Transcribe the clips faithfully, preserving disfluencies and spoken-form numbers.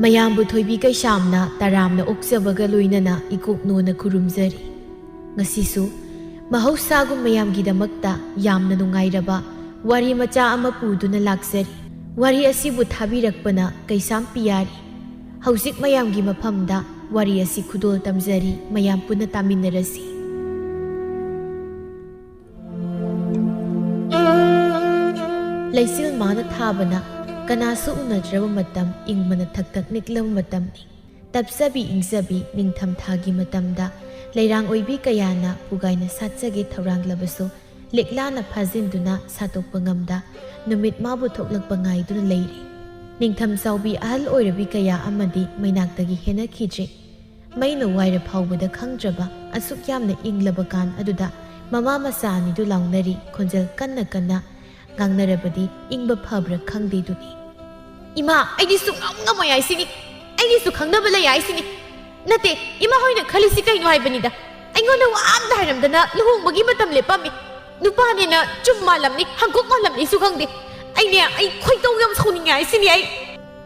ꯃꯌꯥꯝꯕꯨ ꯊꯣꯏꯕꯤ ꯀꯩꯁꯥꯝꯅ ꯇꯔꯥꯝꯅ ꯑꯣꯛꯆꯕꯒ ꯂꯣꯏꯅꯅ ꯏꯀꯣꯛꯅꯣꯅ ꯈꯨꯔꯨꯝꯖꯔꯤ꯫ ꯉꯁꯤꯁꯨ ꯃꯍꯧꯁꯥꯒꯨꯝ ꯃꯌꯥꯝꯒꯤꯗꯃꯛꯇ ꯌꯥꯝꯅ ꯅꯨꯡꯉꯥꯏꯔꯕ ꯋꯥꯔꯤ ꯃꯆꯥ ꯑꯃ ꯄꯨꯗꯨꯅ ꯂꯥꯛꯆꯔꯤ꯫ ꯋꯥꯔꯤ ꯑꯁꯤꯕꯨ ꯊꯥꯕꯤꯔꯛꯄꯅ ꯀꯩꯁꯥꯝ ꯄꯤꯌꯥꯔꯤ꯫ ꯍꯧꯖꯤꯛ ꯃꯌꯥꯝꯒꯤ ꯃꯐꯝꯗ ꯋꯥꯔꯤ ꯑꯁꯤ ꯈꯨꯗꯣꯜ ꯇꯝꯖꯔꯤ, ꯃꯌꯥꯝ ꯄꯨꯟꯅ ꯇꯥꯃꯤꯟꯅꯔꯁꯤ꯫ ꯂꯩꯆꯤꯜ ꯃꯥꯅ ꯊꯥꯕꯅ ꯀꯅꯥꯁꯨ ꯎꯅꯗ꯭ꯔꯕ ꯃꯇꯝ, ꯏꯪꯕꯅ ꯊꯛ ꯊꯛ ꯅꯤꯛꯂꯕ ꯃꯇꯝꯅꯤ꯫ ꯇꯞꯆꯕꯤ ꯏꯪꯖꯕꯤ ꯅꯤꯡꯊꯝꯊꯥꯒꯤ ꯃꯇꯝꯗ ꯂꯩꯔꯥꯡ ꯑꯣꯏꯕꯤ ꯀꯌꯥꯅ ꯄꯨꯒꯥꯏꯅ ꯁꯥꯠꯆꯒꯦ ꯊꯧꯔꯥꯡꯂꯕꯁꯨ, ꯂꯤꯛꯂꯥꯅ ꯐꯥꯖꯤꯟꯗꯨꯅ ꯁꯥꯠꯇꯣꯛꯄ ꯉꯝꯗ ꯅꯨꯃꯤꯠ ꯃꯥꯕꯨ ꯊꯣꯛꯂꯛꯄ ꯉꯥꯏꯗꯨꯅ ꯂꯩꯔꯤ꯫ ꯅꯤꯡꯊꯝ ꯆꯥꯎꯕꯤ ꯑꯍꯜ ꯑꯣꯏꯔꯕꯤ ꯀꯌꯥ ꯑꯃꯗꯤ ꯃꯩꯅꯥꯛꯇꯒꯤ ꯍꯦꯟꯅꯈꯤꯗ꯭ꯔꯦ꯫ ꯃꯩꯅ ꯋꯥꯏꯔ ꯐꯥꯎꯕꯗ ꯈꯪꯗ꯭ꯔꯕ ꯑꯁꯨꯛ ꯌꯥꯝꯅ ꯏꯪꯂꯕ ꯀꯥꯟ ꯑꯗꯨꯗ ꯃꯃꯥ ꯃꯆꯥ ꯑꯅꯤꯗꯨ ꯂꯥꯎꯅꯔꯤ, ꯈꯣꯟꯖꯦꯜ ꯀꯟꯅ ꯀꯟꯅ ꯉꯥꯡꯅꯔꯕꯗꯤ ꯏꯪꯕ ꯐꯕ꯭ꯔꯥ ꯈꯪꯗꯦꯗꯨꯅꯤ꯫ "ꯏꯃꯥ, ꯑꯩꯗꯤ ꯁꯨꯡꯉꯝ ꯉꯝꯃꯣꯏ ꯍꯥꯏꯁꯤꯅꯤ꯫ ꯑꯩꯒꯤꯁꯨ ꯈꯪꯅꯕ ꯂꯩ ꯍꯥꯏꯁꯤꯅꯤ꯫ ꯅꯠꯇꯦ, ꯏꯃꯥ ꯍꯣꯏꯅ ꯈꯜꯂꯤꯁꯤ ꯀꯩꯅꯣ ꯍꯥꯏꯕꯅꯤꯗ꯫ ꯑꯩꯉꯣꯟꯗ ꯋꯥ ꯑꯝꯇ ꯍꯥꯏꯔꯝꯗꯅ ꯂꯨꯍꯣꯡꯕꯒꯤ ꯃꯇꯝ ꯂꯦꯞꯄꯝꯃꯤ꯫ ꯅꯨꯄꯥꯅꯦꯅ ꯆꯨꯝ ꯃꯥꯜꯂꯝꯅꯤ, ꯍꯪꯀꯨꯛ ꯃꯥꯜꯂꯝꯅꯤꯁꯨ ꯈꯪꯗꯦ꯫ ꯑꯩꯅꯦ, ꯑꯩ ꯈꯣꯏꯗꯧ ꯌꯥꯝ ꯁꯥꯎꯅꯤꯡꯉꯦ ꯍꯥꯏꯁꯤꯅꯤ ꯑꯩ꯫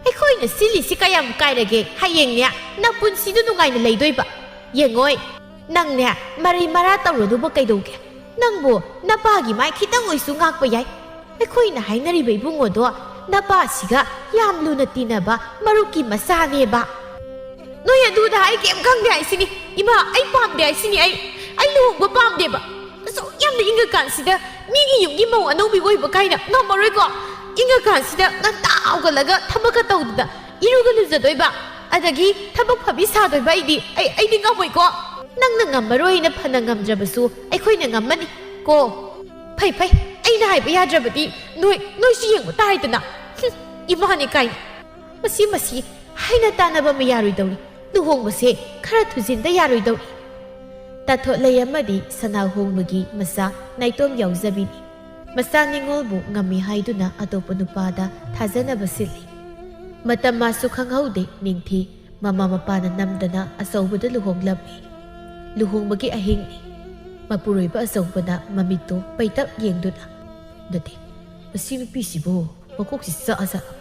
ꯑꯩꯈꯣꯏꯅ ꯁꯤꯜꯂꯤꯁꯤ ꯀꯌꯥꯝ ꯀꯥꯏꯔꯒꯦ? ꯍꯌꯦꯡꯅꯦ ꯅꯄꯨꯟꯁꯤꯗꯨ ꯅꯨꯡꯉꯥꯏꯅ ꯂꯩꯗꯣꯏꯕ꯫ ꯌꯦꯡꯉꯣꯏ, ꯅꯪꯅꯦ ꯃꯔꯩ ꯃꯔꯥ ꯇꯧꯔꯨꯅꯨꯕ ꯀꯩꯗꯧꯒꯦ? ꯅꯪꯕꯨ ꯅꯄꯥꯒꯤ ꯃꯥꯏ ꯈꯤꯇꯪ ꯑꯣꯏꯁꯨ ꯉꯥꯛꯄ ꯌꯥꯏ꯫ ꯑꯩꯈꯣꯏꯅ ꯍꯥꯏꯅꯔꯤꯕ ꯏꯕꯨꯡꯉꯣꯗꯣ ꯅꯄꯥꯁꯤꯒ ꯌꯥꯝ ꯂꯨꯅ ꯇꯤꯟꯅꯕ ꯃꯔꯨꯞꯀꯤ ꯃꯆꯥꯅꯦꯕ꯫ ꯅꯣꯏ ꯑꯗꯨꯗ ꯑꯩ ꯀꯩꯝ ꯈꯪꯗꯦ ꯍꯥꯏꯁꯤꯅꯤ꯫ ꯏꯃꯥ, ꯑꯩ ꯄꯥꯝꯗꯦ ꯍꯥꯏꯁꯤꯅꯤ꯫ ꯑꯩ, ꯑꯩ ꯂꯨꯍꯣꯡꯕ ꯄꯥꯝꯗꯦꯕ꯫ ꯑꯁꯨꯛ ꯌꯥꯝꯅ ꯏꯪꯉꯀꯥꯟꯁꯤꯗ ꯃꯤꯒꯤ ꯌꯨꯝꯒꯤ ꯃꯧ ꯑꯅꯧꯕꯤ ꯑꯣꯏꯕ ꯀꯥꯏꯅ ꯉꯝꯃꯔꯣꯏꯀꯣ꯫ ꯏꯪꯉꯀꯥꯟꯁꯤꯗ ꯉꯟꯇꯥ ꯍꯧꯒꯠꯂꯒ ꯊꯕꯛꯀ ꯇꯧꯗꯅ ꯏꯔꯨꯒ ꯂꯨꯖꯗꯣꯏꯕ, ꯑꯗꯒꯤ ꯊꯕꯛ ꯐꯕꯤ ꯁꯥꯗꯣꯏꯕ ꯑꯩꯗꯤ, ꯑꯩ, ꯑꯩꯗꯤ ꯉꯝꯃꯣꯏꯀꯣ꯫ ꯅꯪꯅ ꯉꯝꯃꯔꯣꯏꯅ ꯐꯅ ꯉꯝꯗ꯭ꯔꯕꯁꯨ ꯑꯩꯈꯣꯏꯅ ꯉꯝꯃꯅꯤ ꯀꯣ꯫ ꯐꯩ, ꯐꯩ, ꯑꯩꯅ ꯍꯥꯏꯕ ꯌꯥꯗ꯭ꯔꯕꯗꯤ ꯅꯣꯏ, ꯅꯣꯏꯁꯨ ꯌꯦꯡꯕ ꯇꯥꯔꯦꯗꯅ꯫ ꯍꯨꯝ, ꯏꯃꯥꯅꯤ ꯀꯥꯏꯅ꯫ ꯃꯁꯤ, ꯃꯁꯤ ꯍꯥꯏꯅ ꯇꯥꯅꯕ ꯑꯃ ꯌꯥꯔꯣꯏꯗꯧꯔꯤ꯫ ꯂꯨꯍꯣꯡꯕꯁꯦ ꯈꯔ ꯊꯨꯖꯤꯟꯗ ꯌꯥꯔꯣꯏꯗꯧꯔꯤ꯫ ꯇꯥꯊꯣꯠꯂꯩ ꯑꯃꯗꯤ ꯁꯅꯥꯍꯣꯡꯕꯒꯤ ꯃꯆꯥ ꯅꯥꯏꯇꯣꯝ ꯌꯥꯎꯖꯕꯤꯅꯤ꯫ ꯃꯆꯥ ꯅꯤꯉꯣꯜꯕꯨ ꯉꯝꯃꯤ ꯍꯥꯏꯗꯨꯅ ꯑꯇꯣꯞꯄ ꯅꯨꯄꯥꯗ ꯊꯥꯖꯅꯕ ꯁꯤꯜꯂꯤ꯫ ꯃꯇꯝ ꯃꯥꯁꯨ ꯈꯪꯍꯧꯗꯦ, ꯅꯤꯡꯊꯤ ꯃꯃꯥ ꯃꯄꯥꯅ ꯅꯝꯗꯅ ꯑꯆꯧꯕꯗ ꯂꯨꯍꯣꯡꯂꯝꯃꯤ꯫ ꯂꯨꯍꯣꯡꯕꯒꯤ ꯑꯍꯤꯡꯅꯤ꯫ ꯃꯄꯨꯔꯣꯏꯕ ꯑꯆꯧꯕꯅ ꯃꯃꯤꯠꯇꯨ ꯄꯩꯇꯛ ꯌꯦꯡꯗꯨꯅ, "ꯅꯠꯇꯦ, ꯃꯁꯤ ꯅꯨꯄꯤꯁꯤꯕꯨ ꯃꯀꯣꯛꯁꯤ ꯆꯥꯛꯑ ꯖꯥꯠꯂꯣ?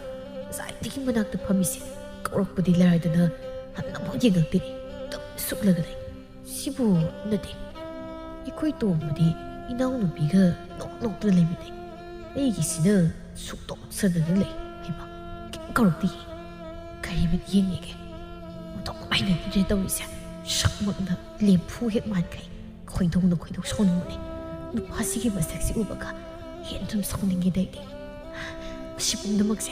ꯉꯁꯥꯏꯗꯒꯤ ꯃꯅꯥꯛꯇ ꯐꯝꯃꯤꯁꯦ, ꯀꯧꯔꯛꯄꯗꯤ ꯂꯥꯏꯔꯗꯅ ꯍꯟꯅꯐꯥꯎ ꯌꯦꯡꯉꯛꯇꯦꯅꯦ꯫ ꯑꯗꯨꯝ ꯁꯨꯛꯂꯒ ꯂꯩ꯫ ꯁꯤꯕꯨ ꯅꯠꯇꯦ, ꯑꯩꯈꯣꯏ ꯇꯣꯝꯕꯗꯤ ꯏꯅꯥꯎꯅꯨꯄꯤꯒ ꯅꯣꯛ ꯅꯣꯛꯇꯅ ꯂꯩꯃꯤꯟꯅꯩ꯫ ꯑꯩꯒꯤꯁꯤꯅ ꯁꯨꯛꯇꯣꯛ ꯁꯗꯅ ꯂꯩ꯫ ꯍꯩꯃꯥ, ꯀꯩꯝ ꯀꯧꯔꯛꯇꯦ꯫ ꯀꯔꯤ ꯃꯤꯠꯌꯦꯡꯅꯤꯒꯦ? ꯑꯣꯟꯊꯣꯛꯅ ꯍꯩꯅꯈꯤꯗ꯭ꯔꯦ ꯇꯧꯔꯤꯁꯦ꯫ ꯁꯛꯃꯛꯅ ꯂꯦꯝꯐꯨ ꯍꯦꯛ ꯃꯥꯟꯈꯩ꯫ ꯈꯣꯏꯗꯧꯅ ꯈꯣꯏꯗꯧ ꯁꯥꯎꯅꯤꯡꯕꯅꯦ꯫ ꯅꯨꯄꯥꯁꯤꯒꯤ ꯃꯁꯛꯁꯤ ꯎꯕꯒ ꯍꯦꯟꯅ ꯁꯨꯝ ꯁꯥꯎꯅꯤꯡꯉꯦꯗ ꯑꯩꯗꯤ꯫ ꯃꯁꯤ ꯄꯨꯝꯅꯃꯛꯁꯦ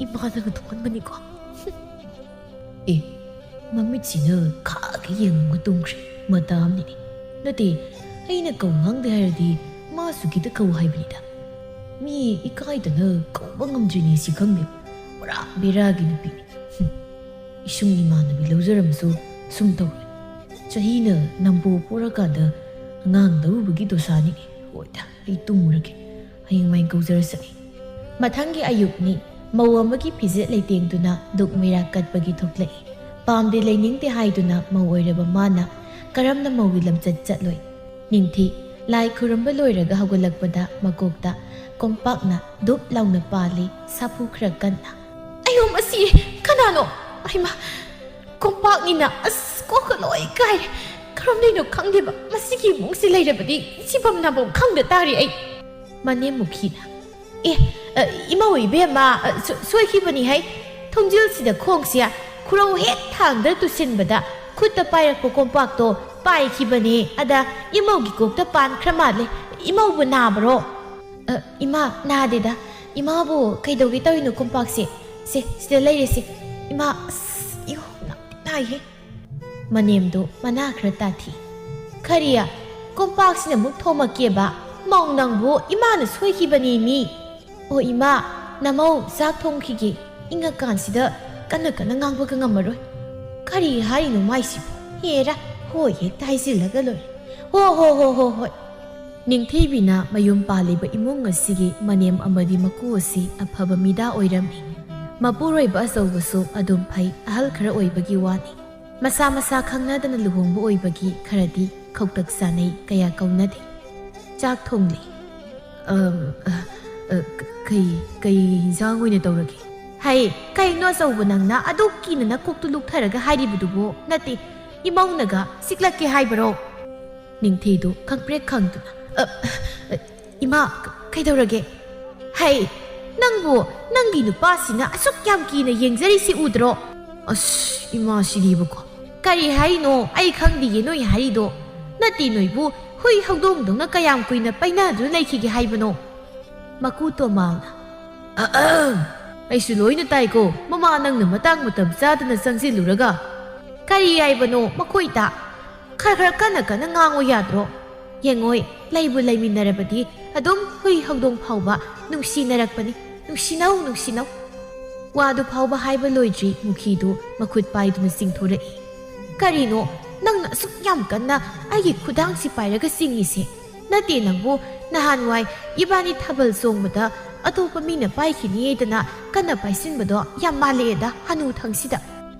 ꯏꯃꯥꯅꯒ ꯊꯣꯛꯍꯟꯕꯅꯤꯀꯣ꯫ ꯑꯦ, ꯃꯃꯤꯠꯁꯤꯅ ꯈꯥꯒ ꯌꯦꯡꯉꯒ ꯇꯨꯝꯈ꯭ꯔꯦ꯫ ꯃꯇꯥ ꯑꯃꯅꯤꯅꯦ꯫ ꯅꯠꯇꯦ, ꯑꯩꯅ ꯀꯧ ꯉꯥꯡꯗꯦ ꯍꯥꯏꯔꯗꯤ ꯃꯥꯁꯨ ꯈꯤꯇ ꯀꯧ ꯍꯥꯏꯕꯅꯤꯗ꯫ ꯃꯤ ꯏꯀꯥꯏꯗꯅ ꯀꯧꯕ ꯉꯝꯗ꯭ꯔꯤꯅꯦ ꯁꯤ ꯈꯪꯗꯦ꯫ ꯄꯨꯔꯥ ꯕꯦꯔꯥꯒꯤ ꯅꯨꯄꯤꯅꯤ꯫ ꯍꯨꯝ꯫ ꯏꯁꯨꯡ ꯏꯃꯥꯟꯅꯕꯤ ꯂꯧꯖꯔꯝꯁꯨ ꯁꯨꯝ ꯇꯧꯔꯣꯏ꯫ ꯆꯍꯤꯅ ꯅꯝꯕꯣ ꯄꯣꯔꯀꯥꯟꯗ ꯑꯉꯥꯡ ꯂꯧꯔꯨꯕꯒꯤ ꯗꯣꯁꯥꯅꯤꯅꯦ꯫ ꯍꯣꯏꯗ, ꯑꯩ ꯇꯨꯝꯃꯨꯔꯒꯦ꯫ ꯍꯌꯦꯡ ꯃꯥꯏ ꯀꯧꯖꯔꯁꯅꯤ꯫ ꯃꯊꯪꯒꯤ ꯑꯌꯨꯛꯅꯤ꯫ ꯃꯧ ꯑꯃꯒꯤ ꯐꯤꯖꯦꯠ ꯂꯩꯇꯦꯡꯗꯨꯅ ꯗꯨꯛ ꯃꯩꯔꯥ ꯀꯠꯄꯒꯤ ꯊꯣꯛꯂꯛꯏ꯫ ꯄꯥꯝꯗꯦ ꯂꯩꯅꯤꯡꯗꯦ ꯍꯥꯏꯗꯨꯅ ꯃꯧ ꯑꯣꯏꯔꯕ ꯃꯥꯅ ꯀꯔꯝꯅ ꯃꯧꯒꯤ ꯂꯝꯆꯠ ꯆꯠꯂꯣꯏ? ꯅꯤꯡꯊꯤ ꯂꯥꯏ ꯈꯨꯔꯨꯝꯕ ꯂꯣꯏꯔꯒ ꯍꯧꯒꯠꯂꯛꯄꯗ ꯃꯀꯣꯛꯇ ꯀꯣꯝꯄꯥꯛꯅ ꯗꯨꯞ ꯂꯥꯎꯅ ꯄꯥꯜꯂꯤ, ꯁꯥꯐꯨ ꯈꯔ ꯀꯟꯅ꯫ "ꯑꯌꯣ, ꯃꯁꯤ ꯀꯅꯥꯅꯣ? ꯑꯩꯃ, ꯀꯣꯝꯄꯥꯛꯅꯤꯅ, ꯑꯁ, ꯀꯣꯛꯀ ꯂꯣꯏ ꯀꯥꯏꯔꯦ꯫ ꯀꯔꯝꯗꯩꯅꯣ ꯈꯪꯗꯦꯕ, ꯃꯁꯤꯒꯤ ꯏꯃꯨꯡꯁꯤ ꯂꯩꯔꯕꯗꯤ ꯁꯤꯐꯝ ꯅꯥꯐꯝ ꯈꯪꯗ ꯇꯥꯔꯦ ꯑꯩ꯫" ꯃꯅꯦꯝ ꯃꯨꯈꯤꯅ, "ꯑꯦ, ꯑ, ꯏꯃꯧ ꯏꯕꯦꯝꯃ, ꯑ, ꯁꯣ-, ꯁꯣꯏꯈꯤꯕꯅꯤ ꯍꯩ꯫ ꯊꯣꯡꯖꯤꯜꯁꯤꯗ ꯈꯣꯡꯁꯦ ꯈꯨꯔꯧ ꯍꯦꯛ ꯊꯥꯡꯗ ꯇꯨꯁꯤꯟꯕꯗ ꯈꯨꯠꯇ ꯄꯥꯏꯔꯛꯄ ꯀꯣꯝꯄꯥꯛꯇꯣ ꯄꯥꯏꯈꯤꯕꯅꯦ꯫ ꯑꯗ ꯏꯃꯧꯒꯤ ꯀꯣꯛꯇ ꯄꯥꯟꯈ꯭ꯔ ꯃꯥꯜꯂꯦ꯫ ꯏꯃꯧꯕꯨ ꯅꯥꯕ꯭ꯔꯣ?" "ꯑ, ꯏꯃꯥ, ꯅꯥꯗꯦꯗ꯫ ꯏꯃꯥꯕꯨ ꯀꯩꯗꯧꯒꯦ ꯇꯧꯔꯤꯅꯣ ꯀꯣꯝꯄꯥꯛꯁꯦ? ꯁꯦ, ꯁꯤꯗ ꯂꯩꯔꯦꯁꯦ꯫ ꯏꯃꯥ, ꯑꯁ, ꯏꯌꯣ, ꯅꯥꯗꯤ ꯅꯥꯏꯍꯦ꯫" ꯃꯅꯦꯝꯗꯣ ꯃꯅꯥ ꯈꯔ ꯇꯥꯊꯤ꯫ "ꯀꯔꯤ? ꯀꯣꯝꯄꯥꯛꯁꯤꯅ ꯑꯃꯨꯛ ꯊꯣꯝꯃꯛꯀꯦꯕ? ꯃꯧ ꯅꯪꯕꯨ ꯏꯃꯥꯅ ꯁꯣꯏꯈꯤꯕꯅꯤ ꯃꯤ꯫ ꯑꯣ ꯏꯃꯥ, ꯅꯃꯧ ꯆꯥꯛ ꯊꯣꯡꯈꯤꯒꯦ꯫ ꯏꯪꯉꯀꯥꯟꯁꯤꯗ ꯀꯟꯅ ꯀꯟꯅ ꯉꯥꯡꯕꯒ ꯉꯝꯃꯔꯣꯏ꯫ ꯀꯔꯤ ꯍꯥꯏꯔꯤꯅꯣ ꯃꯥꯏꯁꯤꯕꯨ? ꯍꯦꯔꯥ, ꯍꯣꯏ ꯍꯦꯛꯇ ꯍꯥꯏꯖꯤꯜꯂꯒ ꯂꯣꯏꯔꯦ꯫ ꯍꯣ, ꯍꯣ, ꯍꯣ, ꯍꯣ, ꯍꯣꯏ꯫" ꯅꯤꯡꯊꯤꯕꯤꯅ ꯃꯌꯨꯝ ꯄꯥꯜꯂꯤꯕ ꯏꯃꯨꯡ ꯑꯁꯤꯒꯤ ꯃꯅꯦꯝ ꯑꯃꯗꯤ ꯃꯀꯨ ꯑꯁꯤ ꯑꯐꯕ ꯃꯤꯗꯥ ꯑꯣꯏꯔꯝꯃꯤ꯫ ꯃꯄꯨꯔꯣꯏꯕ ꯑꯆꯧꯕꯁꯨ ꯑꯗꯨꯝ ꯐꯩ, ꯑꯍꯜ ꯈꯔ ꯑꯣꯏꯕꯒꯤ ꯋꯥꯅꯤ꯫ ꯃꯁꯥ ꯃꯁꯥ ꯈꯪꯅꯗꯅ ꯂꯨꯍꯣꯡꯕ ꯑꯣꯏꯕꯒꯤ ꯈꯔꯗꯤ ꯈꯧꯇꯛ ꯆꯥꯅꯩ, ꯀꯌꯥ ꯀꯧꯅꯗꯦ꯫ ꯆꯥꯛ ꯊꯣꯡꯂꯤ꯫ "ꯑꯝ, ꯑ, ꯑ, ꯀ-, ꯀꯩ, ꯀꯩ ꯏꯟꯖꯥꯡ ꯑꯣꯏꯅ ꯇꯧꯔꯒꯦ?" "ꯍꯩ, ꯀꯩꯅꯣ ꯑꯆꯧꯕ ꯅꯪꯅ ꯑꯗꯨꯛ ꯀꯤꯅ ꯅꯀꯣꯛꯇꯨ ꯂꯨꯛꯊꯔꯒ ꯍꯥꯏꯔꯤꯕꯗꯨꯕꯣ? ꯅꯠꯇꯦ, ꯏꯃꯧꯅꯒ ꯆꯤꯛꯂꯛꯀꯦ ꯍꯥꯏꯕꯔꯣ?" ꯅꯤꯡꯊꯤꯗꯨ ꯈꯪꯄ꯭ꯔꯦꯛ ꯈꯪꯗꯨꯅ, "ꯑ, ꯑ, ꯏꯃꯥ, ꯀ-, ꯀꯩꯗꯧꯔꯒꯦ?" "ꯍꯩ, ꯅꯪꯕꯨ ꯅꯪꯒꯤ ꯅꯨꯄꯥꯁꯤꯅ ꯑꯁꯨꯛ ꯌꯥꯝ ꯀꯤꯅ ꯌꯦꯡꯖꯔꯤꯁꯤ ꯎꯗ꯭ꯔꯣ?" "ꯑꯁ, ꯏꯃꯥ ꯁꯤꯗꯤꯕꯀꯣ꯫ ꯀꯔꯤ ꯍꯥꯏꯔꯤꯅꯣ? ꯑꯩ ꯈꯪꯗꯤꯌꯦ ꯅꯣꯏ ꯍꯥꯏꯔꯤꯗꯣ꯫ ꯅꯠꯇꯦ, ꯅꯣꯏꯕꯨ ꯍꯨꯏ ꯍꯧꯗꯣꯡꯗꯧꯅ ꯀꯌꯥꯝ ꯀꯨꯏꯅ ꯄꯩꯅꯗꯨꯅ ꯂꯩꯈꯤꯒꯦ ꯍꯥꯏꯕꯅꯣ?" ꯃꯀꯨ ꯇꯣꯃꯥꯜꯅ, "ꯑꯍꯝ, ꯑꯩꯁꯨ ꯂꯣꯏꯅ ꯇꯥꯏꯀꯣ, ꯃꯃꯥ ꯅꯪꯅ ꯃꯇꯥꯡ ꯃꯇꯝ ꯆꯥꯗꯅ ꯆꯪꯁꯤꯜꯂꯨꯔꯒ꯫ ꯀꯔꯤ ꯍꯥꯏꯕꯅꯣ ꯃꯈꯣꯏꯗ? ꯈꯔ ꯈꯔ ꯀꯟꯅ ꯀꯟꯅ ꯉꯥꯡꯉꯨ ꯌꯥꯗ꯭ꯔꯣ? ꯌꯦꯡꯉꯣꯏ, ꯂꯩꯕꯨ ꯂꯩꯃꯤꯟꯅꯔꯕꯗꯤ ꯑꯗꯨꯝ ꯍꯨꯏ ꯍꯧꯗꯣꯡ ꯐꯥꯎꯕ ꯅꯨꯡꯁꯤꯅꯔꯛꯄꯅꯤ꯫ ꯅꯨꯡꯁꯤꯅꯧ, ꯅꯨꯡꯁꯤꯅꯧ꯫" ꯋꯥꯗꯨ ꯐꯥꯎꯕ ꯍꯥꯏꯕ ꯂꯣꯏꯗ꯭ꯔꯤ, ꯃꯨꯈꯤꯗꯨ ꯃꯈꯨꯠ ꯄꯥꯏꯗꯨꯅ ꯆꯤꯡꯊꯣꯔꯛꯏ꯫ "ꯀꯔꯤꯅꯣ ꯅꯪꯅ ꯑꯁꯨꯛ ꯌꯥꯝ ꯀꯟꯅ ꯑꯩꯒꯤ ꯈꯨꯗꯥꯡꯁꯤ ꯄꯥꯏꯔꯒ ꯆꯤꯡꯉꯤꯁꯦ? ꯅꯠꯇꯦ, ꯅꯪꯕꯨ ꯅꯍꯥꯟꯋꯥꯏ ꯏꯕꯥꯅꯤ ꯊꯥꯕꯜ ꯆꯣꯡꯕꯗ ꯑꯇꯣꯞꯄ ꯃꯤꯅ ꯄꯥꯏꯈꯤꯅꯤꯗꯅ ꯀꯟꯅ ꯄꯥꯏꯁꯤꯟꯕꯗꯣ ꯌꯥꯝ ꯃꯥꯜꯂꯛꯑꯦꯗ ꯍꯅꯨꯊꯪꯁꯤꯗ꯫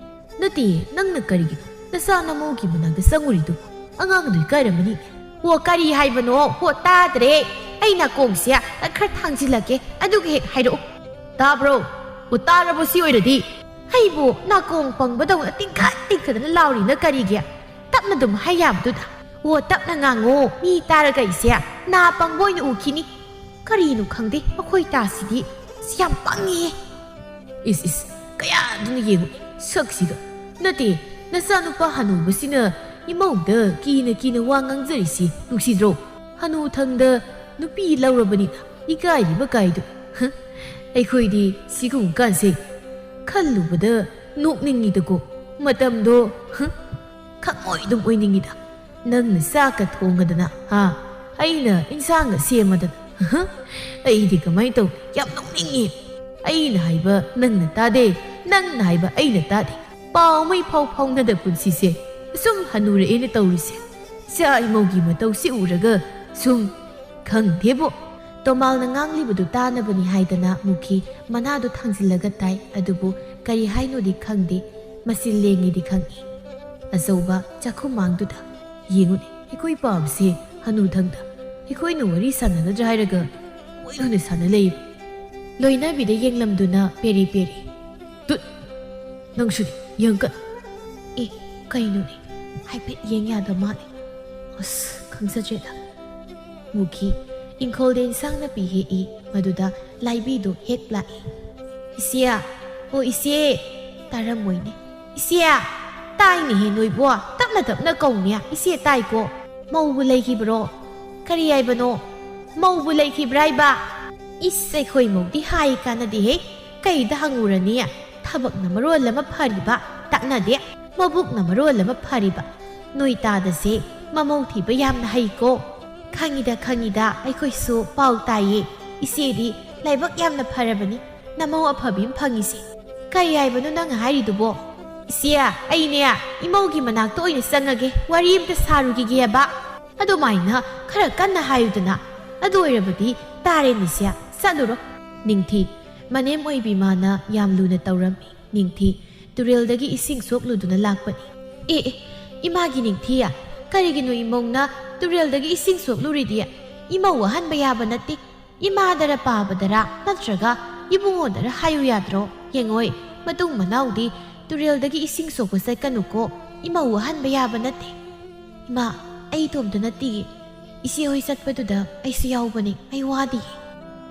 ꯅꯠꯇꯦ, ꯅꯪꯅ ꯀꯔꯤꯒꯤꯅꯣ ꯅꯆꯥ ꯅꯃꯧꯒꯤ ꯃꯅꯥꯛꯇ ꯆꯪꯉꯨꯔꯤꯗꯨꯕꯨ? ꯑꯉꯥꯡꯗꯨ ꯏꯀꯥꯏꯔꯝꯃꯅꯤ꯫ ꯑꯣ, ꯀꯔꯤ ꯍꯥꯏꯕꯅꯣ? ꯍꯣ, ꯇꯥꯗ꯭ꯔꯦ꯫ ꯑꯩ ꯅꯥꯀꯣꯡꯁꯦ ꯈꯔ ꯊꯥꯡꯖꯤꯜꯂꯛꯀꯦ, ꯑꯗꯨꯒ ꯍꯦꯛ ꯍꯥꯏꯔꯛꯎ꯫ ꯇꯥꯕ꯭ꯔꯣ? ꯑꯣ, ꯇꯥꯔꯕꯣ ꯁꯤ ꯑꯣꯏꯔꯗꯤ? ꯑꯩꯕꯨ ꯅꯥꯀꯣꯡ ꯄꯪꯕꯗꯧꯅ ꯇꯤꯡꯈꯠ ꯇꯤꯡꯈꯠꯇꯅ ꯂꯥꯎꯔꯤꯅ ꯀꯔꯤꯒꯤ? ꯇꯞꯅ ꯑꯗꯨꯝ ꯍꯥꯏ ꯌꯥꯕꯗꯨꯗ꯫ ꯑꯣ, ꯇꯞꯅ ꯉꯥꯡꯉꯣ, ꯃꯤ ꯇꯥꯔꯒ ꯑꯩꯁꯦ ꯅꯥ ꯄꯪꯕ ꯑꯣꯏꯅ ꯎꯈꯤꯅꯤ꯫ ꯀꯔꯤꯅꯣ ꯈꯪꯗꯦ, ꯃꯈꯣꯏ ꯇꯥꯁꯤꯗꯤ꯫ ꯑꯁ, ꯌꯥꯝ ꯄꯪꯉꯤꯍꯦ꯫ ꯏꯁ, ꯏꯁ, ꯀꯌꯥꯗꯨꯅ ꯌꯦꯡꯉꯨ ꯁꯛꯁꯤꯒ꯫ ꯅꯠꯇꯦ, ꯅꯆꯥꯅꯨꯄꯥ ꯍꯅꯨꯕꯁꯤꯅ ꯏꯃꯧꯗ ꯀꯤꯅ ꯀꯤꯅ ꯋꯥ ꯉꯥꯡꯖꯔꯤꯁꯤ ꯅꯨꯡꯁꯤꯗ꯭ꯔꯣ? ꯍꯅꯨꯊꯪꯗ ꯅꯨꯄꯤ ꯂꯧꯔꯕꯅꯤꯅ ꯏꯀꯥꯏꯔꯤꯕ ꯀꯥꯏꯗꯨ꯫ ꯍ, ꯑꯩꯈꯣꯏꯗꯤ ꯁꯤꯒꯨꯝꯕ ꯀꯥꯟꯁꯦ ꯈꯜꯂꯨꯕꯗ ꯅꯣꯛꯅꯤꯡꯉꯤꯗꯀꯣ꯫ ꯃꯇꯝꯗꯣ, ꯍ, ꯈꯪꯑꯣꯏ ꯑꯗꯨꯝ ꯑꯣꯏꯅꯤꯡꯉꯤꯗ꯫ ꯅꯪꯅ ꯆꯥꯛꯀ ꯊꯣꯡꯉꯗꯅ, ꯍꯥ? ꯑꯩꯅ ꯏꯟꯁꯥꯡꯒ ꯁꯦꯝꯃꯗꯅ, ꯍ? ꯑꯩꯗꯤ ꯀꯃꯥꯏꯅ ꯇꯧ? ꯌꯥꯝ ꯅꯣꯛꯅꯤꯡꯉꯤ꯫ ꯑꯩꯅ ꯍꯥꯏꯕ ꯅꯪꯅ ꯇꯥꯗꯦ, ꯅꯪꯅ ꯍꯥꯏꯕ ꯑꯩꯅ ꯇꯥꯗꯦ꯫ ꯄꯥꯎ ꯑꯃ ꯏꯐꯥꯎ ꯐꯥꯎꯅꯗ ꯄꯨꯟꯁꯤꯁꯦ꯫ ꯑꯁꯨꯝ ꯍꯅꯨꯔꯛꯑꯦꯅ ꯇꯧꯔꯤꯁꯦ꯫ ꯏꯆꯥ ꯏꯃꯧꯒꯤ ꯃꯇꯧꯁꯤ ꯎꯔꯒ ꯁꯨꯝ ꯈꯪꯗꯦꯕꯣ꯫ ꯇꯣꯃꯥꯜꯅ ꯉꯥꯡꯂꯤꯕꯗꯨ ꯇꯥꯅꯕꯅꯤ ꯍꯥꯏꯗꯅ ꯃꯨꯈꯤ ꯃꯅꯥꯗꯨ ꯊꯥꯡꯖꯤꯜꯂꯒ ꯇꯥꯏ, ꯑꯗꯨꯕꯨ ꯀꯔꯤ ꯍꯥꯏꯅꯣꯗꯤ ꯈꯪꯗꯦ꯫ ꯃꯆꯤꯜ ꯂꯦꯡꯉꯤꯗꯤ ꯈꯪꯏ꯫ ꯑꯆꯧꯕ ꯆꯥꯛꯈꯨꯝ ꯃꯥꯡꯗꯨꯗ꯫ "ꯌꯦꯡꯉꯨꯅꯦ, ꯑꯩꯈꯣꯏ ꯄꯥꯕꯁꯦ ꯍꯅꯨꯊꯪꯗ ꯑꯩꯈꯣꯏꯅ ꯋꯥꯔꯤ ꯁꯥꯟꯅꯒꯗ꯭ꯔꯥ ꯍꯥꯏꯔꯒ ꯃꯣꯏ ꯑꯣꯏꯅ ꯁꯥꯟꯅ ꯂꯩ꯫" ꯂꯣꯏꯅꯕꯤꯗ ꯌꯦꯡꯂꯝꯗꯨꯅ ꯄꯦꯔꯤ ꯄꯦꯔꯤ꯫ "ꯇꯨꯠ! ꯅꯪꯁꯨꯅꯦ, ꯌꯦꯡꯀꯠ!" "ꯑꯦ, ꯀꯩꯅꯣꯅꯦ? ꯍꯥꯏꯐꯦꯠ ꯌꯦꯡ ꯌꯥꯗ ꯃꯥꯜꯂꯦ꯫ ꯑꯁ, ꯈꯪꯖꯗ꯭ꯔꯦꯗ꯫" ꯃꯨꯈꯤ ꯏꯪꯈꯣꯜꯗ ꯏꯟꯁꯥꯡ ꯅꯥꯄꯤ ꯍꯦꯛꯏ꯫ ꯃꯗꯨꯗ ꯂꯥꯏꯕꯤꯗꯨ ꯍꯦꯛ ꯂꯥꯛꯏ꯫ "ꯏꯆꯦ! ꯑꯣ ꯏꯆꯦ!" ꯇꯥꯔꯝꯃꯣꯏꯅꯦ꯫ "ꯏꯆꯦ! ꯇꯥꯏꯅꯦꯍꯦ ꯅꯣꯏꯕꯣ, ꯇꯞꯅ ꯇꯞꯅ ꯀꯧꯅꯦ, ꯏꯆꯦ ꯇꯥꯏꯀꯣ꯫ ꯃꯧꯕꯨ ꯂꯩꯈꯤꯕ꯭ꯔꯣ?" "ꯀꯔꯤ ꯍꯥꯏꯕꯅꯣ? ꯃꯧꯕꯨ ꯂꯩꯈꯤꯕ꯭ꯔꯥ ꯍꯥꯏꯕ?" "ꯏꯁ, ꯑꯩꯈꯣꯏ ꯃꯧꯗꯤ ꯍꯥꯏ ꯀꯥꯟꯅꯗꯦꯍꯦ꯫ ꯀꯩꯗ ꯍꯪꯉꯨꯔꯅꯤ? ꯊꯕꯛꯅ ꯃꯔꯣꯜ ꯑꯃ ꯐꯔꯤꯕ, ꯇꯥꯛꯅꯗꯦ꯫ ꯃꯕꯨꯛꯅ ꯃꯔꯣꯜ ꯑꯃ ꯐꯔꯤꯕ꯫ ꯅꯣꯏ ꯇꯥꯗꯁꯦ ꯃꯃꯧ ꯊꯤꯕ ꯌꯥꯝꯅ ꯍꯩꯀꯣ꯫" "ꯈꯪꯉꯤꯗ, ꯈꯪꯉꯤꯗ, ꯑꯩꯈꯣꯏꯁꯨ ꯄꯥꯎ ꯇꯥꯏꯌꯦ꯫ ꯏꯆꯦꯗꯤ ꯂꯥꯏꯕꯛ ꯌꯥꯝꯅ ꯐꯔꯕꯅꯤ, ꯅꯃꯧ ꯑꯐꯕꯤ ꯑꯃ ꯐꯪꯉꯤꯁꯦ꯫" "ꯀꯩ ꯍꯥꯏꯕꯅꯣ ꯅꯪ ꯍꯥꯏꯔꯤꯗꯨꯕꯣ?" "ꯏꯆꯦ, ꯑꯩꯅꯦ ꯏꯃꯧꯒꯤ ꯃꯅꯥꯛꯇ ꯑꯣꯏꯅ ꯆꯪꯉꯒꯦ, ꯋꯥꯔꯤ ꯑꯝꯇ ꯁꯥꯔꯨꯈꯤꯒꯦꯕ꯫" "ꯑꯗꯨꯃꯥꯏꯅ ꯈꯔ ꯀꯟꯅ ꯍꯥꯏꯌꯨꯗꯅ꯫ ꯑꯗꯨ ꯑꯣꯏꯔꯕꯗꯤ ꯇꯥꯔꯦꯅꯦꯁꯦ, ꯆꯠꯂꯨꯔꯣ꯫" ꯅꯤꯡꯊꯤ ꯃꯅꯦꯝ ꯑꯣꯏꯕꯤ ꯃꯥꯅ ꯌꯥꯝ ꯂꯨꯅ ꯇꯧꯔꯝꯃꯤ꯫ ꯅꯤꯡꯊꯤ ꯇꯨꯔꯦꯜꯗꯒꯤ ꯏꯁꯤꯡ ꯁꯣꯛꯂꯨꯗꯨꯅ ꯂꯥꯛꯄꯅꯤ꯫ "ꯑꯦ, ꯑꯦ, ꯏꯃꯥꯒꯤ ꯅꯤꯡꯊꯤ, ꯀꯔꯤꯒꯤꯅꯣ ꯏꯃꯧꯅ ꯇꯨꯔꯦꯜꯗꯒꯤ ꯏꯁꯤꯡ ꯁꯣꯛꯂꯨꯔꯤꯗꯤ? ꯏꯃꯧ ꯋꯥꯍꯟꯕ ꯌꯥꯕ ꯅꯠꯇꯦ꯫ ꯏꯃꯥꯗꯔ ꯄꯥꯕꯗꯔ ꯅꯠꯇ꯭ꯔꯒ ꯏꯕꯨꯡꯉꯣꯗꯔ ꯍꯥꯏꯌꯨ ꯌꯥꯗ꯭ꯔꯣ? ꯌꯦꯡꯉꯣꯏ, ꯃꯇꯨꯡ ꯃꯅꯥꯎꯗꯤ ꯇꯨꯔꯦꯜꯗꯒꯤ ꯏꯁꯤꯡ ꯁꯣꯛꯄ ꯆꯠꯀꯅꯨꯀꯣ, ꯏꯃꯧ ꯋꯥꯍꯟꯕ ꯌꯥꯕ ꯅꯠꯇꯦ꯫" "ꯏꯃꯥ, ꯑꯩ ꯏꯇꯣꯝꯇ ꯅꯠꯇꯤꯌꯦ꯫ ꯏꯆꯦ ꯍꯣꯏ ꯆꯠꯄꯗꯨꯗ ꯑꯩꯁꯨ ꯌꯥꯎꯕꯅꯦ, ꯑꯩ ꯋꯥꯗꯤꯌꯦ꯫"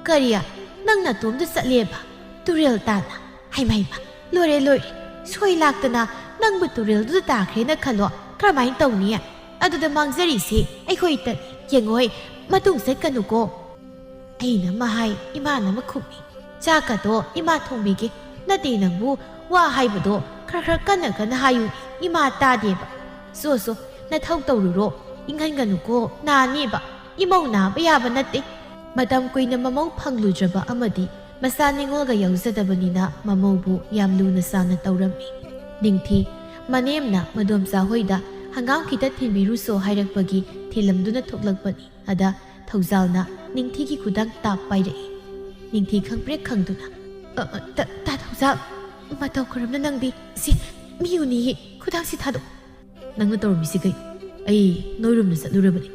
"ꯀꯔꯤ? ꯅꯪ ꯅꯇꯣꯝꯇ ꯆꯠꯂꯦꯕ? ꯇꯨꯔꯦꯜ ꯇꯥꯟꯅ? ꯍꯩꯃ, ꯍꯩꯃ, ꯂꯣꯏꯔꯦ, ꯂꯣꯏꯔꯦ꯫ ꯁꯣꯏ ꯂꯥꯛꯇꯅ ꯅꯪꯕꯨ ꯇꯨꯔꯦꯜꯗꯨꯗ ꯇꯥꯈ꯭ꯔꯦꯅ ꯈꯜꯂꯣ, ꯀꯔꯝꯍꯥꯏꯅ ꯇꯧꯅꯤ? ꯑꯗꯨꯗ ꯃꯥꯡꯖꯔꯤꯁꯦ ꯑꯩꯈꯣꯏꯇꯅꯤ꯫ ꯌꯦꯡꯉꯣꯏ, ꯃꯇꯨꯡ ꯆꯠꯀꯅꯨꯀꯣ꯫" ꯑꯩꯅ ꯑꯃ ꯍꯥꯏ, ꯏꯃꯥꯅ ꯑꯃ ꯈꯨꯝꯃꯤ꯫ "ꯆꯥꯛꯀꯗꯣ ꯏꯃꯥ ꯊꯣꯡꯕꯤꯒꯦ꯫ ꯅꯠꯇꯦ ꯅꯪꯕꯨ, ꯋꯥ ꯍꯥꯏꯕꯗꯣ ꯈꯔ ꯈꯔ ꯀꯟꯅ ꯀꯟꯅ ꯍꯥꯏꯌꯨ, ꯏꯃꯥ ꯇꯥꯗꯦꯕ꯫ ꯆꯣ ꯆꯣ, ꯅꯊꯧ ꯇꯧꯔꯨꯔꯣ, ꯏꯪꯍꯟꯒꯅꯨꯀꯣ, ꯅꯥꯅꯦꯕ꯫ ꯏꯃꯧ ꯅꯥꯕ ꯌꯥꯕ ꯅꯠꯇꯦ꯫" ꯃꯇꯝ ꯀꯨꯏꯅ ꯃꯃꯧ ꯐꯪꯂꯨꯗ꯭ꯔꯕ ꯑꯃꯗꯤ ꯃꯆꯥ ꯅꯤꯉꯣꯜꯒ ꯌꯥꯎꯖꯗꯕꯅꯤꯅ ꯃꯃꯧꯕꯨ ꯌꯥꯝ ꯂꯨꯅ ꯆꯥꯟꯅ ꯇꯧꯔꯝꯃꯤ꯫ ꯅꯤꯡꯊꯤ ꯃꯅꯦꯝꯅ ꯃꯗꯣꯝꯆꯥ ꯍꯣꯏꯗ ꯍꯪꯒꯥꯝ ꯈꯤꯇ ꯊꯤꯟꯕꯤꯔꯨꯆꯣ ꯍꯥꯏꯔꯛꯄꯒꯤ ꯊꯤꯜꯂꯝꯗꯨꯅ ꯊꯣꯛꯂꯛꯄꯅꯤ꯫ ꯑꯗ ꯊꯧꯖꯥꯜꯅ ꯅꯤꯡꯊꯤꯒꯤ ꯈꯨꯗꯥꯡ ꯇꯥꯞ ꯄꯥꯏꯔꯛꯏ꯫ ꯅꯤꯡꯊꯤ ꯈꯪꯄ꯭ꯔꯦꯛ ꯈꯪꯗꯨꯅ, "ꯑ, ꯑ, ꯇ-, ꯇꯥ ꯊꯧꯖꯥꯜ, ꯃꯇꯧ ꯀꯔꯝꯅ ꯅꯪꯗꯤ? ꯁꯤ, ꯃꯤ ꯎꯅꯤꯌꯦ, ꯈꯨꯗꯥꯡꯁꯤ ꯊꯥꯗꯣꯛ꯫" ꯅꯪꯅ ꯇꯧꯔꯝꯃꯤꯁꯤ ꯀꯩ? ꯑꯩ ꯅꯣꯏꯔꯣꯝꯗ ꯆꯠꯂꯨꯔꯕꯅꯤ꯫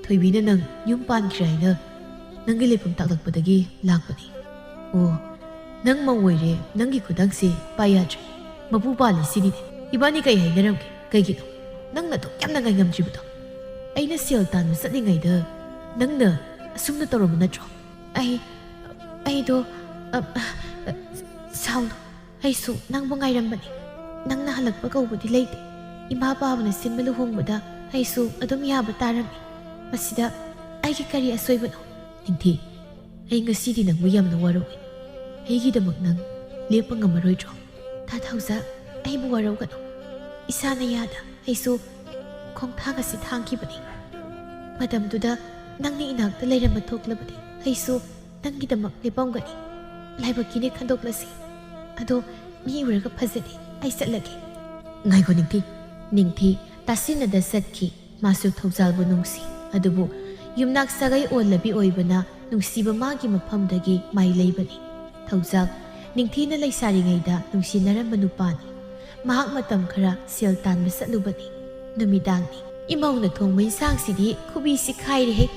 ꯊꯣꯏꯕꯤꯅ ꯅꯪ ꯌꯨꯝ ꯄꯥꯟꯈ꯭ꯔꯦ ꯍꯥꯏꯅ ꯅꯪꯒꯤ ꯂꯩꯐꯝ ꯇꯥꯛꯂꯛꯄꯗꯒꯤ ꯂꯥꯛꯄꯅꯤ꯫ ꯑꯣ, ꯅꯪ ꯃꯧ ꯑꯣꯏꯔꯦ, ꯅꯪꯒꯤ ꯈꯨꯗꯥꯡꯁꯦ ꯄꯥꯏ ꯌꯥꯗ꯭ꯔꯦ꯫ ꯃꯄꯨ ꯄꯥꯜꯂꯦ ꯁꯤꯅꯤꯅꯦ꯫ ꯏꯕꯥꯅꯤ ꯀꯩ ꯍꯥꯏꯅꯔꯝꯒꯦ? ꯀꯩꯒꯤꯅꯣ ꯅꯪꯅ ꯑꯗꯨꯛ ꯌꯥꯝꯅ ꯉꯥꯏꯉꯝꯗ꯭ꯔꯤꯕꯗꯣ? ꯑꯩꯅ ꯁꯦꯜ ꯇꯥꯟꯕ ꯆꯠꯂꯤꯉꯩꯗ ꯅꯪꯅ ꯑꯁꯨꯝꯅ ꯇꯧꯔꯝꯕ ꯅꯠꯇ꯭ꯔꯣ? ꯑꯩ, ꯑꯩꯗꯣ, ꯑ, ꯑ, ꯁꯥꯎꯅꯨ꯫ ꯑꯩꯁꯨ ꯅꯪꯕꯨ ꯉꯥꯏꯔꯝꯕꯅꯤ꯫ ꯅꯪꯅ ꯍꯜꯂꯛꯄ ꯀꯧꯕꯗꯤ ꯂꯩꯇꯦ꯫ ꯏꯃꯥ ꯄꯥꯕꯅ ꯁꯤꯟꯕ ꯂꯨꯍꯣꯡꯕꯗ ꯑꯩꯁꯨ ꯑꯗꯨꯝ ꯌꯥꯕ ꯇꯥꯔꯝꯃꯤ꯫ ꯃꯁꯤꯗ ꯑꯩꯒꯤ ꯀꯔꯤ ꯑꯁꯣꯏꯕꯅꯣ? ꯅꯤꯡꯊꯤ, ꯑꯩ ꯉꯁꯤꯗꯤ ꯅꯪꯕꯨ ꯌꯥꯝꯅ ꯋꯥꯔꯧꯏ꯫ ꯑꯩꯒꯤꯗꯃꯛ ꯅꯪ ꯂꯦꯞꯄ ꯉꯝꯃꯔꯣꯏꯗ꯭ꯔꯣ? ꯊꯥ ꯊꯧꯖꯥꯜ, ꯑꯩꯕꯨ ꯋꯥꯔꯧꯒꯅꯨ꯫ ꯏꯁꯥꯅ ꯌꯥꯗ ꯑꯩꯁꯨ ꯈꯣꯡꯊꯥꯡ ꯑꯁꯤ ꯊꯥꯡꯈꯤꯕꯅꯤ꯫ ꯃꯇꯝꯗꯨꯗ ꯅꯪꯅ ꯏꯅꯥꯛꯇ ꯂꯩꯔꯝꯕ ꯊꯣꯛꯂꯕꯗꯤ ꯑꯩꯁꯨ ꯅꯪꯒꯤꯗꯃꯛ ꯂꯦꯞꯄꯝꯒꯅꯤ꯫ ꯂꯥꯏꯕꯛꯀꯤꯅꯦ, ꯈꯟꯗꯣꯛꯂꯁꯤ꯫ ꯑꯗꯣ ꯃꯤ ꯎꯔꯒ ꯐꯖꯗꯦ, ꯑꯩ ꯆꯠꯂꯒꯦ꯫ ꯉꯥꯏꯈꯣ ꯅꯤꯡꯊꯤ, ꯅꯤꯡꯊꯤ꯫ ꯇꯥꯁꯤꯟꯅꯗ ꯆꯠꯈꯤ꯫ ꯃꯥꯁꯨ ꯊꯧꯖꯥꯜꯕꯨ ꯅꯨꯡꯁꯤ꯫ ꯑꯗꯨꯕꯨ ꯌꯨꯝꯅꯥꯛ ꯁꯥꯒꯩ ꯑꯣꯜꯂꯕꯤ ꯑꯣꯏꯕꯅ ꯅꯨꯡꯁꯤꯕ ꯃꯥꯒꯤ ꯃꯐꯝꯗꯒꯤ ꯃꯥꯏ ꯂꯩꯕꯅꯤ꯫ ꯊꯧꯖꯥꯜ ꯅꯤꯡꯊꯤꯅ ꯂꯩꯁꯥꯔꯤꯉꯩꯗ ꯅꯨꯡꯁꯤꯅꯔꯝꯕ ꯅꯨꯄꯥꯅꯤ꯫ ꯃꯍꯥꯛ ꯃꯇꯝ ꯈꯔ ꯁꯦꯜ ꯇꯥꯟꯕ ꯆꯠꯂꯨꯕꯅꯤ꯫ ꯅꯨꯃꯤꯗꯥꯡꯅꯤ꯫ ꯏꯃꯧꯅ ꯊꯣꯡꯕ ꯏꯟꯁꯥꯡꯁꯤꯗꯤ ꯈꯨꯕꯤꯁꯤ ꯈꯥꯏꯔꯦꯍꯦ꯫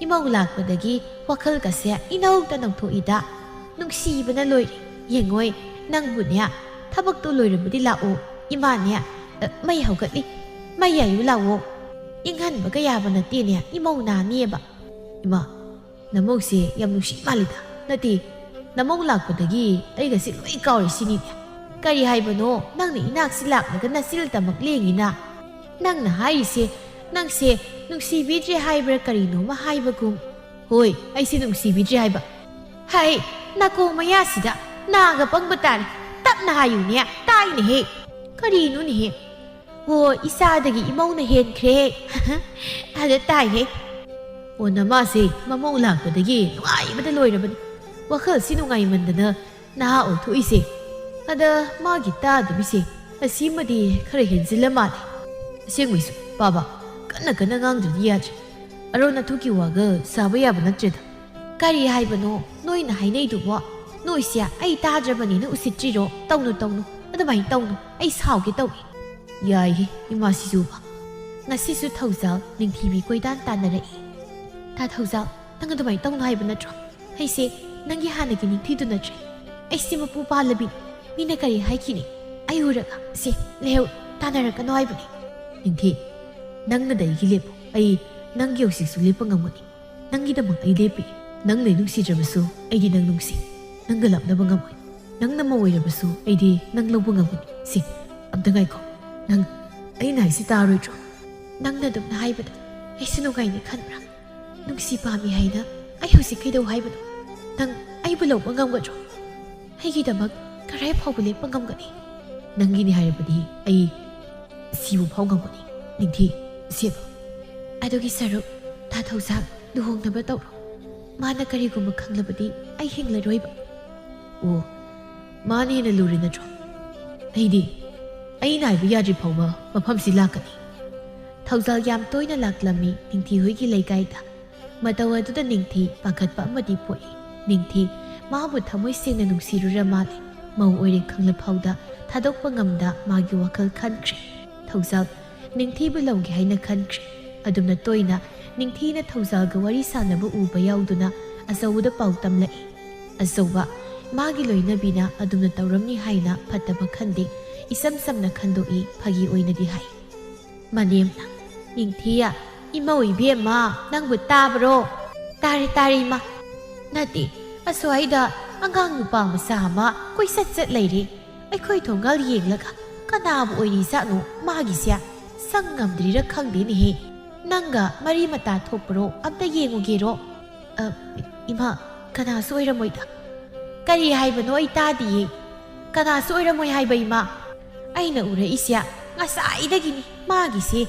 ꯏꯃꯧ ꯂꯥꯛꯄꯗꯒꯤ ꯋꯥꯈꯜꯒꯁꯦ ꯏꯅꯧꯗ ꯅꯧꯊꯣꯛꯏꯗ꯫ ꯅꯨꯡꯁꯤꯕꯅ ꯂꯣꯏꯔꯦ꯫ ꯌꯦꯡꯉꯣꯏ, ꯅꯪꯕꯨꯅꯦ, ꯊꯕꯛꯇꯣ ꯂꯣꯏꯔꯕꯗꯤ ꯂꯥꯛꯑꯣ꯫ ꯏꯃꯥꯅꯦ, ꯑ, ꯃꯩ ꯍꯧꯒꯠꯂꯤ꯫ ꯃꯩ ꯌꯥꯏꯌꯨ ꯂꯥꯛꯑꯣ꯫ ꯏꯪꯍꯟꯕꯒ ꯌꯥꯕ ꯅꯠꯇꯦꯅꯦ, ꯏꯃꯧ ꯅꯥꯅꯤꯌꯦꯕ꯫ ꯏꯃꯥ, ꯅꯃꯧꯁꯦ ꯌꯥꯝ ꯅꯨꯡꯁꯤ ꯃꯥꯜꯂꯤꯗ꯫ ꯅꯠꯇꯦ, ꯅꯃꯧ ꯂꯥꯛꯄꯗꯒꯤ ꯑꯩꯒꯁꯦ ꯂꯣꯏ ꯀꯥꯎꯔꯤꯁꯤꯅꯤꯅꯦ꯫ ꯀꯔꯤ ꯍꯥꯏꯕꯅꯣ? ꯅꯪꯅ ꯏꯅꯥꯛꯁꯤ ꯂꯥꯛꯂꯒ ꯅꯆꯤꯜ ꯇꯃꯛ ꯂꯦꯡꯉꯤꯅ? ꯅꯪꯅ ꯍꯥꯏꯔꯤꯁꯦ, ꯅꯪꯁꯦ ꯅꯨꯡꯁꯤꯕꯤꯗ꯭ꯔꯦ ꯍꯥꯏꯕ꯭ꯔꯥ ꯀꯔꯤꯅꯣꯃ ꯍꯥꯏꯕꯒꯨꯝ꯫ ꯍꯣꯏ, ꯑꯩꯁꯦ ꯅꯨꯡꯁꯤꯕꯤꯗ꯭ꯔꯦ ꯍꯥꯏꯕ꯫ ꯍꯩ, ꯅꯥꯀꯣꯡ ꯃꯌꯥꯁꯤꯗ ꯅꯥꯒ ꯄꯪꯕ ꯇꯥꯔꯦ꯫ ꯇꯞꯅ ꯍꯥꯏꯌꯨꯅꯦ, ꯇꯥꯏꯅꯦꯍꯦ꯫ ꯀꯔꯤꯅꯣꯅꯦꯍꯦ? ꯑꯣ, ꯏꯆꯥꯗꯒꯤ ꯏꯃꯧꯅ ꯍꯦꯟꯈ꯭ꯔꯦ꯫ ꯑꯗ ꯇꯥꯏꯍꯦ꯫ ꯑꯣ, ꯅꯃꯥꯁꯦ ꯃꯃꯧ ꯂꯥꯛꯄꯗꯒꯤ ꯅꯨꯡꯉꯥꯏꯕꯗ ꯂꯣꯏꯔꯕꯅꯤ꯫ ꯋꯥꯈꯜꯁꯤ ꯅꯨꯡꯉꯥꯏꯃꯟꯗꯅ ꯅꯍꯥ ꯑꯣꯟꯊꯣꯛꯏꯁꯦ꯫ ꯑꯗ ꯃꯥꯒꯤ ꯇꯥꯗꯕꯤꯁꯦ ꯑꯁꯤꯃꯗꯤ ꯈꯔ ꯍꯦꯟꯖꯤꯜꯂ ꯃꯥꯜꯂꯦ꯫ ꯑꯁꯦꯡꯕꯩꯁꯨ, ꯄꯥꯕ, ꯀꯟꯅ ꯀꯟꯅ ꯉꯥꯡꯗ꯭ꯔꯗꯤ ꯌꯥꯗ꯭ꯔꯦ꯫ ꯑꯔꯣꯟ ꯑꯊꯨꯞꯀꯤ ꯋꯥꯒ ꯁꯥꯕ ꯌꯥꯕ ꯅꯠꯇ꯭ꯔꯦꯗ꯫ ꯀꯔꯤ ꯍꯥꯏꯕꯅꯣ ꯅꯣꯏꯅ ꯍꯥꯏꯅꯩꯗꯨꯕꯣ? ꯅꯣꯏꯁꯦ ꯑꯩ ꯇꯥꯗ꯭ꯔꯕꯅꯤꯅ ꯎꯁꯤꯠꯇ꯭ꯔꯤꯔꯣ? ꯇꯧꯅꯨ, ꯇꯧꯅꯨ, ꯑꯗꯨꯃꯥꯏꯅ ꯇꯧꯅꯨ, ꯑꯩ ꯁꯥꯎꯒꯦ ꯇꯧꯏ꯫ ꯌꯥꯏꯌꯦ, ꯏꯃꯥ ꯁꯤꯁꯨꯕ꯫ ꯉꯁꯤꯁꯨ ꯊꯧꯖꯥꯜ ꯅꯤꯡꯊꯤꯕꯤ ꯀꯣꯏꯇꯥꯟ ꯇꯥꯟꯅꯔꯛꯏ꯫ "ꯇꯥ ꯊꯧꯖꯥꯜ, ꯅꯪ ꯑꯗꯨꯃꯥꯏꯅ ꯇꯧꯅꯨ ꯍꯥꯏꯕ ꯅꯠꯇ꯭ꯔꯣ? ꯑꯩꯁꯦ ꯅꯪꯒꯤ ꯍꯥꯟꯅꯒꯤ ꯅꯤꯡꯊꯤꯗꯨ ꯅꯠꯇ꯭ꯔꯦ꯫ ꯑꯩꯁꯦ ꯃꯄꯨ ꯄꯥꯜꯂꯕꯤꯅꯤ꯫ ꯃꯤꯅ ꯀꯔꯤ ꯍꯥꯏꯈꯤꯅꯤ? ꯑꯩ ꯎꯔꯒ, ꯁꯦ, ꯂꯩꯍꯧ, ꯇꯥꯟꯅꯔꯛꯀꯅꯨ ꯍꯥꯏꯕꯅꯤ꯫" "ꯅꯤꯡꯊꯤ, ꯅꯪꯅ ꯗꯥꯏꯒꯤ ꯂꯦꯞꯄꯨ꯫ ꯑꯩ ꯅꯪꯒꯤ ꯍꯧꯖꯤꯛꯁꯨ ꯂꯦꯞꯄ ꯉꯝꯒꯅꯤ꯫ ꯅꯪꯒꯤꯗꯃꯛ ꯑꯩ ꯂꯦꯞꯄꯤ꯫ ꯅꯪꯅ ꯑꯩ ꯅꯨꯡꯁꯤꯗ꯭ꯔꯕꯁꯨ ꯑꯩꯗꯤ ꯅꯪ ꯅꯨꯡꯁꯤ꯫ ꯅꯪꯒ ꯂꯥꯞꯅꯕ ꯉꯝꯃꯣꯏ꯫ ꯅꯪꯅ ꯃꯧ ꯑꯣꯏꯔꯕꯁꯨ ꯑꯩꯗꯤ ꯅꯪ ꯂꯧꯕ ꯉꯝꯒꯅꯤ꯫ ꯁꯦ, ꯑꯝꯇ ꯉꯥꯏꯈꯣ꯫ ꯅꯪ ꯑꯩꯅ ꯍꯥꯏꯁꯤ ꯇꯥꯔꯣꯏꯗ꯭ꯔꯣ?" "ꯅꯪꯅ ꯑꯗꯨꯝꯅ ꯍꯥꯏꯕꯗ ꯑꯩꯁꯨ ꯅꯨꯡꯉꯥꯏꯅꯤ ꯈꯟꯕ꯭ꯔꯥ? ꯅꯨꯡꯁꯤ ꯄꯥꯝꯃꯤ ꯍꯥꯏꯅ ꯑꯩ ꯍꯧꯖꯤꯛ ꯀꯩꯗꯧ ꯍꯥꯏꯕꯅꯣ? ꯅꯪ ꯑꯩꯕꯨ ꯂꯧꯕ ꯉꯝꯒꯗ꯭ꯔꯣ? ꯑꯩꯒꯤꯗꯃꯛ ꯀꯔꯥꯏ ꯐꯥꯎꯕ ꯂꯦꯞꯄ ꯉꯝꯒꯅꯤ?" "ꯅꯪꯒꯤꯅꯤ ꯍꯥꯏꯔꯕꯗꯤ ꯑꯩ ꯁꯤꯕ ꯐꯥꯎ ꯉꯝꯒꯅꯤ, ꯅꯤꯡꯊꯤ꯫ ꯁꯦꯕ꯫" "ꯑꯗꯨꯒꯤ ꯁꯔꯨꯛ, ꯇꯥ ꯊꯧꯖꯥꯜ, ꯂꯨꯍꯣꯡꯅꯕ ꯇꯧꯔꯣ꯫ ꯃꯥꯅ ꯀꯔꯤꯒꯨꯝꯕ ꯈꯪꯂꯕꯗꯤ ꯑꯩ ꯍꯤꯡꯂꯔꯣꯏꯕ꯫" "ꯑꯣ, ꯃꯥꯅ ꯍꯦꯟꯅ ꯂꯨꯔꯦ ꯅꯠꯇ꯭ꯔꯣ? ꯑꯩꯗꯤ ꯑꯩꯅ ꯍꯥꯏꯕ ꯌꯥꯗ꯭ꯔꯤ ꯐꯥꯎꯕ ꯃꯐꯝꯁꯤ ꯂꯥꯛꯀꯅꯤ꯫" ꯊꯧꯖꯥꯜ ꯌꯥꯝ ꯇꯣꯏꯅ ꯂꯥꯛꯂꯝꯃꯤ ꯅꯤꯡꯊꯤ ꯍꯣꯏꯒꯤ ꯂꯩꯀꯥꯏꯗ꯫ ꯃꯇꯧ ꯑꯗꯨꯗ ꯅꯤꯡꯊꯤ ꯄꯥꯈꯠꯄ ꯑꯃꯗꯤ ꯄꯣꯛꯏ꯫ ꯅꯤꯡꯊꯤ ꯃꯥꯕꯨ ꯊꯃꯣꯏ ꯁꯦꯡꯅ ꯅꯨꯡꯁꯤꯔꯨꯔ ꯃꯥꯜꯂꯦ꯫ ꯃꯧ ꯑꯣꯏꯔꯦ ꯈꯪꯂ ꯐꯥꯎꯗ ꯊꯥꯗꯣꯛꯄ ꯉꯝꯗ ꯃꯥꯒꯤ ꯋꯥꯈꯜ ꯈꯟꯈ꯭ꯔꯦ꯫ ꯊꯧꯖꯥꯜ ꯅꯤꯡꯊꯤꯕꯨ ꯂꯧꯒꯦ ꯍꯥꯏꯅ ꯈꯟꯈ꯭ꯔꯦ꯫ ꯑꯗꯨꯝꯅ ꯇꯣꯏꯅ ꯅꯤꯡꯊꯤꯅ ꯊꯧꯖꯥꯜꯒ ꯋꯥꯔꯤ ꯁꯥꯟꯅꯕ ꯎꯕ ꯌꯥꯎꯗꯨꯅ ꯑꯆꯧꯕꯗ ꯄꯥꯎ ꯇꯝꯂꯛꯏ꯫ ꯑꯆꯧꯕ, ꯃꯥꯒꯤ ꯂꯣꯏꯅꯕꯤꯅ ꯑꯗꯨꯝꯅ ꯇꯧꯔꯝꯅꯤ ꯍꯥꯏꯅ ꯐꯠꯇꯕ ꯈꯟꯗꯦ, ꯏꯆꯝ ꯆꯝꯅ ꯈꯟꯗꯣꯛꯏ, ꯐꯥꯒꯤ ꯑꯣꯏꯅꯗꯤ ꯍꯥꯏ꯫ ꯃꯅꯦꯝꯅ, "ꯅꯤꯡꯊꯤꯌꯥ, ꯏꯃꯧ ꯏꯕꯦꯝꯃ, ꯅꯪꯕꯨ ꯇꯥꯕ꯭ꯔꯣ?" "ꯇꯥꯔꯦ, ꯇꯥꯔꯦ, ꯏꯃꯥ꯫" "ꯅꯠꯇꯦ, ꯑꯁ꯭ꯋꯥꯏꯗ ꯑꯉꯥꯡ ꯅꯨꯄꯥ ꯃꯆꯥ ꯑꯃ ꯀꯣꯏꯆꯠ ꯆꯠ ꯂꯩꯔꯦ꯫ ꯑꯩꯈꯣꯏ ꯊꯣꯡꯒꯥꯜ ꯌꯦꯡꯂꯒ ꯀꯅꯥꯕꯨ ꯑꯣꯏꯔꯤꯖꯥꯠꯅꯣ ꯃꯥꯒꯤꯁꯦ? ꯁꯪ ꯉꯝꯗ꯭ꯔꯤꯔ ꯈꯪꯗꯦꯅꯦꯍꯦ꯫ ꯅꯪꯒ ꯃꯔꯤ ꯃꯇꯥ ꯊꯣꯛꯄ꯭ꯔꯣ? ꯑꯝꯇ ꯌꯦꯡꯉꯨꯒꯦꯔꯣ?" "ꯑ, ꯏꯃꯥ, ꯀꯅꯥꯁꯨ ꯑꯣꯏꯔꯝꯃꯣꯏꯗ꯫" "ꯀꯔꯤ ꯍꯥꯏꯕꯅꯣ? ꯑꯩ ꯇꯥꯗꯤꯌꯦ꯫ ꯀꯅꯥꯁꯨ ꯑꯣꯏꯔꯝꯃꯣꯏ ꯍꯥꯏꯕ, ꯏꯃꯥ?" "ꯑꯩꯅ ꯎꯔꯛꯏꯁꯦ ꯉꯁꯥꯏꯗꯒꯤꯅꯤ꯫ ꯃꯥꯒꯤꯁꯦ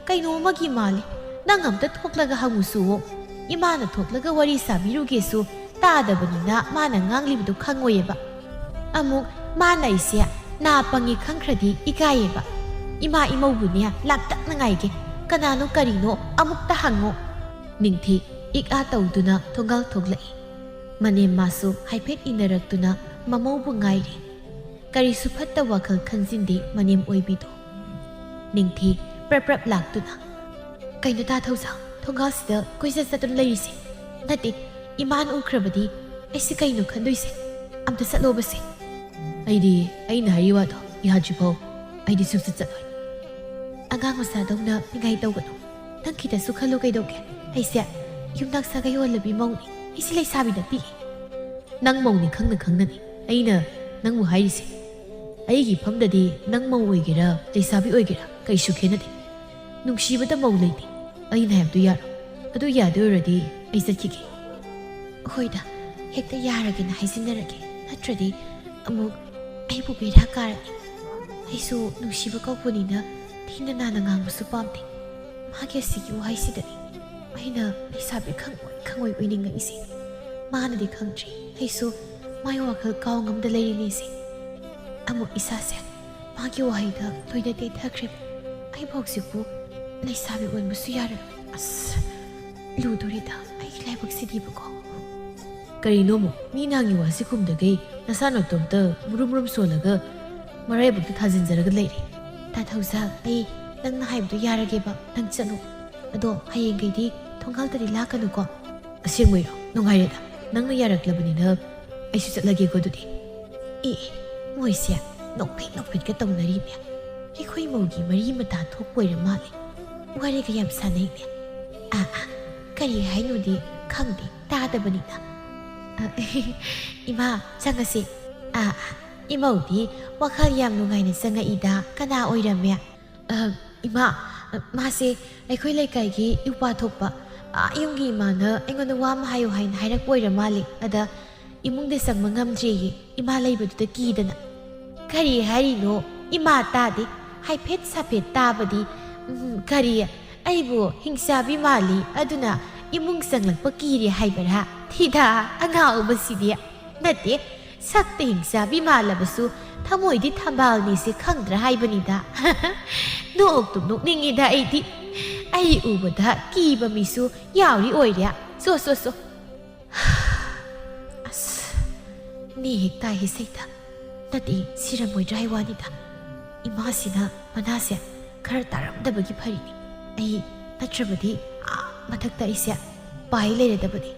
ꯀꯩꯅꯣ ꯑꯃꯒꯤ ꯃꯥꯜꯂꯤ꯫ ꯅꯪ ꯑꯝꯇ ꯊꯣꯛꯂꯒ ꯍꯪꯉꯨꯁꯨꯋꯣ꯫ ꯏꯃꯥꯅ ꯊꯣꯛꯂꯒ ꯋꯥꯔꯤ ꯁꯥꯕꯤꯔꯨꯒꯦꯁꯨ ꯇꯥꯗꯕꯅꯤꯅ ꯃꯥꯅ ꯉꯥꯡꯂꯤꯕꯗꯣ ꯈꯪꯉꯣꯏꯌꯦꯕ꯫ ꯑꯃꯨꯛ ꯃꯥꯅ ꯑꯩꯁꯦ ꯅꯥ ꯄꯪꯉꯤ ꯈꯪꯈ꯭ꯔꯗꯤ ꯏꯀꯥꯏꯌꯦꯕ꯫ ꯏꯃꯥ ꯏꯃꯧꯕꯨꯅꯦ ꯂꯥꯞꯇꯛꯅ ꯉꯥꯏꯒꯦ꯫ ꯀꯅꯥꯅꯣ ꯀꯔꯤꯅꯣ ꯑꯃꯨꯛꯇ ꯍꯪꯉꯣ꯫" ꯅꯤꯡꯊꯤ ꯏꯛ ꯑꯥ ꯇꯧꯗꯨꯅ ꯊꯣꯡꯒꯥꯜ ꯊꯣꯛꯂꯛꯏ꯫ ꯃꯅꯦꯝ ꯃꯥꯁꯨ ꯍꯥꯏꯐꯦꯠ ꯏꯟꯅꯔꯛꯇꯨꯅ ꯃꯃꯧꯕꯨ ꯉꯥꯏꯔꯤ꯫ ꯀꯔꯤꯁꯨ ꯐꯠꯇ ꯋꯥꯈꯜ ꯈꯟꯖꯤꯟꯗꯦ ꯃꯅꯦꯝ ꯑꯣꯏꯕꯤꯗꯣ꯫ ꯅꯤꯡꯊꯤ ꯄ꯭ꯔꯞ ꯄ꯭ꯔꯞ ꯂꯥꯛꯇꯨꯅ, "ꯀꯩꯅꯣ ꯇꯥ ꯊꯧꯖꯥ, ꯊꯣꯡꯒꯥꯜꯁꯤꯗ ꯀꯣꯏꯆꯠ ꯆꯠꯇꯨꯅ ꯂꯩꯔꯤꯁꯦ? ꯅꯠꯇꯦ, ꯏꯃꯥꯅ ꯎꯈ꯭ꯔꯕꯗꯤ ꯑꯩꯁꯦ ꯀꯩꯅꯣ ꯈꯟꯗꯣꯏꯁꯦ? ꯑꯝꯇ ꯆꯠꯂꯣꯕꯁꯦ꯫" "ꯑꯩꯗꯤ ꯑꯩꯅ ꯍꯥꯏꯔꯤ ꯋꯥꯗꯣ ꯌꯥꯗ꯭ꯔꯤꯐꯥꯎ ꯑꯩꯗꯤ ꯁꯨꯡꯆꯠ ꯆꯠꯂꯣꯏ꯫" "ꯑꯉꯥꯡ ꯃꯆꯥꯗꯧꯅ ꯅꯤꯡꯉꯥꯏ ꯇꯧꯒꯅꯨ꯫ ꯅꯪ ꯈꯤꯇꯁꯨ ꯈꯜꯂꯨ ꯀꯩꯗꯧꯒꯦ? ꯑꯩꯁꯦ ꯌꯨꯝꯅꯥꯛ ꯁꯥꯒꯩ ꯑꯣꯜꯂꯕꯤ ꯃꯧꯅꯤ꯫ ꯑꯩꯁꯦ ꯂꯩꯁꯥꯕꯤ ꯅꯠꯇꯤꯌꯦ꯫" "ꯅꯪ ꯃꯧꯅꯤ ꯈꯪꯅ ꯈꯪꯅꯅꯤ ꯑꯩꯅ ꯅꯪꯕꯨ ꯍꯥꯏꯔꯤꯁꯦ꯫ ꯑꯩꯒꯤ ꯏꯐꯝꯗꯗꯤ ꯅꯪ ꯃꯧ ꯑꯣꯏꯒꯦꯔꯥ, ꯂꯩꯁꯥꯕꯤ ꯑꯣꯏꯒꯦꯔꯥ, ꯀꯩꯁꯨ ꯈꯦꯠꯅꯗꯦ꯫ ꯅꯨꯡꯁꯤꯕꯗ ꯃꯧ ꯂꯩꯇꯦ꯫ ꯑꯩꯅ ꯍꯥꯏꯕꯗꯨ ꯌꯥꯔꯣ꯫ ꯑꯗꯨ ꯌꯥꯗꯣꯏ ꯑꯣꯏꯔꯗꯤ ꯑꯩ ꯆꯠꯈꯤꯒꯦ꯫" "ꯍꯣꯏꯗ, ꯍꯦꯛꯇ ꯌꯥꯔꯒꯦꯅ ꯍꯥꯏꯖꯤꯟꯅꯔꯒꯦ꯫ ꯅꯠꯇ꯭ꯔꯗꯤ ꯑꯃꯨꯛ ꯑꯩꯕꯨ ꯕꯦꯔꯥ ꯀꯥꯔꯅꯤ꯫ ꯑꯩꯁꯨ ꯅꯨꯡꯁꯤꯕ ꯀꯧꯕꯅꯤꯅ ꯊꯤꯅ ꯅꯥꯟꯅ ꯉꯥꯡꯕꯁꯨ ꯄꯥꯝꯗꯦ꯫ ꯃꯥꯒꯤ ꯑꯁꯤꯒꯤ ꯋꯥꯍꯩꯁꯤꯗꯅꯤ ꯑꯩꯅ ꯂꯩꯁꯥꯕꯤ ꯈꯪꯑꯣꯏ ꯈꯪꯑꯣꯏ ꯑꯣꯏꯅꯤꯡꯉꯛꯏꯁꯦ꯫ ꯃꯥꯅꯗꯤ ꯈꯪꯗ꯭ꯔꯤ ꯑꯩꯁꯨ ꯃꯥꯒꯤ ꯋꯥꯈꯜ ꯀꯥꯎ ꯉꯝꯗ ꯂꯩꯔꯤꯅꯦꯁꯦ꯫ ꯑꯃꯨꯛ ꯏꯁꯥꯁꯦ ꯃꯥꯒꯤ ꯋꯥꯍꯩꯗ ꯂꯣꯏꯅ ꯇꯦꯊꯈ꯭ꯔꯦ꯫ ꯑꯩꯕꯨ ꯍꯧꯖꯤꯛꯄꯨ ꯂꯩꯁꯥꯕꯤ ꯑꯣꯟꯕꯁꯨ ꯌꯥꯔꯣꯏ꯫ ꯑꯁ, ꯂꯨꯗꯣꯔꯤꯗ ꯑꯩꯒꯤ ꯂꯥꯏꯕꯛꯁꯤꯗꯤꯕꯀꯣ꯫" "ꯀꯔꯤꯅꯣ ꯑꯃꯨꯛ? ꯃꯤ ꯅꯍꯥꯟꯒꯤ ꯋꯥꯁꯤ ꯈꯨꯝꯗꯈꯩ ꯅꯁꯥ ꯅꯇꯣꯝꯇ ꯃꯨꯔꯨꯝ ꯃꯨꯔꯨꯝ ꯁꯣꯜꯂꯒ ꯃꯔꯥꯏꯕꯛꯇ ꯊꯥꯖꯤꯟꯖꯔꯒ ꯂꯩꯔꯦ꯫" "ꯇꯥ ꯊꯧꯖꯥ, ꯑꯩ ꯅꯪꯅ ꯍꯥꯏꯕꯗꯨ ꯌꯥꯔꯒꯦꯕ, ꯅꯪ ꯆꯠꯂꯨ꯫ ꯑꯗꯣ ꯍꯌꯦꯡꯈꯩꯗꯤ ꯊꯣꯡꯒꯥꯜꯗꯗꯤ ꯂꯥꯛꯀꯅꯨꯀꯣ꯫" "ꯑꯁꯦꯡꯕꯩꯔꯣ? ꯅꯨꯡꯉꯥꯏꯔꯦꯗ, ꯅꯪꯅ ꯌꯥꯔꯛꯂꯕꯅꯤꯅ ꯑꯩꯁꯨ ꯆꯠꯂꯒꯦꯀꯣ ꯑꯗꯨꯗꯤ꯫" "ꯑꯦ, ꯃꯣꯏꯁꯦ ꯅꯣꯛꯐꯦꯠ ꯅꯣꯛꯐꯦꯠꯀ ꯇꯧꯅꯔꯤꯅꯦ꯫ ꯑꯩꯈꯣꯏ ꯃꯧꯒꯤ ꯃꯔꯤ ꯃꯇꯥ ꯊꯣꯛꯄ ꯑꯣꯏꯔ ꯃꯥꯜꯂꯦ꯫ ꯋꯥꯔꯤꯒ ꯌꯥꯝ ꯁꯥꯟꯅꯩꯅꯦ꯫ ꯑꯥ, ꯑꯥ, ꯀꯔꯤ ꯍꯥꯏꯅꯣꯗꯤ ꯈꯪꯗꯦ, ꯇꯥꯗꯕꯅꯤꯅ꯫ ꯑ, ꯏꯃꯥ, ꯆꯪꯉꯁꯤ꯫ ꯑꯥ, ꯑꯥ, ꯏꯃꯧꯗꯤ ꯋꯥꯈꯜ ꯌꯥꯝ ꯅꯨꯡꯉꯥꯏꯅ ꯆꯪꯉꯛꯏꯗ꯫ ꯀꯅꯥ ꯑꯣꯏꯔꯝꯃꯦ?" "ꯑ, ꯏꯃꯥ, ꯑ, ꯃꯥꯁꯦ ꯑꯩꯈꯣꯏ ꯂꯩꯀꯥꯏꯒꯤ ꯏꯎꯄꯥ ꯊꯣꯛꯄ, ꯑꯥ, ꯌꯨꯝꯒꯤ ꯏꯃꯥꯅ ꯑꯩꯉꯣꯟꯗ ꯋꯥ ꯑꯃ ꯍꯥꯏꯌꯨ ꯍꯥꯏꯅ ꯍꯥꯏꯔꯛꯄ ꯑꯣꯏꯔ ꯃꯥꯜꯂꯦ꯫ ꯑꯗ ꯏꯃꯨꯡꯗ ꯆꯪꯕ ꯉꯝꯗ꯭ꯔꯦꯌꯦ, ꯏꯃꯥ ꯂꯩꯕꯗꯨꯗ ꯀꯤꯗꯅ꯫" "ꯀꯔꯤ ꯍꯥꯏꯔꯤꯅꯣ? ꯏꯃꯥ ꯇꯥꯗꯦ꯫ ꯍꯥꯏꯐꯦꯠ ꯁꯥꯐꯦꯠ ꯇꯥꯕꯗꯤ, ꯎꯝ, ꯀꯔꯤ, ꯑꯩꯕꯨ ꯍꯤꯡꯆꯥꯕꯤ ꯃꯥꯜꯂꯤ, ꯑꯗꯨꯅ ꯏꯃꯨꯡ ꯆꯪꯂꯛꯄ ꯀꯤꯔꯦ ꯍꯥꯏꯕꯔꯥ? ꯊꯤꯗꯥ, ꯑꯉꯥꯎꯕꯁꯤꯗꯤ꯫ ꯅꯠꯇꯦ, ꯁꯛꯇ ꯍꯤꯡꯆꯥꯕꯤ ꯃꯥꯜꯂꯕꯁꯨ ꯊꯃꯣꯏꯗꯤ ꯊꯝꯕꯥꯜꯅꯤꯁꯦ ꯈꯪꯗ꯭ꯔꯥ ꯍꯥꯏꯕꯅꯤꯗ꯫" ꯅꯣꯛꯇꯨꯝ ꯅꯣꯛꯅꯤꯡꯉꯤꯗ ꯑꯩꯗꯤ꯫ ꯑꯩ ꯎꯕꯗ ꯀꯤꯕ ꯃꯤꯁꯨ ꯌꯥꯎꯔꯤ ꯑꯣꯏꯔꯦ꯫ ꯆꯣ, ꯆꯣ, ꯆꯣ꯫ ꯑꯁ, ꯅꯦ ꯍꯦꯛ ꯇꯥꯏ ꯏꯁꯩꯗ꯫ ꯅꯠꯇꯦ, ꯁꯤꯔꯝꯃꯣꯏꯗ꯭ꯔꯥ ꯍꯥꯏ ꯋꯥꯅꯤꯗ꯫ ꯏꯃꯥꯁꯤꯅ ꯃꯅꯥꯁꯦ ꯈꯔ ꯇꯥꯔꯝꯗꯕꯒꯤ ꯐꯔꯤꯅꯤ꯫ ꯑꯩ ꯅꯠꯇ꯭ꯔꯕꯗꯤ ꯑꯥ ꯃꯊꯛꯇ ꯑꯩꯁꯦ ꯄꯥꯏ ꯂꯩꯔꯗꯕꯅꯤ꯫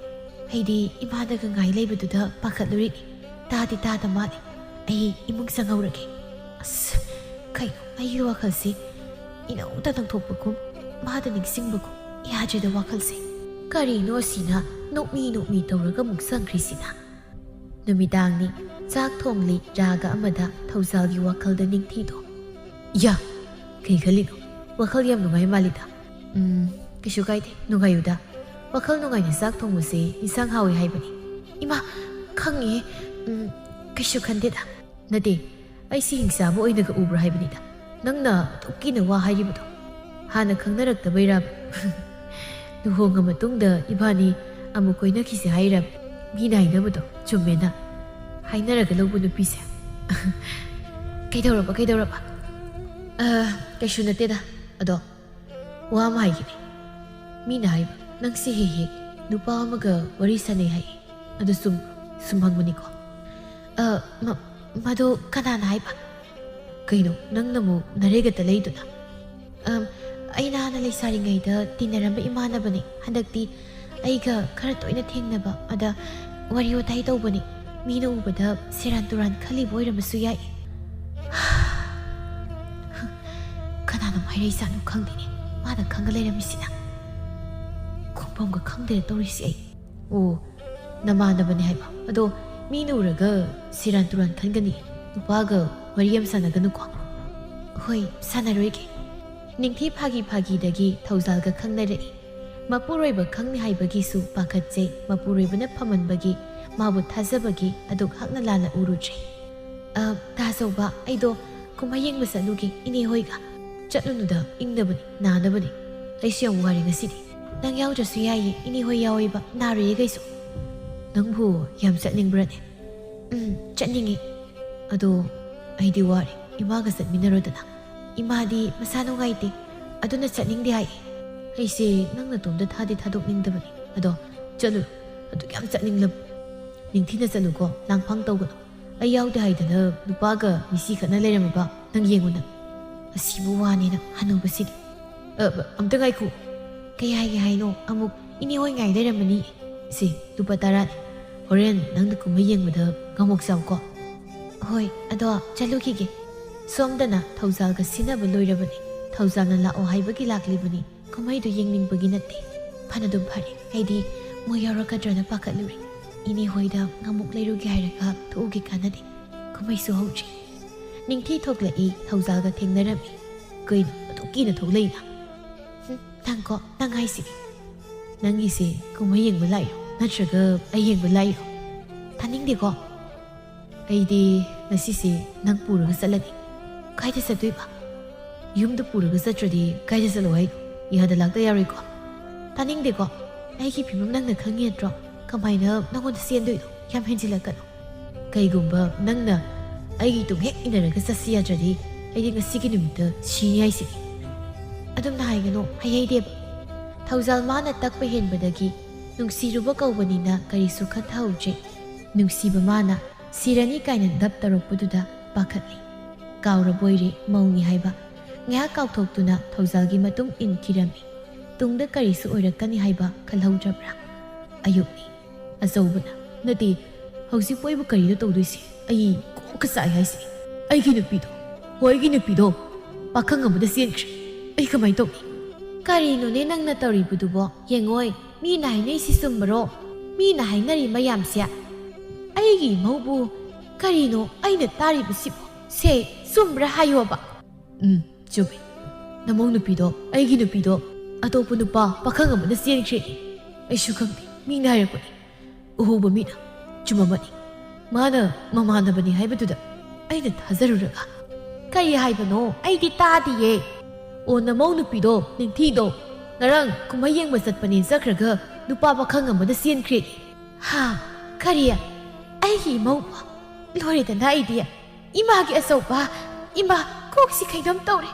ꯑꯩꯗꯤ ꯏꯃꯥꯗꯒ ꯉꯥꯏ ꯂꯩꯕꯗꯨꯗ ꯄꯥꯈꯠꯂꯨꯔꯤꯅꯤ꯫ ꯇꯥꯗꯤ ꯇꯥꯗ ꯃꯥꯜꯂꯤ꯫ ꯑꯩ ꯏꯃꯨꯡ ꯆꯪꯍꯧꯔꯒꯦ꯫ ꯑꯁ, ꯀꯩꯅꯣ ꯑꯩꯒꯤ ꯋꯥꯈꯜꯁꯤ ꯏꯅꯧꯗ ꯅꯧꯊꯣꯛꯄꯒꯨꯝ, ꯃꯥꯗ ꯅꯤꯡꯁꯤꯡꯕꯒꯨꯝ ꯌꯥꯗ꯭ꯔꯦꯗ ꯋꯥꯈꯜꯁꯦ꯫ ꯀꯔꯤꯅꯣ ꯑꯁꯤꯅ ꯅꯣꯛꯃꯤ ꯅꯣꯛꯃꯤ ꯇꯧꯔꯒ ꯑꯃꯨꯛ ꯆꯪꯈ꯭ꯔꯤꯁꯤꯅ? ꯅꯨꯃꯤꯗꯥꯡꯅꯤ, ꯆꯥꯛ ꯊꯣꯡꯂꯤ ꯔꯥꯒ ꯑꯃꯗ ꯊꯧꯖꯥꯜꯒꯤ ꯋꯥꯈꯜꯗ ꯅꯤꯡꯊꯤꯗꯣ꯫ ꯌꯥ! ꯀꯩ ꯈꯜꯂꯤꯅꯣ? ꯋꯥꯈꯜ ꯌꯥꯝ ꯅꯨꯡꯉꯥꯏ ꯃꯥꯜꯂꯤꯗ꯫ ꯎꯝ, ꯀꯩꯁꯨ ꯀꯥꯏꯗꯦ, ꯅꯨꯡꯉꯥꯏꯌꯨꯗ꯫ ꯋꯥꯈꯜ ꯅꯨꯡꯉꯥꯏꯅ ꯆꯥꯛ ꯊꯣꯡꯕꯁꯦ ꯏꯟꯁꯥꯡ ꯍꯥꯎꯋꯤ ꯍꯥꯏꯕꯅꯤ꯫ ꯏꯃꯥ, ꯈꯪꯉꯦ꯫ ꯎꯝ, ꯀꯩꯁꯨ ꯈꯟꯗꯦꯗ꯫ ꯅꯠꯇꯦ, ꯑꯩ ꯁꯤ ꯍꯤꯡꯆꯥꯕ ꯑꯣꯏꯅꯒ ꯎꯕ꯭ꯔꯥ ꯍꯥꯏꯕꯅꯤꯗ꯫ ꯅꯪꯅ ꯑꯗꯨꯛ ꯀꯤꯅ ꯋꯥ ꯍꯥꯏꯔꯤꯕꯗꯣ ꯍꯥꯟꯅ ꯈꯪꯅꯔꯛꯇꯕꯩꯔꯥꯕ? ꯂꯨꯍꯣꯡꯉ ꯃꯇꯨꯡꯗ ꯏꯕꯥꯅꯤ ꯑꯃꯨꯛ ꯀꯣꯏꯅꯈꯤꯁꯦ ꯍꯥꯏꯔꯕ? ꯃꯤꯅ ꯍꯥꯏꯅꯕꯗꯣ ꯆꯨꯝꯃꯦꯅ꯫ ꯍꯥꯏꯅꯔꯒ ꯂꯧꯕ ꯅꯨꯄꯤꯁꯦ꯫ ꯀꯩꯗꯧꯔꯕ, ꯀꯩꯗꯧꯔꯕ? ꯑ, ꯀꯩꯁꯨ ꯅꯠꯇꯦꯗ꯫ ꯑꯗꯣ, ꯋꯥ ꯑꯃ ꯍꯥꯏꯒꯦꯅꯦ꯫ ꯃꯤꯅ ꯍꯥꯏꯕ, ꯅꯪꯁꯦ ꯍꯦꯛ ꯍꯦꯛ ꯅꯨꯄꯥ ꯑꯃꯒ ꯋꯥꯔꯤ ꯁꯥꯟꯅꯩ ꯍꯥꯏ꯫ ꯑꯗꯨ ꯁꯨꯝ, ꯁꯨꯝ ꯍꯪꯕꯅꯤꯀꯣ꯫ ꯑ, ꯃ-, ꯃꯗꯨ ꯀꯅꯥꯅ ꯍꯥꯏꯕ? ꯀꯩꯅꯣ, ꯅꯪꯅ ꯑꯃꯨꯛ ꯅꯔꯦꯒꯇ ꯂꯩꯗꯨꯅ? ꯑꯝ, ꯑꯩꯅ ꯍꯥꯟꯅ ꯂꯩꯁꯥꯔꯤꯉꯩꯗ ꯇꯤꯟꯅꯔꯝꯕ ꯏꯃꯥꯟꯅꯕꯅꯤ꯫ ꯍꯟꯗꯛꯇꯤ ꯑꯩꯒ ꯈꯔ ꯇꯣꯏꯅ ꯊꯦꯡꯅꯕ, ꯑꯗ ꯋꯥꯔꯤ ꯋꯥꯇꯥꯏ ꯇꯧꯕꯅꯤ꯫ ꯃꯤꯅ ꯎꯕꯗ ꯁꯦꯔꯥꯟ ꯇꯨꯔꯥꯟ ꯈꯜꯂꯤꯕ ꯑꯣꯏꯔꯝꯕꯁꯨ ꯌꯥꯏ꯫ ꯀꯅꯥꯅ ꯍꯥꯏꯔꯛꯏꯖꯥꯠꯅꯣ ꯈꯪꯗꯦꯅꯦ, ꯃꯥꯅ ꯈꯪꯉ ꯂꯩꯔꯝꯃꯤꯁꯤꯅ꯫ ꯈꯣꯡꯐꯝꯒ ꯈꯪꯗꯦ ꯇꯧꯔꯤꯁꯤ ꯑꯩ꯫ ꯑꯣ, ꯅꯃꯥꯟꯅꯕꯅꯦ ꯍꯥꯏꯕ? ꯑꯗꯣ ꯃꯤꯅ ꯎꯔꯒ ꯁꯦꯔꯥꯟ ꯇꯨꯔꯥꯟ ꯈꯟꯒꯅꯤ꯫ ꯅꯨꯄꯥꯒ ꯋꯥꯔꯤ ꯌꯥꯝ ꯁꯥꯟꯅꯒꯅꯨꯀꯣ꯫ ꯍꯣꯏ, ꯁꯥꯟꯅꯔꯣꯏꯒꯦ꯫ ꯅꯤꯡꯊꯤ ꯐꯥꯒꯤ ꯐꯥꯒꯤꯗꯒꯤ ꯊꯧꯖꯥꯜꯒ ꯈꯪꯅꯔꯛꯏ꯫ ꯃꯄꯨꯔꯣꯏꯕ ꯈꯪꯅꯤ ꯍꯥꯏꯕꯒꯤꯁꯨ ꯄꯥꯈꯠꯆꯩ꯫ ꯃꯄꯨꯔꯣꯏꯕꯅ ꯐꯝꯍꯟꯕꯒꯤ, ꯃꯥꯕꯨ ꯊꯥꯖꯕꯒꯤ ꯑꯗꯨꯛ ꯍꯛꯅ ꯂꯥꯟꯅ ꯎꯔꯨꯗ꯭ꯔꯤ꯫ ꯑ, ꯇꯥꯆꯧꯕ, ꯑꯩꯗꯣ ꯀꯨꯝꯍꯩ ꯌꯦꯡꯕ ꯆꯠꯂꯨꯒꯦ ꯏꯅꯦ ꯍꯣꯏꯒ꯫ ꯆꯠꯂꯨꯅꯨꯗ, ꯏꯪꯅꯕꯅꯤ, ꯅꯥꯅꯕꯅꯤ꯫ ꯑꯩꯁꯨ ꯌꯥꯝ ꯋꯥꯔꯦ ꯉꯁꯤꯗꯤ꯫ ꯅꯪ ꯌꯥꯎꯗ꯭ꯔꯁꯨ ꯌꯥꯏꯌꯦ, ꯏꯅꯦ ꯍꯣꯏ ꯌꯥꯎꯋꯦꯕ, ꯅꯥꯔꯣꯏꯌꯦ ꯀꯩꯁꯨ꯫ ꯅꯪꯕꯨ ꯌꯥꯝ ꯆꯠꯅꯤꯡꯕ꯭ꯔꯅꯦ? ꯎꯝ, ꯆꯠꯅꯤꯡꯉꯤ꯫ ꯑꯗꯣ ꯑꯩꯗꯤ ꯋꯥꯔꯦ, ꯏꯃꯥꯒ ꯆꯠꯃꯤꯟꯅꯔꯣꯗꯅ꯫ ꯏꯃꯥꯗꯤ ꯃꯁꯥ ꯅꯨꯡꯉꯥꯏꯇꯦ, ꯑꯗꯨꯅ ꯆꯠꯅꯤꯡꯗꯦ ꯍꯥꯏꯌꯦ꯫ ꯑꯩꯁꯦ ꯅꯪ ꯅꯇꯣꯝꯇ ꯊꯥꯗꯤ ꯊꯥꯗꯣꯛꯅꯤꯡꯗꯕꯅꯤ꯫ ꯑꯗꯣ ꯆꯠꯂꯨ, ꯑꯗꯨꯛ ꯌꯥꯝ ꯆꯠꯅꯤꯡꯂꯕ꯫ ꯅꯤꯡꯊꯤꯅ ꯆꯠꯂꯨꯀꯣ, ꯂꯥꯡꯐꯥꯡ ꯇꯧꯒꯅꯨ꯫ ꯑꯩ ꯌꯥꯎꯗꯦ ꯍꯥꯏꯗꯅ ꯅꯨꯄꯥꯒ ꯃꯤꯁꯤ ꯈꯠꯅ ꯂꯩꯔꯝꯃꯕ ꯅꯪ ꯌꯦꯡꯉꯨ ꯅꯪ꯫ ꯑꯁꯤꯕꯨ ꯋꯥꯅꯦꯅ ꯍꯅꯨꯕꯁꯤꯗꯤ꯫ "ꯑ, ꯑꯝꯇ ꯉꯥꯏꯈꯣ꯫ ꯀꯩ ꯍꯥꯏꯒꯦ ꯍꯥꯏꯅꯣ? ꯑꯃꯨꯛ ꯏꯅꯦ ꯍꯣꯏ ꯉꯥꯏ ꯂꯩꯔꯝꯃꯅꯤ꯫ ꯁꯤ ꯂꯨꯄꯥ ꯇꯔꯥꯅꯤ꯫ ꯍꯣꯔꯦꯟ ꯅꯪꯅ ꯀꯨꯝꯍꯩ ꯌꯦꯡꯕꯗ ꯉꯥꯃꯣꯛ ꯆꯥꯎꯀꯣ꯫" "ꯍꯣꯏ, ꯑꯗꯣ ꯆꯠꯂꯨꯈꯤꯒꯦ꯫ ꯁꯣꯝꯗꯅ ꯊꯧꯖꯥꯜꯒ ꯁꯤꯟꯅꯕ ꯂꯣꯏꯔꯕꯅꯤ꯫ ꯊꯧꯖꯥꯜꯅ ꯂꯥꯛꯑꯣ ꯍꯥꯏꯕꯒꯤ ꯂꯥꯛꯂꯤꯕꯅꯤ꯫ ꯀꯨꯝꯍꯩꯗꯨ ꯌꯦꯡꯅꯤꯡꯕꯒꯤ ꯅꯠꯇꯦ꯫ ꯐꯅꯗꯨꯝ ꯐꯔꯦ꯫ ꯑꯩꯗꯤ ꯃꯣꯏ ꯌꯥꯎꯔꯛꯀꯗ꯭ꯔꯅ ꯄꯥꯈꯠꯂꯨꯔꯦ꯫ ꯏꯅꯦ ꯍꯣꯏꯗ ꯉꯥꯃꯣꯛ ꯂꯩꯔꯨꯒꯦ ꯍꯥꯏꯔꯒ ꯊꯣꯛꯎꯒꯦ ꯀꯥꯟꯅꯗꯦ꯫ ꯀꯨꯝꯍꯩꯁꯨ ꯍꯧꯗ꯭ꯔꯤ꯫" ꯅꯤꯡꯊꯤ ꯊꯣꯛꯂꯛꯏ꯫ ꯊꯧꯖꯥꯜꯒ ꯊꯦꯡꯅꯔꯝꯃꯤ꯫ "ꯀꯩꯅꯣ ꯑꯗꯨꯛ ꯀꯤꯅ ꯊꯣꯛꯂꯛꯏꯅ?" "ꯍꯨꯝ, ꯅꯪꯀꯣ, ꯅꯪ ꯍꯥꯏꯁꯤꯗꯤ꯫" "ꯅꯪꯒꯤꯁꯦ ꯀꯨꯝꯍꯩ ꯌꯦꯡꯕ ꯂꯥꯛꯏꯔꯣ, ꯅꯠꯇ꯭ꯔꯒ ꯑꯩ ꯌꯦꯡꯕ ꯂꯥꯛꯏꯔꯣ?" "ꯇꯥꯅꯤꯡꯗꯦꯀꯣ꯫ ꯑꯩꯗꯤ ꯉꯁꯤꯁꯦ ꯅꯪ ꯄꯨꯔꯒ ꯆꯠꯂꯅꯤ꯫" "ꯀꯥꯏꯗ ꯆꯠꯇꯣꯏꯕ?" "ꯌꯨꯝꯗ ꯄꯨꯔꯒ ꯆꯠꯇ꯭ꯔꯗꯤ ꯀꯥꯏꯗ ꯆꯠꯂꯣ ꯍꯥꯏꯅꯣ? ꯌꯥꯗ ꯂꯥꯛꯇ ꯌꯥꯔꯣꯏꯀꯣ꯫" "ꯇꯥꯅꯤꯡꯗꯦꯀꯣ꯫ ꯑꯩꯒꯤ ꯐꯤꯕꯝ ꯅꯪꯅ ꯈꯪꯉꯤ ꯅꯠꯇ꯭ꯔꯣ? ꯀꯃꯥꯏꯅ ꯅꯪꯉꯣꯟꯗ ꯆꯦꯟꯗꯣꯏꯅꯣ? ꯌꯥꯝ ꯍꯦꯟꯖꯤꯜꯂꯛꯀꯅꯨ꯫ ꯀꯩꯒꯨꯝꯕ ꯅꯪꯅ ꯑꯩꯒꯤ ꯇꯨꯡ ꯍꯦꯛ ꯏꯟꯅꯔꯒ ꯆꯠꯁꯤ ꯌꯥꯗ꯭ꯔꯗꯤ, ꯑꯩꯗꯤ ꯉꯁꯤꯒꯤ ꯅꯨꯃꯤꯠꯇ ꯁꯤꯅꯤ ꯍꯥꯏꯁꯤꯅꯤ꯫" "ꯑꯗꯨꯝꯅ ꯍꯥꯏꯒꯅꯨ, ꯍꯩꯍꯩꯗꯦꯕ꯫" ꯊꯧꯖꯥꯜ ꯃꯥꯅ ꯇꯛꯄ ꯍꯦꯟꯕꯗꯒꯤ ꯅꯨꯡꯁꯤꯔꯨꯕ ꯀꯧꯕꯅꯤꯅ ꯀꯔꯤꯁꯨ ꯈꯟꯊꯍꯧꯗ꯭ꯔꯦ꯫ ꯅꯨꯡꯁꯤꯕ ꯃꯥꯅ ꯁꯤꯔꯅꯤ ꯀꯥꯏꯅ ꯗꯞ ꯇꯧꯔꯛꯄꯗꯨꯗ ꯄꯥꯈꯠꯂꯤ꯫ ꯀꯥꯎꯔꯕꯣꯏꯔꯦ ꯃꯧꯅꯤ ꯍꯥꯏꯕ꯫ ꯉꯥꯏꯍꯥꯛ ꯀꯥꯎꯊꯣꯛꯇꯨꯅ ꯊꯧꯖꯥꯜꯒꯤ ꯃꯇꯨꯡ ꯏꯟꯈꯤꯔꯝꯃꯤ꯫ ꯇꯨꯡꯗ ꯀꯔꯤꯁꯨ ꯑꯣꯏꯔꯛꯀꯅꯤ ꯍꯥꯏꯕ ꯈꯜꯍꯧꯗ꯭ꯔꯕ꯭ꯔꯥ? ꯑꯌꯨꯛꯅꯤ꯫ ꯑꯆꯧꯕꯅ, "ꯅꯠꯇꯦ, ꯍꯧꯖꯤꯛꯄꯨ ꯑꯩꯕꯨ ꯀꯔꯤꯅꯣ ꯇꯧꯗꯣꯏꯁꯦ? ꯑꯩ ꯀꯣꯛꯀ ꯆꯥꯛꯑꯦ ꯍꯥꯏꯁꯤꯅꯤ꯫ ꯑꯩꯒꯤ ꯅꯨꯄꯤꯗꯣ, ꯍꯣ, ꯑꯩꯒꯤ ꯅꯨꯄꯤꯗꯣ ꯄꯥꯈꯪ ꯑꯃꯗ ꯆꯦꯟꯈ꯭ꯔꯦ꯫ ꯑꯩ ꯀꯃꯥꯏꯅ ꯇꯧꯅꯤ?" "ꯀꯔꯤꯅꯣꯅꯦ ꯅꯪꯅ ꯇꯧꯔꯤꯕꯗꯨꯕꯣ? ꯌꯦꯡꯉꯣꯏ, ꯃꯤꯅ ꯍꯥꯏꯅꯩꯁꯤ ꯆꯨꯝꯕꯔꯣ? ꯃꯤꯅ ꯍꯥꯏꯅꯔꯤ ꯃꯌꯥꯝꯁꯦ?" "ꯑꯩꯒꯤ ꯏꯃꯧꯕꯨ ꯀꯔꯤꯅꯣ ꯑꯩꯅ ꯇꯥꯔꯤꯕꯁꯤꯕꯨ? ꯁꯦ, ꯆꯨꯝꯕ꯭ꯔꯥ ꯍꯥꯏꯌꯣꯕ?" "ꯎꯝ, ꯆꯨꯝꯃꯤ꯫ ꯅꯃꯧ ꯅꯨꯄꯤꯗꯣ, ꯑꯩꯒꯤ ꯅꯨꯄꯤꯗꯣ ꯑꯇꯣꯞꯄ ꯅꯨꯄꯥ ꯄꯥꯈꯪ ꯑꯃꯗ ꯆꯦꯟꯈ꯭ꯔꯦ꯫ ꯑꯩꯁꯨ ꯈꯪꯗꯦ, ꯃꯤꯅ ꯍꯥꯏꯔꯛꯄꯅꯤ꯫ ꯎꯍꯧꯕ ꯃꯤꯅ꯫ ꯆꯨꯝꯃꯝꯃꯅꯤ꯫ ꯃꯥꯅ ꯃꯃꯥꯟꯅꯕꯅꯤ ꯍꯥꯏꯕꯗꯨꯗ ꯑꯩꯅ ꯊꯥꯖꯔꯨꯔꯒ꯫" "ꯀꯔꯤ ꯍꯥꯏꯕꯅꯣ? ꯑꯩꯗꯤ ꯇꯥꯗꯤꯌꯦ꯫" "ꯑꯣ, ꯅꯃꯧ ꯅꯨꯄꯤꯗꯣ, ꯅꯤꯡꯊꯤꯗꯣ, ꯉꯔꯥꯡ ꯀꯨꯝꯍꯩ ꯌꯦꯡꯕ ꯆꯠꯄꯅꯦ ꯆꯠꯈ꯭ꯔꯒ ꯅꯨꯄꯥ ꯄꯥꯈꯪ ꯑꯃꯗ ꯆꯦꯟꯈ꯭ꯔꯦ꯫" "ꯍꯥ? ꯀꯔꯤ? ꯑꯩꯒꯤ ꯏꯃꯧ? ꯂꯣꯏꯔꯦꯗꯅ ꯑꯩꯗꯤ꯫ ꯏꯃꯥꯒꯤ ꯑꯆꯧꯕ꯫ ꯏꯃꯥ, ꯀꯣꯛꯁꯤ ꯀꯩꯅꯣꯝ ꯇꯧꯔꯦ꯫"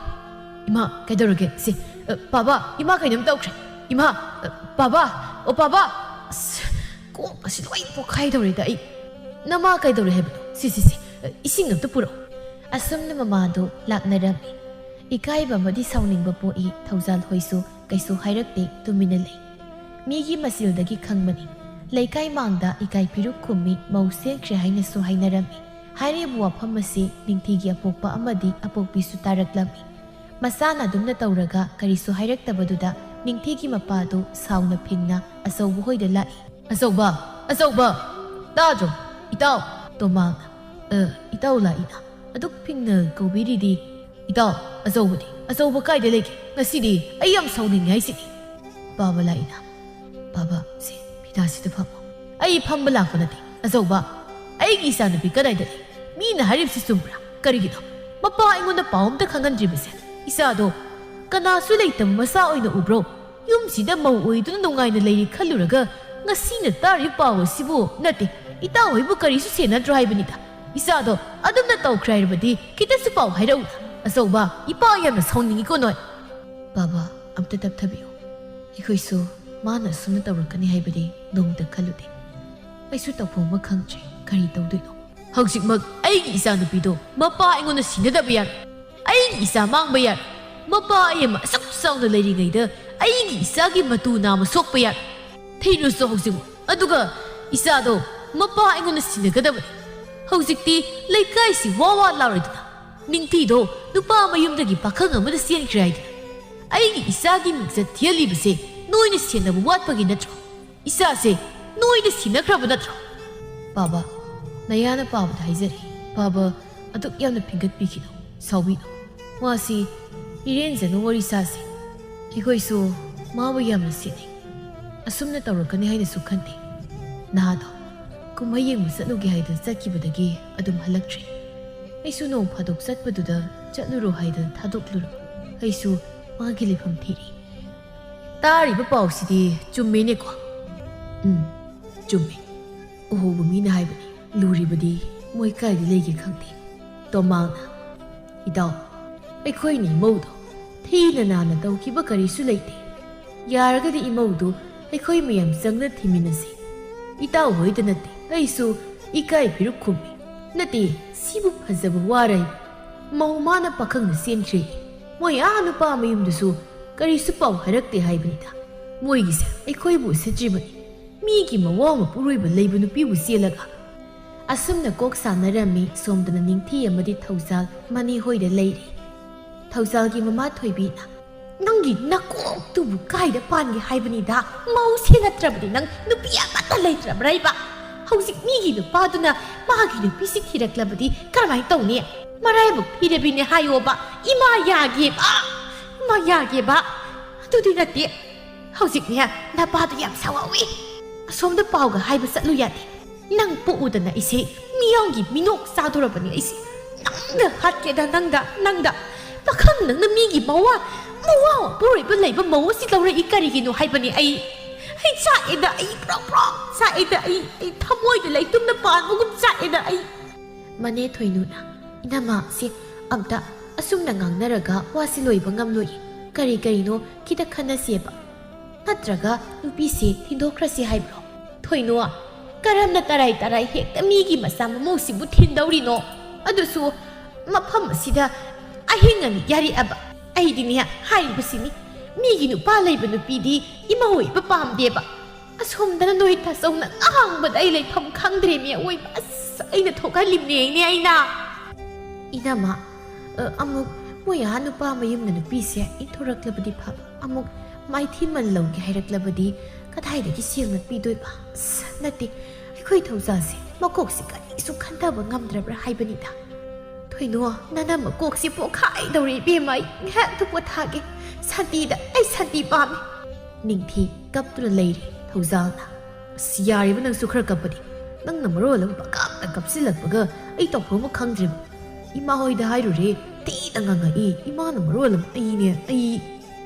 "ꯏꯃꯥ, ꯀꯩꯗꯧꯔꯒꯦ? ꯁꯤ, ꯑ, ꯄꯥꯕ, ꯏꯃꯥ ꯀꯩꯅꯣꯝ ꯇꯧꯈ꯭ꯔꯦ꯫ ꯏꯃꯥ, ꯑ, ꯄꯥꯕ, ꯑꯣ ꯄꯥꯕ꯫ ꯑꯁ, ꯀꯣꯛ ꯑꯁꯤ ꯂꯣꯏ ꯄꯣꯛꯈꯥꯏꯗꯧꯔꯦꯗ ꯑꯩ꯫ ꯅꯃꯥ ꯀꯩꯗꯧꯔꯦ ꯍꯥꯏꯕꯅꯣ? ꯁꯤ, ꯁꯤ, ꯁꯤ, ꯑ, ꯏꯁꯤꯡ ꯑꯝꯇ ꯄꯨꯔꯛꯑꯣ꯫" ꯑꯁꯨꯝꯅ ꯃꯃꯥꯗꯨ ꯂꯥꯛꯅꯔꯝꯃꯤ꯫ ꯏꯀꯥꯏꯕ ꯑꯃꯗꯤ ꯁꯥꯎꯅꯤꯡꯕ ꯄꯣꯛꯏ꯫ ꯊꯧꯖꯥꯜ ꯍꯣꯏꯁꯨ ꯀꯩꯁꯨ ꯍꯥꯏꯔꯛꯇꯦ, ꯇꯨꯃꯤꯟꯅ ꯂꯩ꯫ ꯃꯤꯒꯤ ꯃꯆꯤꯜꯗꯒꯤ ꯈꯪꯕꯅꯤ꯫ ꯂꯩꯀꯥꯏ ꯃꯥꯡꯗ ꯏꯀꯥꯏ ꯐꯤꯔꯨꯛ ꯈꯨꯝꯃꯤ, ꯃꯧ ꯆꯦꯟꯈ꯭ꯔꯦ ꯍꯥꯏꯅꯁꯨ ꯍꯥꯏꯅꯔꯝꯃꯤ꯫ ꯍꯥꯏꯔꯤꯕ ꯋꯥꯐꯝ ꯑꯁꯤ ꯅꯤꯡꯊꯤꯒꯤ ꯑꯄꯣꯛꯄ ꯑꯃꯗꯤ ꯑꯄꯣꯛꯄꯤꯁꯨ ꯇꯥꯔꯛꯂꯝꯃꯤ꯫ ꯃꯆꯥꯅ ꯑꯗꯨꯝꯅ ꯇꯧꯔꯒ ꯀꯔꯤꯁꯨ ꯍꯥꯏꯔꯛꯇꯕꯗꯨꯗ ꯅꯤꯡꯊꯤꯒꯤ ꯃꯄꯥꯗꯨ ꯁꯥꯎꯅ ꯐꯤꯡꯅ ꯑꯆꯧꯕ ꯍꯣꯏꯗ ꯂꯥꯛꯏ꯫ "ꯑꯆꯧꯕ! ꯑꯆꯧꯕ! ꯇꯥꯗ꯭ꯔꯣ? ꯏꯇꯥꯎ!" ꯇꯣꯃꯥꯡꯅ, "ꯑ, ꯏꯇꯥꯎ ꯂꯥꯛꯏꯅ ꯑꯗꯨꯛ ꯐꯤꯡꯅ ꯀꯧꯕꯤꯔꯤꯗꯤ?" "ꯏꯇꯥꯎ, ꯑꯆꯧꯕꯗꯤ? ꯑꯆꯧꯕ ꯀꯥꯏꯗ ꯂꯩꯒꯦ? ꯉꯁꯤꯗꯤ ꯑꯩ ꯌꯥꯝ ꯁꯥꯎꯅꯤꯡꯉꯦ ꯍꯥꯏꯁꯤꯅꯤ꯫" ꯄꯥꯕ ꯂꯥꯛꯏꯅ, "ꯄꯥꯕ, ꯁꯤ ꯐꯤꯗꯥꯁꯤꯗ ꯐꯝꯃꯣ꯫" "ꯑꯩ ꯐꯝꯕ ꯂꯥꯛꯄ ꯅꯠꯇꯦ, ꯑꯆꯧꯕ꯫ ꯑꯩꯒꯤ ꯏꯆꯥꯅꯨꯄꯤ ꯀꯗꯥꯏꯗ ꯂꯩ? ꯃꯤꯅ ꯍꯥꯏꯔꯤꯕꯁꯤ ꯆꯨꯝꯕ꯭ꯔꯥ? ꯀꯔꯤꯒꯤꯅꯣ ꯃꯄꯥ ꯑꯩꯉꯣꯟꯗ ꯄꯥꯎ ꯑꯝꯇ ꯈꯪꯍꯟꯗ꯭ꯔꯤꯕꯁꯦ? ꯏꯆꯥꯗꯣ ꯀꯅꯥꯁꯨ ꯂꯩꯇꯕ ꯃꯆꯥ ꯑꯣꯏꯅ ꯎꯕ꯭ꯔꯣ? ꯌꯨꯝꯁꯤꯗ ꯃꯧ ꯑꯣꯏꯗꯨꯅ ꯅꯨꯡꯉꯥꯏꯅ ꯂꯩꯔꯤ ꯈꯜꯂꯨꯔꯒ ꯉꯁꯤꯅ ꯇꯥꯔꯤꯕ ꯄꯥꯎ ꯑꯁꯤꯕꯨ? ꯅꯠꯇꯦ, ꯏꯇꯥꯎ ꯍꯣꯏꯕꯨ ꯀꯔꯤꯁꯨ ꯁꯦꯟꯅꯗ꯭ꯔꯣ ꯍꯥꯏꯕꯅꯤꯗ꯫ ꯏꯆꯥꯗꯣ ꯑꯗꯨꯝꯅ ꯇꯧꯈ꯭ꯔꯦ ꯍꯥꯏꯔꯕꯗꯤ ꯈꯤꯇꯁꯨ ꯄꯥꯎ ꯍꯥꯏꯔꯛꯎ꯫ ꯑꯆꯧꯕ, ꯏꯄꯥ ꯌꯥꯝꯅ ꯁꯥꯎꯅꯤꯡꯉꯤꯀꯣ ꯅꯣꯏ꯫" "ꯄꯥꯕ, ꯑꯝꯇ ꯇꯞꯊꯕꯤꯌꯨ꯫ ꯑꯩꯈꯣꯏꯁꯨ ꯃꯥꯅ ꯑꯁꯨꯝꯅ ꯇꯧꯔꯛꯀꯅꯤ ꯍꯥꯏꯕꯗꯤ ꯅꯣꯡꯃꯇ ꯈꯜꯂꯨꯗꯦ꯫ ꯑꯩꯁꯨ ꯇꯧꯐꯝ ꯑꯃ ꯈꯪꯗ꯭ꯔꯦ꯫ ꯀꯔꯤ ꯇꯧꯗꯣꯏꯅꯣ? ꯍꯧꯖꯤꯛꯃꯛ ꯑꯩꯒꯤ ꯏꯆꯥꯅꯨꯄꯤꯗꯣ ꯃꯄꯥ ꯑꯩꯉꯣꯟꯗ ꯁꯤꯟꯅꯗꯕ ꯌꯥꯔꯣꯏ꯫ ꯑꯩꯒꯤ ꯏꯆꯥ ꯃꯥꯡꯕ ꯌꯥꯔꯣꯏ꯫ ꯃꯄꯥ ꯑꯩ ꯑꯃ ꯑꯁꯨꯛ ꯆꯥꯎꯅ ꯂꯩꯔꯤꯉꯩꯗ ꯑꯩꯒꯤ ꯏꯆꯥꯒꯤ ꯃꯇꯨ ꯅꯥꯝꯃ ꯁꯣꯛꯄ ꯌꯥꯔꯣꯏ꯫ ꯊꯤꯔꯨꯁꯨ ꯍꯧꯖꯤꯛꯃꯛ꯫ ꯑꯗꯨꯒ ꯏꯆꯥꯗꯣ ꯃꯄꯥ ꯑꯩꯉꯣꯟꯗ ꯁꯤꯟꯅꯒꯗꯕꯅꯤ꯫ ꯍꯧꯖꯤꯛꯇꯤ ꯂꯩꯀꯥꯏꯁꯤ ꯋꯥ ꯋꯥ ꯂꯥꯎꯔꯗꯅ ꯅꯤꯡꯊꯤꯗꯣ ꯅꯨꯄꯥ ꯃꯌꯨꯝꯗꯒꯤ ꯄꯥꯈꯪ ꯑꯃꯗ ꯆꯦꯟꯈ꯭ꯔꯦ ꯍꯥꯏꯗꯅ꯫ ꯑꯩꯒꯤ ꯏꯆꯥꯒꯤ ꯃꯤꯡꯆꯠ ꯊꯤꯍꯜꯂꯤꯕꯁꯦ ꯅꯣꯏꯅ ꯁꯦꯟꯅꯕ ꯋꯥꯠꯄꯒꯤ ꯅꯠꯇ꯭ꯔꯣ? ꯏꯆꯥꯁꯦ ꯅꯣꯏꯗ ꯁꯤꯟꯅꯈ꯭ꯔꯕ ꯅꯠꯇ꯭ꯔꯣ?" "ꯄꯥꯕ, ꯅꯌꯥꯅ ꯄꯥꯕꯗ ꯍꯥꯏꯖꯔꯤ꯫ ꯄꯥꯕ ꯑꯗꯨꯛ ꯌꯥꯝꯅ ꯐꯤꯡꯒꯠꯄꯤꯈꯤꯅꯨ, ꯁꯥꯎꯕꯤꯅꯨ꯫ ꯃꯥꯁꯤ ꯏꯔꯦꯟꯖꯅ ꯋꯥꯔꯤ ꯁꯥꯁꯤ꯫ ꯑꯩꯈꯣꯏꯁꯨ ꯃꯥꯕꯨ ꯌꯥꯝꯅ ꯁꯤꯟꯅꯩ꯫ ꯑꯁꯨꯝꯅ ꯇꯧꯔꯛꯀꯅꯤ ꯍꯥꯏꯅꯁꯨ ꯈꯟꯗꯦ꯫ ꯅꯍꯥꯗꯣ ꯀꯨꯝꯍꯩ ꯌꯦꯡꯕ ꯆꯠꯂꯨꯒꯦ ꯍꯥꯏꯗꯅ ꯆꯠꯈꯤꯕꯗꯒꯤ ꯑꯗꯨꯝ ꯍꯜꯂꯛꯇ꯭ꯔꯤ꯫ ꯑꯩꯁꯨ ꯅꯣꯡ ꯐꯥꯗꯣꯛ ꯆꯠꯄꯗꯨꯗ ꯆꯠꯂꯨꯔꯣ ꯍꯥꯏꯗꯅ ꯊꯥꯗꯣꯛꯂꯨꯔꯕ꯫ ꯑꯩꯁꯨ ꯃꯥꯒꯤ ꯂꯩꯐꯝ ꯊꯤꯔꯤ꯫" "ꯇꯥꯔꯤꯕ ꯄꯥꯎꯁꯤꯗꯤ ꯆꯨꯝꯃꯦꯅꯦꯀꯣ?" "ꯎꯝ, ꯆꯨꯝꯃꯦ꯫ ꯎꯍꯧꯕ ꯃꯤꯅ ꯍꯥꯏꯕꯅꯤ, ꯂꯨꯔꯤꯕꯗꯤ ꯃꯣꯏ ꯀꯥꯏꯗ ꯂꯩꯒꯦ ꯈꯪꯗꯦ꯫" ꯇꯣꯃꯥꯡꯅ, "ꯏꯇꯥꯎ, ꯑꯩꯈꯣꯏꯅ ꯏꯃꯧꯗꯣ ꯊꯤꯅ ꯅꯥꯟꯅ ꯇꯧꯈꯤꯕ ꯀꯔꯤꯁꯨ ꯂꯩꯇꯦ꯫ ꯌꯥꯔꯒꯗꯤ ꯏꯃꯧꯗꯨ ꯑꯩꯈꯣꯏ ꯃꯌꯥꯝ ꯆꯪꯅ ꯊꯤꯃꯤꯟꯅꯁꯤ꯫ ꯏꯇꯥꯎ ꯍꯣꯏꯗ ꯅꯠꯇꯦ, ꯑꯩꯁꯨ ꯏꯀꯥꯏ ꯐꯤꯔꯨꯛ ꯈꯨꯝꯃꯤ꯫ ꯅꯠꯇꯦ, ꯁꯤꯕꯨ ꯐꯖꯕ ꯋꯥꯔ ꯍꯥꯏꯕ? ꯃꯧ ꯃꯥꯅ ꯄꯥꯈꯪꯅ ꯆꯦꯟꯈ꯭ꯔꯦ꯫ ꯃꯣꯏ ꯑꯥ ꯅꯨꯄꯥ ꯃꯌꯨꯝꯗꯁꯨ ꯀꯔꯤꯁꯨ ꯄꯥꯎ ꯍꯥꯏꯔꯛꯇꯦ ꯍꯥꯏꯕꯅꯤꯗ꯫ ꯃꯣꯏꯒꯤꯁꯦ ꯑꯩꯈꯣꯏꯕꯨ ꯎꯁꯤꯠꯇ꯭ꯔꯤꯕꯅꯤ꯫ ꯃꯤꯒꯤ ꯃꯋꯥ ꯃꯄꯨꯔꯣꯏꯕ ꯂꯩꯕ ꯅꯨꯄꯤꯕꯨ ꯆꯦꯜꯂꯒ꯫ ꯑꯁꯨꯝꯅ ꯀꯣꯛ ꯁꯥꯟꯅꯔꯝꯃꯤ꯫ ꯁꯣꯝꯗꯅ ꯅꯤꯡꯊꯤ ꯑꯃꯗꯤ ꯊꯧꯖꯥꯜ ꯃꯅꯤ ꯍꯣꯏꯗ ꯂꯩꯔꯤ꯫ ꯊꯧꯖꯥꯜꯒꯤ ꯃꯃꯥ ꯊꯣꯏꯕꯤꯅ, "ꯅꯪꯒꯤ ꯅꯀꯣꯛꯇꯨꯕꯨ ꯀꯥꯏꯗ ꯄꯥꯟꯒꯦ ꯍꯥꯏꯕꯅꯤꯗ? ꯃꯧꯁꯦ ꯅꯠꯇ꯭ꯔꯕꯗꯤ ꯅꯪ ꯅꯨꯄꯤ ꯑꯃꯠꯇ ꯂꯩꯇ꯭ꯔꯕ꯭ꯔꯥ ꯏꯕ? ꯍꯧꯖꯤꯛ ꯃꯤꯒꯤ ꯅꯨꯄꯥꯗꯨꯅ ꯃꯥꯒꯤ ꯅꯨꯄꯤꯁꯤ ꯊꯤꯔꯛꯂꯕꯗꯤ ꯀꯔꯝꯍꯥꯏꯅ ꯇꯧꯅꯤ? ꯃꯔꯥꯏꯕꯛ ꯊꯤꯔꯕꯤꯅꯦ ꯍꯥꯏꯌꯣꯕ꯫ ꯏꯃꯥ ꯌꯥꯒꯦꯕ, ꯏꯃꯥ ꯌꯥꯒꯦꯕ꯫ ꯑꯗꯨꯗꯤ ꯅꯠꯇꯦ, ꯍꯧꯖꯤꯛꯅꯦ ꯅꯄꯥꯗꯨ ꯌꯥꯝ ꯁꯥꯎꯍꯧꯋꯤ꯫ ꯑꯁꯣꯝꯗ ꯄꯥꯎꯒ ꯍꯥꯏꯕ ꯆꯠꯂꯨ ꯌꯥꯗꯦ꯫ ꯅꯪ ꯄꯣꯛꯎꯗꯅ ꯑꯩꯁꯦ ꯃꯤꯌꯥꯝꯒꯤ ꯃꯤꯅꯣꯛ ꯆꯥꯗꯣꯔꯕꯅꯤ ꯑꯩꯁꯦ꯫ ꯅꯪꯗ ꯍꯥꯠꯀꯦꯗ, ꯅꯪꯗ, ꯅꯪꯗ꯫ ꯄꯥꯈꯪ ꯅꯪꯅ ꯃꯤꯒꯤ ꯃꯋꯥ, ꯃꯋꯥ ꯃꯄꯨꯔꯣꯏꯕ ꯂꯩꯕ ꯃꯧ ꯑꯁꯤ ꯂꯧꯔꯛꯏ ꯀꯔꯤꯒꯤꯅꯣ ꯍꯥꯏꯕꯅꯤ ꯑꯩ꯫ ꯑꯩ ꯆꯥꯛꯑꯦꯗ, ꯑꯩ ꯄ꯭ꯔꯣꯛ ꯄ꯭ꯔꯣꯛ ꯆꯥꯛꯑꯦꯗ, ꯑꯩ, ꯑꯩ ꯊꯃꯣꯏꯗ ꯂꯩꯇꯨꯝꯅ ꯄꯥꯟꯕꯒꯨꯝ ꯆꯥꯛꯑꯦꯗ ꯑꯩ꯫ ꯃꯅꯦ ꯊꯣꯏꯅꯨꯅ, "ꯏꯅꯝꯃ, ꯁꯤ ꯑꯝꯇ ꯑꯁꯨꯝꯅ ꯉꯥꯡꯅꯔꯒ ꯋꯥꯁꯤ ꯂꯣꯏꯕ ꯉꯝꯂꯣꯏ꯫ ꯀꯔꯤ ꯀꯔꯤꯅꯣ ꯈꯤꯇ ꯈꯟꯅꯁꯦꯕ꯫ ꯅꯠꯇ꯭ꯔꯒ ꯅꯨꯄꯤꯁꯦ ꯊꯤꯟꯗꯣꯛꯈ꯭ꯔꯁꯤ ꯍꯥꯏꯕ꯭ꯔꯣ?" ꯊꯣꯏꯅꯣ, ꯀꯔꯝꯅ ꯇꯔꯥꯏ ꯇꯔꯥꯏ ꯍꯦꯛꯇ ꯃꯤꯒꯤ ꯃꯆꯥ ꯃꯃꯧꯁꯤꯕꯨ ꯊꯤꯟꯗꯧꯔꯤꯅꯣ? ꯑꯗꯨꯁꯨ ꯃꯐꯝ ꯑꯁꯤꯗ ꯑꯍꯤꯡ ꯑꯅꯤ ꯌꯥꯔꯦꯛꯑꯕ꯫ ꯑꯩꯗꯤꯅꯦ ꯍꯥꯏꯔꯤꯕꯁꯤꯅꯤ, ꯃꯤꯒꯤ ꯅꯨꯄꯥ ꯂꯩꯕ ꯅꯨꯄꯤꯗꯤ ꯏꯃꯧ ꯑꯣꯏꯕ ꯄꯥꯝꯗꯦꯕ꯫ ꯑꯁꯣꯝꯗꯅ ꯅꯣꯏ ꯇꯥꯆꯧꯅ ꯉꯥꯡꯕꯗ ꯑꯩ ꯂꯩꯐꯝ ꯈꯪꯗ꯭ꯔꯦꯃꯤ ꯑꯋꯣꯏꯕ꯫ ꯑꯁ, ꯑꯩꯅ ꯊꯣꯛꯍꯜꯂꯤꯕꯅꯦꯅꯦ ꯑꯩꯅ꯫ ꯏꯅꯝꯃ, ꯑ, ꯑꯃꯨꯛ ꯃꯣꯏ ꯑꯥ ꯅꯨꯄꯥ ꯃꯌꯨꯝꯅ ꯅꯨꯄꯤꯁꯦ ꯏꯟꯊꯣꯔꯛꯂꯕꯗꯤ ꯐꯕ, ꯑꯃꯨꯛ ꯃꯥꯏꯊꯤꯃꯜ ꯂꯧꯒꯦ ꯍꯥꯏꯔꯛꯂꯕꯗꯤ ꯀꯗꯥꯏꯗꯒꯤ ꯁꯦꯜꯅ ꯄꯤꯗꯣꯏꯕ? ꯑꯁ, ꯅꯠꯇꯦ, ꯑꯩꯈꯣꯏ ꯊꯧꯖꯥꯜꯁꯦ ꯃꯀꯣꯛꯁꯦ ꯀꯔꯤꯁꯨ ꯈꯟꯊꯕ ꯉꯝꯗ꯭ꯔꯕ꯭ꯔꯥ ꯍꯥꯏꯕꯅꯤꯗ꯫ ꯊꯣꯏꯅꯣ, ꯅꯅꯝꯃ ꯀꯣꯛꯁꯦ ꯄꯣꯛꯈꯥꯏꯗꯧꯔꯦ ꯏꯕꯦꯝꯃ, ꯑꯩ ꯉꯥꯏꯍꯥꯛꯇ ꯄꯣꯊꯥꯒꯦ꯫ ꯁꯥꯟꯇꯤꯗ, ꯑꯩ ꯁꯥꯟꯇꯤ ꯄꯥꯝꯃꯦ꯫ ꯅꯤꯡꯊꯤ ꯀꯞꯇꯨꯅ ꯂꯩꯔꯦ꯫ ꯊꯧꯖꯥꯜꯅ, "ꯑꯁ, ꯌꯥꯔꯦꯕ ꯅꯪꯁꯨ ꯈꯔ ꯀꯞꯄꯗꯤ꯫ ꯅꯪꯅ ꯃꯔꯣꯜ ꯑꯃ ꯄꯪꯀꯞꯇ ꯀꯞꯁꯤꯜꯂꯛꯄꯒ ꯑꯩ ꯇꯧꯐꯝ ꯑꯃ ꯈꯪꯗ꯭ꯔꯦꯕ꯫ ꯏꯃꯥ ꯍꯣꯏꯗ ꯍꯥꯏꯔꯨꯔꯦ, ꯊꯤꯅ ꯉꯥꯡꯉꯛꯏ꯫ ꯏꯃꯥꯅ ꯃꯔꯣꯜ ꯑꯃ ꯑꯩꯅꯦ, ꯑꯩ"꯫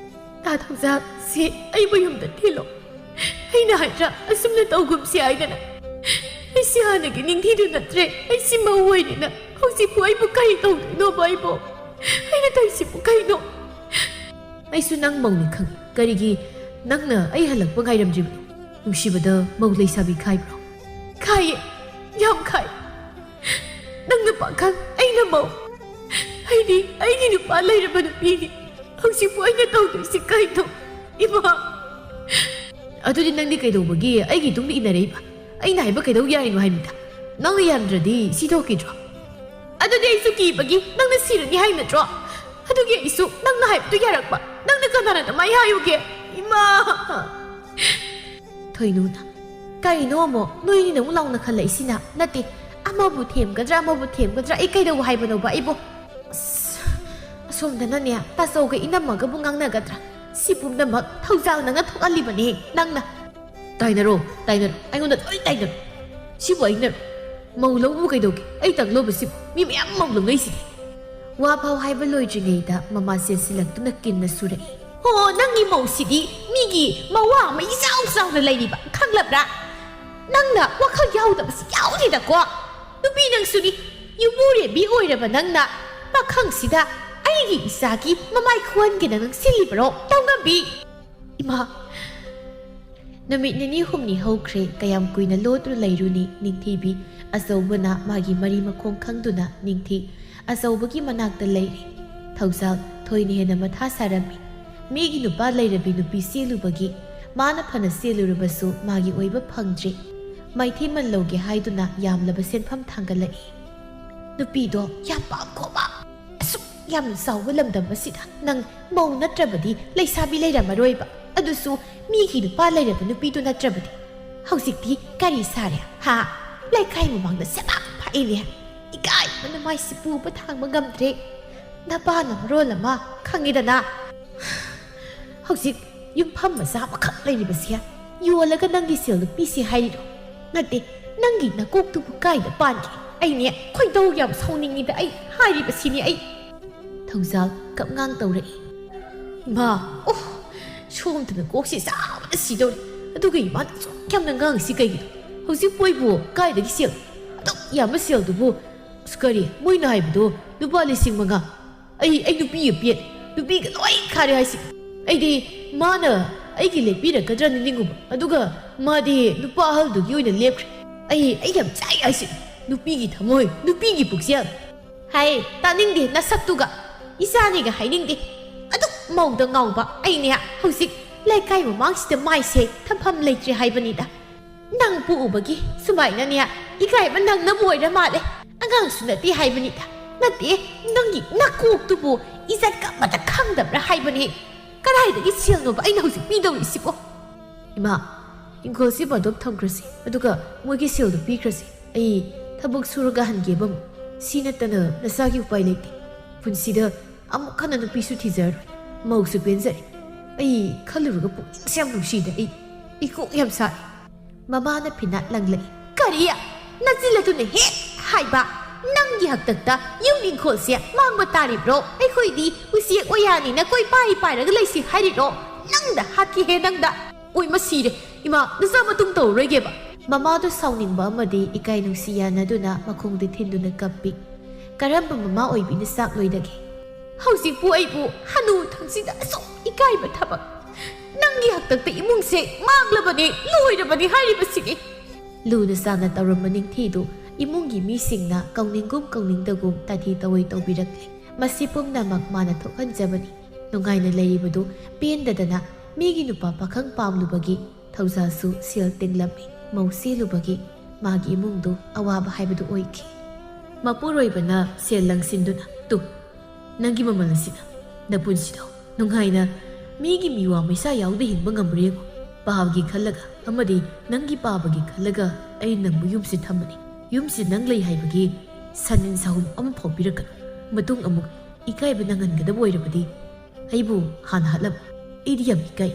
"ꯇꯥ ꯊꯧꯖꯥꯜ, ꯁꯤ ꯑꯩꯕꯨ ꯌꯨꯝꯗ ꯊꯤꯜꯂꯣ꯫ ꯑꯩꯅ ꯍꯥꯏꯗ꯭ꯔꯥ, ꯑꯁꯨꯝꯅ ꯇꯧꯒꯨꯝꯁꯤ ꯍꯥꯏꯗꯅ꯫ ꯑꯩꯁꯤ ꯍꯥꯟꯅꯒꯤ ꯅꯤꯡꯊꯤꯗꯨ ꯅꯠꯇ꯭ꯔꯦ꯫ ꯑꯩꯁꯤ ꯃꯧ ꯑꯣꯏꯔꯦꯅ ꯍꯧꯖꯤꯛꯄꯨ ꯑꯩꯕꯨ ꯀꯔꯤ ꯇꯧꯗꯣꯏꯅꯣꯕ ꯑꯩꯕꯣ? ꯑꯩꯅ ꯇꯧꯔꯤꯁꯤꯕꯨ ꯀꯩꯅꯣ?" "ꯑꯩꯁꯨ ꯅꯪ ꯃꯧꯅꯤ ꯈꯪꯉꯤ꯫ ꯀꯔꯤꯒꯤ ꯅꯪꯅ ꯑꯩ ꯍꯜꯂꯛꯄ ꯉꯥꯏꯔꯝꯗ꯭ꯔꯤꯕꯅꯣ? ꯅꯨꯡꯁꯤꯕꯗ ꯃꯧ ꯂꯩꯁꯥꯕꯤ ꯈꯥꯏꯕ꯭ꯔꯣ?" "ꯈꯥꯏꯌꯦ, ꯌꯥꯝ ꯈꯥꯏ꯫ ꯅꯪꯅ ꯄꯥꯈꯪ, ꯑꯩꯅ ꯃꯧ꯫ ꯑꯩ ꯑꯩꯗꯤ ꯑꯩꯒꯤ ꯅꯨꯄꯥ ꯂꯩꯔꯕ ꯅꯨꯄꯤꯅꯤ꯫ ꯍꯧꯖꯤꯛꯄꯨ ꯑꯩꯅ ꯇꯧꯗꯣꯏꯁꯤ ꯀꯩꯅꯣ? ꯏꯃꯥ! ꯑꯗꯨꯗꯤ ꯅꯪꯗꯤ ꯀꯩꯗꯧꯕꯒꯤ ꯑꯩꯒꯤ ꯇꯨꯡꯗ ꯏꯟꯅꯔꯛꯏꯕ? ꯑꯩꯅ ꯍꯥꯏꯕ ꯀꯩꯗꯧ ꯌꯥꯔꯤꯅꯣ ꯍꯥꯏꯕꯅꯤꯗ? ꯅꯪꯅ ꯌꯥꯔꯝꯗ꯭ꯔꯗꯤ ꯁꯤ ꯊꯣꯛꯈꯤꯗ꯭ꯔꯣ? ꯑꯗꯨꯗꯤ ꯑꯩꯁꯨ ꯀꯤꯕꯒꯤ ꯅꯪꯅ ꯁꯤꯔꯅꯤ ꯍꯥꯏ ꯅꯠꯇ꯭ꯔꯣ? ꯑꯗꯨꯒꯤ ꯑꯩꯁꯨ ꯅꯪꯅ ꯍꯥꯏꯕꯗꯨ ꯌꯥꯔꯛꯄ꯫ ꯅꯪꯅ ꯀꯅꯥꯅ ꯑꯗꯨꯃꯥꯏꯅ ꯍꯥꯏꯌꯨꯒꯦ? ꯏꯃꯥ! ꯊꯣꯏꯅꯨꯅ, "ꯀꯩꯅꯣ ꯑꯃꯨꯛ ꯅꯣꯏꯅꯤꯅ ꯑꯃꯨꯛ ꯂꯥꯎꯅ ꯈꯜꯂꯛꯏꯁꯤꯅ? ꯅꯠꯇꯦ, ꯑꯃꯕꯨ ꯊꯦꯝꯒꯗ꯭ꯔꯥ ꯑꯃꯕꯨ ꯊꯦꯝꯒꯗ꯭ꯔꯥ, ꯑꯩ ꯀꯩꯗꯧꯕ ꯍꯥꯏꯕꯅꯣꯕ ꯑꯩꯕꯨ? ꯑꯁ, ꯑꯁꯣꯝꯗꯅꯅꯦ ꯇꯥꯆꯧꯒ ꯏꯅꯝꯃꯒꯕꯨ ꯉꯥꯡꯅꯒꯗ꯭ꯔꯥ? ꯁꯤ ꯄꯨꯝꯅꯃꯛ ꯊꯧꯖꯥꯜ ꯅꯪꯅ ꯊꯣꯛꯍꯜꯂꯤꯕꯅꯦ, ꯅꯪꯅ꯫" "ꯇꯥꯏꯅꯔꯣ, ꯇꯥꯏꯅꯔꯣ, ꯑꯩꯉꯣꯟꯗ ꯂꯣꯏ ꯇꯥꯏꯅꯔꯣ꯫ ꯁꯤꯕꯨ ꯑꯩꯅꯔꯣ? ꯃꯧ ꯂꯧꯕꯕꯨ ꯀꯩꯗꯧꯒꯦ? ꯑꯩ ꯇꯪꯂꯣꯕ ꯁꯤꯕꯨ? ꯃꯤ ꯃꯌꯥꯝ ꯃꯧ ꯂꯧꯅꯩꯁꯤꯗꯤ꯫" ꯋꯥ ꯐꯥꯎ ꯍꯥꯏꯕ ꯂꯣꯏꯗ꯭ꯔꯤꯉꯩꯗ ꯃꯃꯥ ꯆꯦꯟꯁꯤꯜꯂꯛꯇꯨꯅ ꯀꯤꯟꯅ ꯁꯨꯔꯛꯏ꯫ "ꯍꯣ, ꯅꯪꯒꯤ ꯃꯧꯁꯤꯗꯤ ꯃꯤꯒꯤ ꯃꯋꯥ ꯑꯃ ꯏꯆꯥꯎ ꯆꯥꯎꯅ ꯂꯩꯔꯤꯕ, ꯈꯪꯂꯕ꯭ꯔꯥ? ꯅꯪꯅ ꯋꯥꯈꯜ ꯌꯥꯎꯗꯕꯁꯤ ꯌꯥꯎꯗꯦꯗꯀꯣ꯫ ꯅꯨꯄꯤ ꯅꯪꯁꯨꯅꯤ, ꯌꯨꯝꯕꯨꯔꯦꯝꯕꯤ ꯑꯣꯏꯔꯕ ꯅꯪꯅ ꯄꯥꯈꯪꯁꯤꯗ ꯑꯩꯒꯤ ꯏꯆꯥꯒꯤ ꯃꯃꯥꯏ ꯈꯨꯍꯟꯒꯦꯅ ꯅꯪ ꯁꯤꯜꯂꯤꯕꯔꯣ, ꯇꯧꯉꯝꯕꯤ?" ꯏꯃꯥ! ꯅꯨꯃꯤꯠ ꯅꯤꯅꯤ ꯍꯨꯝꯅꯤ ꯍꯧꯈ꯭ꯔꯦ꯫ ꯀꯌꯥꯝ ꯀꯨꯏꯅ ꯂꯣꯠꯇꯨꯅ ꯂꯩꯔꯨꯅꯤ? ꯅꯤꯡꯊꯤꯕꯤ ꯑꯆꯧꯕꯅ ꯃꯥꯒꯤ ꯃꯔꯤ ꯃꯈꯣꯡ ꯈꯪꯗꯨꯅ ꯅꯤꯡꯊꯤ ꯑꯆꯧꯕꯒꯤ ꯃꯅꯥꯛꯇ ꯂꯩꯔꯦ꯫ ꯊꯧꯖꯥꯜ ꯊꯣꯏꯅ ꯍꯦꯟꯅ ꯃꯊꯥ ꯁꯥꯔꯝꯃꯤ꯫ ꯃꯤꯒꯤ ꯅꯨꯄꯥ ꯂꯩꯔꯕꯤ ꯅꯨꯄꯤ ꯆꯦꯜꯂꯨꯕꯒꯤ ꯃꯥꯅ ꯐꯅ ꯆꯦꯜꯂꯨꯔꯕꯁꯨ ꯃꯥꯒꯤ ꯑꯣꯏꯕ ꯐꯪꯗ꯭ꯔꯦ꯫ ꯃꯥꯏꯊꯤꯃꯜ ꯂꯧꯒꯦ ꯍꯥꯏꯗꯨꯅ ꯌꯥꯝꯂꯕ ꯁꯦꯟꯐꯝ ꯊꯥꯡꯒꯠꯂꯛꯏ꯫ ꯅꯨꯄꯤꯗꯣ ꯌꯥꯝ ꯄꯥꯝꯈꯣꯕ, ꯑꯁꯨꯛ ꯌꯥꯝꯅ ꯆꯥꯎꯕ ꯂꯝꯗꯝ ꯑꯁꯤꯗ ꯅꯪ ꯃꯧ ꯅꯠꯇ꯭ꯔꯕꯗꯤ ꯂꯩꯁꯥꯕꯤ ꯂꯩꯔꯝꯃꯔꯣꯏꯕ꯫ ꯑꯗꯨꯁꯨ ꯃꯤꯒꯤ ꯅꯨꯄꯥ ꯂꯩꯔꯕ ꯅꯨꯄꯤꯗꯨ ꯅꯠꯇ꯭ꯔꯕꯗꯤ꯫ ꯍꯧꯖꯤꯛꯇꯤ ꯀꯔꯤ ꯁꯥꯔꯦ, ꯍꯥ? ꯂꯩꯀꯥꯏ ꯃꯃꯥꯡꯗ ꯁꯦꯕꯥꯛ ꯐꯥꯛꯏꯅꯦ꯫ ꯏꯀꯥꯏꯕꯅ ꯃꯥꯏꯁꯤ ꯄꯨꯕ ꯊꯥꯡꯕ ꯉꯝꯗ꯭ꯔꯦ꯫ ꯅꯄꯥꯅ ꯃꯔꯣꯜ ꯑꯃ ꯈꯪꯉꯤꯗꯅ꯫ ꯍꯧꯖꯤꯛ ꯌꯨꯝꯐꯝ ꯃꯆꯥ ꯑꯃꯈꯛ ꯂꯩꯔꯤꯕꯁꯦ ꯌꯣꯜꯂꯒ ꯅꯪꯒꯤ ꯁꯦꯜꯗꯨ ꯄꯤꯁꯤ ꯍꯥꯏꯔꯤꯔꯣ? ꯅꯠꯇꯦ, ꯅꯪꯒꯤ ꯅꯀꯣꯛꯇꯨꯕꯨ ꯀꯥꯏꯗ ꯄꯥꯟꯒꯦ? ꯑꯩꯅꯦ ꯈꯣꯏꯗꯧ ꯌꯥꯝ ꯁꯥꯎꯅꯤꯡꯉꯤꯗ, ꯑꯩ ꯍꯥꯏꯔꯤꯕꯁꯤꯅꯤ ꯑꯩ꯫ ꯊꯧꯖꯥꯜ ꯀꯞꯉꯥꯡ ꯇꯧꯔꯛꯏ꯫ ꯏꯃꯥ! ꯑꯣ! ꯁꯣꯝꯗꯅ ꯀꯣꯛꯁꯤ ꯆꯥꯕꯗ ꯁꯤꯗꯧꯔꯦ꯫ ꯑꯗꯨꯒ ꯏꯃꯥꯅ ꯑꯁꯨꯛ ꯌꯥꯝꯅ ꯉꯥꯡꯉꯤꯁꯤ ꯀꯩꯒꯤꯅꯣ? ꯍꯧꯖꯤꯛꯄꯨ ꯑꯩꯕꯨ ꯀꯥꯏꯗꯒꯤ ꯁꯦꯜ? ꯑꯗꯨꯛ ꯌꯥꯝꯕ ꯁꯦꯜꯗꯨꯕꯨ? ꯑꯁ, ꯀꯔꯤ? ꯃꯣꯏꯅ ꯍꯥꯏꯕꯗꯣ ꯂꯨꯄꯥ ꯂꯤꯁꯤꯡ ꯃꯉꯥ꯫ ꯑꯩ, ꯑꯩ ꯅꯨꯄꯤꯒ ꯄꯦꯠ, ꯅꯨꯄꯤꯒ ꯂꯣꯏ ꯈꯥꯔꯦ ꯍꯥꯏꯁꯤ꯫ ꯑꯩꯗꯤ ꯃꯥꯅ ꯑꯩꯒꯤ ꯂꯦꯞꯄꯤꯔꯛꯀꯗ꯭ꯔꯅ ꯅꯤꯡꯉꯨꯕ, ꯑꯗꯨꯒ ꯃꯥꯗꯤ ꯅꯨꯄꯥ ꯑꯍꯜꯗꯨꯒꯤ ꯑꯣꯏꯅ ꯂꯦꯞꯈ꯭ꯔꯦ꯫ ꯑꯩ, ꯑꯩ ꯌꯥꯝ ꯆꯥꯛꯏ ꯍꯥꯏꯁꯤ꯫ ꯅꯨꯄꯤꯒꯤ ꯊꯃꯣꯏ, ꯅꯨꯄꯤꯒꯤ ꯄꯨꯛꯆꯦꯜ꯫ ꯍꯥꯏ, ꯇꯥꯅꯤꯡꯗꯦ ꯅꯁꯛꯇꯨꯒ꯫ ꯏꯆꯥꯅꯤꯒ ꯍꯥꯏꯅꯤꯡꯗꯦ꯫ ꯑꯗꯨꯛ ꯃꯧꯗ ꯉꯥꯎꯕ ꯑꯩꯅꯦ ꯍꯧꯖꯤꯛ ꯂꯩꯀꯥꯏ ꯃꯃꯥꯡꯁꯤꯗ ꯃꯥꯏꯁꯦ ꯊꯝꯐꯝ ꯂꯩꯇ꯭ꯔꯦ ꯍꯥꯏꯕꯅꯤꯗ꯫ ꯅꯪ ꯄꯣꯛꯎꯕꯒꯤ ꯁꯨꯃꯥꯏꯅꯅꯦ ꯏꯀꯥꯏꯕ ꯅꯪꯅꯕꯨ ꯑꯣꯏꯔ ꯃꯥꯜꯂꯦ꯫ ꯑꯉꯥꯡꯁꯨ ꯅꯠꯇꯦ ꯍꯥꯏꯕꯅꯤꯗ꯫ ꯅꯠꯇꯦ, ꯅꯪꯒꯤ ꯅꯀꯣꯛꯇꯨꯕꯨ ꯏꯖꯠꯀ ꯑꯃꯠꯇ ꯈꯪꯗꯕ꯭ꯔꯥ ꯍꯥꯏꯕꯅꯤ꯫ ꯀꯗꯥꯏꯗꯒꯤ ꯁꯦꯜꯅꯣꯕ ꯑꯩꯅ ꯍꯧꯖꯤꯛ ꯄꯤꯗꯧꯔꯤꯁꯤꯕꯣ? ꯏꯃꯥ, ꯏꯪꯈꯣꯜꯁꯤ ꯕꯟꯗꯣꯞ ꯊꯝꯈ꯭ꯔꯁꯤ, ꯑꯗꯨꯒ ꯃꯣꯏꯒꯤ ꯁꯦꯜꯗꯨ ꯄꯤꯈ꯭ꯔꯁꯤ꯫ ꯑꯩ ꯊꯕꯛ ꯁꯨꯔꯒ ꯍꯟꯒꯦꯕ ꯑꯃꯨꯛ꯫ ꯁꯤ ꯅꯠꯇꯅ ꯅꯆꯥꯒꯤ ꯎꯄꯥꯏ ꯂꯩꯇꯦ꯫ ꯄꯨꯟꯁꯤꯗ ꯑꯃꯨꯛ ꯍꯟꯅ ꯅꯨꯄꯤꯁꯨ ꯊꯤꯖꯔꯔꯣꯏ꯫ ꯃꯧꯁꯨ ꯄꯦꯟꯖꯔꯦ꯫ ꯑꯩ ꯈꯜꯂꯨꯔꯒ ꯄꯨꯛꯅꯤꯡꯁꯦ ꯌꯥꯝ ꯅꯨꯡꯁꯤꯗ꯫ ꯑꯩ, ꯑꯩ ꯀꯣꯛ ꯌꯥꯝ ꯁꯥꯏ꯫ ꯃꯃꯥꯅ ꯐꯤꯅꯥꯠ ꯂꯪꯂꯛꯏ꯫ ꯀꯔꯤ? ꯅꯆꯤꯜ ꯑꯗꯨꯅ ꯍꯦꯛ ꯍꯥꯏꯕ꯫ ꯅꯪꯒꯤ ꯍꯥꯛꯇꯛꯇ ꯌꯨꯝ ꯏꯪꯈꯣꯜꯁꯦ ꯃꯥꯡꯕ ꯇꯥꯔꯤꯕ꯭ꯔꯣ? ꯑꯩꯈꯣꯏꯗꯤ ꯎꯆꯦꯛ ꯑꯣꯌꯥꯅꯤꯅ ꯀꯣꯏꯄꯥꯏ ꯄꯥꯏꯔꯒ ꯂꯩꯁꯤ ꯍꯥꯏꯔꯤꯔꯣ? ꯅꯪꯗ ꯍꯥꯠꯀꯦꯍꯦ ꯅꯪꯗ꯫ ꯑꯣꯏ, ꯃꯁꯤꯔꯦ꯫ ꯏꯃꯥ, ꯅꯆꯥ ꯃꯇꯨꯡ ꯇꯧꯔꯔꯣꯏꯒꯦꯕ꯫ ꯃꯃꯥꯗꯨ ꯁꯥꯎꯅꯤꯡꯕ ꯑꯃꯗꯤ ꯏꯀꯥꯏ ꯅꯨꯡꯁꯤ ꯌꯥꯅꯗꯨꯅ ꯃꯈꯣꯡꯗ ꯊꯤꯟꯗꯨꯅ ꯀꯞꯄꯤ꯫ ꯀꯔꯝꯕ ꯃꯃꯥ ꯑꯣꯏꯕꯤꯅ ꯆꯥꯛ ꯂꯣꯏꯗꯒꯦ? ꯍꯧꯖꯤꯛꯄꯨ ꯑꯩꯕꯨ ꯍꯅꯨ ꯊꯪꯁꯤꯗ ꯑꯁꯨꯛ ꯏꯀꯥꯏꯕ ꯊꯕꯛ? ꯅꯪꯒꯤ ꯍꯥꯛꯇꯛꯇ ꯏꯃꯨꯡꯁꯦ ꯃꯥꯡꯂꯕꯅꯤ, ꯂꯣꯏꯔꯕꯅꯤ ꯍꯥꯏꯔꯤꯕꯁꯤꯅꯤ꯫ ꯂꯨꯅ ꯆꯥꯟꯅ ꯇꯧꯔꯝꯕ ꯅꯤꯡꯊꯤꯗꯨ ꯏꯃꯨꯡꯒꯤ ꯃꯤꯁꯤꯡꯅ ꯀꯧꯅꯤꯡꯒꯨꯝ ꯀꯧꯅꯤꯡꯗꯒꯨꯝ ꯇꯥꯊꯤ ꯇꯧꯑꯣꯏ ꯇꯧꯕꯤꯔꯛꯂꯦ꯫ ꯃꯁꯤ ꯄꯨꯝꯅꯃꯛ ꯃꯥꯅ ꯊꯣꯛꯍꯟꯖꯕꯅꯤ꯫ ꯅꯨꯡꯉꯥꯏꯅ ꯂꯩꯔꯤꯕꯗꯨ ꯄꯦꯟꯗꯗꯅ ꯃꯤꯒꯤ ꯅꯨꯄꯥ ꯄꯥꯈꯪ ꯄꯥꯝꯂꯨꯕꯒꯤ ꯊꯧꯖꯥꯜꯁꯨ ꯁꯦꯜ ꯇꯤꯡꯂꯝꯃꯤ꯫ ꯃꯧ ꯆꯦꯜꯂꯨꯕꯒꯤ ꯃꯥꯒꯤ ꯏꯃꯨꯡꯗꯨ ꯑꯋꯥꯕ ꯍꯥꯏꯕꯗꯨ ꯑꯣꯏꯈꯤ꯫ ꯃꯄꯨꯔꯣꯏꯕꯅ ꯁꯦꯜ ꯂꯪꯁꯤꯟꯗꯨꯅ, "ꯇꯨ, ꯅꯪꯒꯤ ꯃꯃꯜ ꯑꯁꯤꯅ ꯅꯄꯨꯟꯁꯤꯗꯣ ꯅꯨꯡꯉꯥꯏꯅ ꯃꯤꯒꯤ ꯃꯤꯋꯥ ꯃꯩꯁꯥ ꯌꯥꯎꯗ ꯍꯤꯡꯕ ꯉꯝꯕ꯭ꯔꯥ ꯌꯦꯡꯉꯨ꯫ ꯄꯥꯕꯒꯤ ꯈꯜꯂꯒ ꯑꯃꯗꯤ ꯅꯪꯒꯤ ꯄꯥꯕꯒꯤ ꯈꯜꯂꯒ ꯑꯩ ꯅꯪꯕꯨ ꯌꯨꯝꯁꯤ ꯊꯝꯕꯅꯤ꯫ ꯌꯨꯝꯁꯤ ꯅꯪ ꯂꯩ ꯍꯥꯏꯕꯒꯤ ꯁꯟ ꯁꯥꯍꯨꯝ ꯑꯃꯐꯥꯎ ꯄꯤꯔꯛꯀꯅꯨ꯫ ꯃꯇꯨꯡ ꯑꯃꯨꯛ ꯏꯀꯥꯏꯕ ꯅꯪꯍꯟꯒꯗꯕ ꯑꯣꯏꯔꯕꯗꯤ ꯑꯩꯕꯨ ꯍꯥꯟꯅ ꯍꯥꯠꯂꯝꯃꯨ꯫ ꯑꯩꯗꯤ ꯌꯥꯝ ꯏꯀꯥꯏ꯫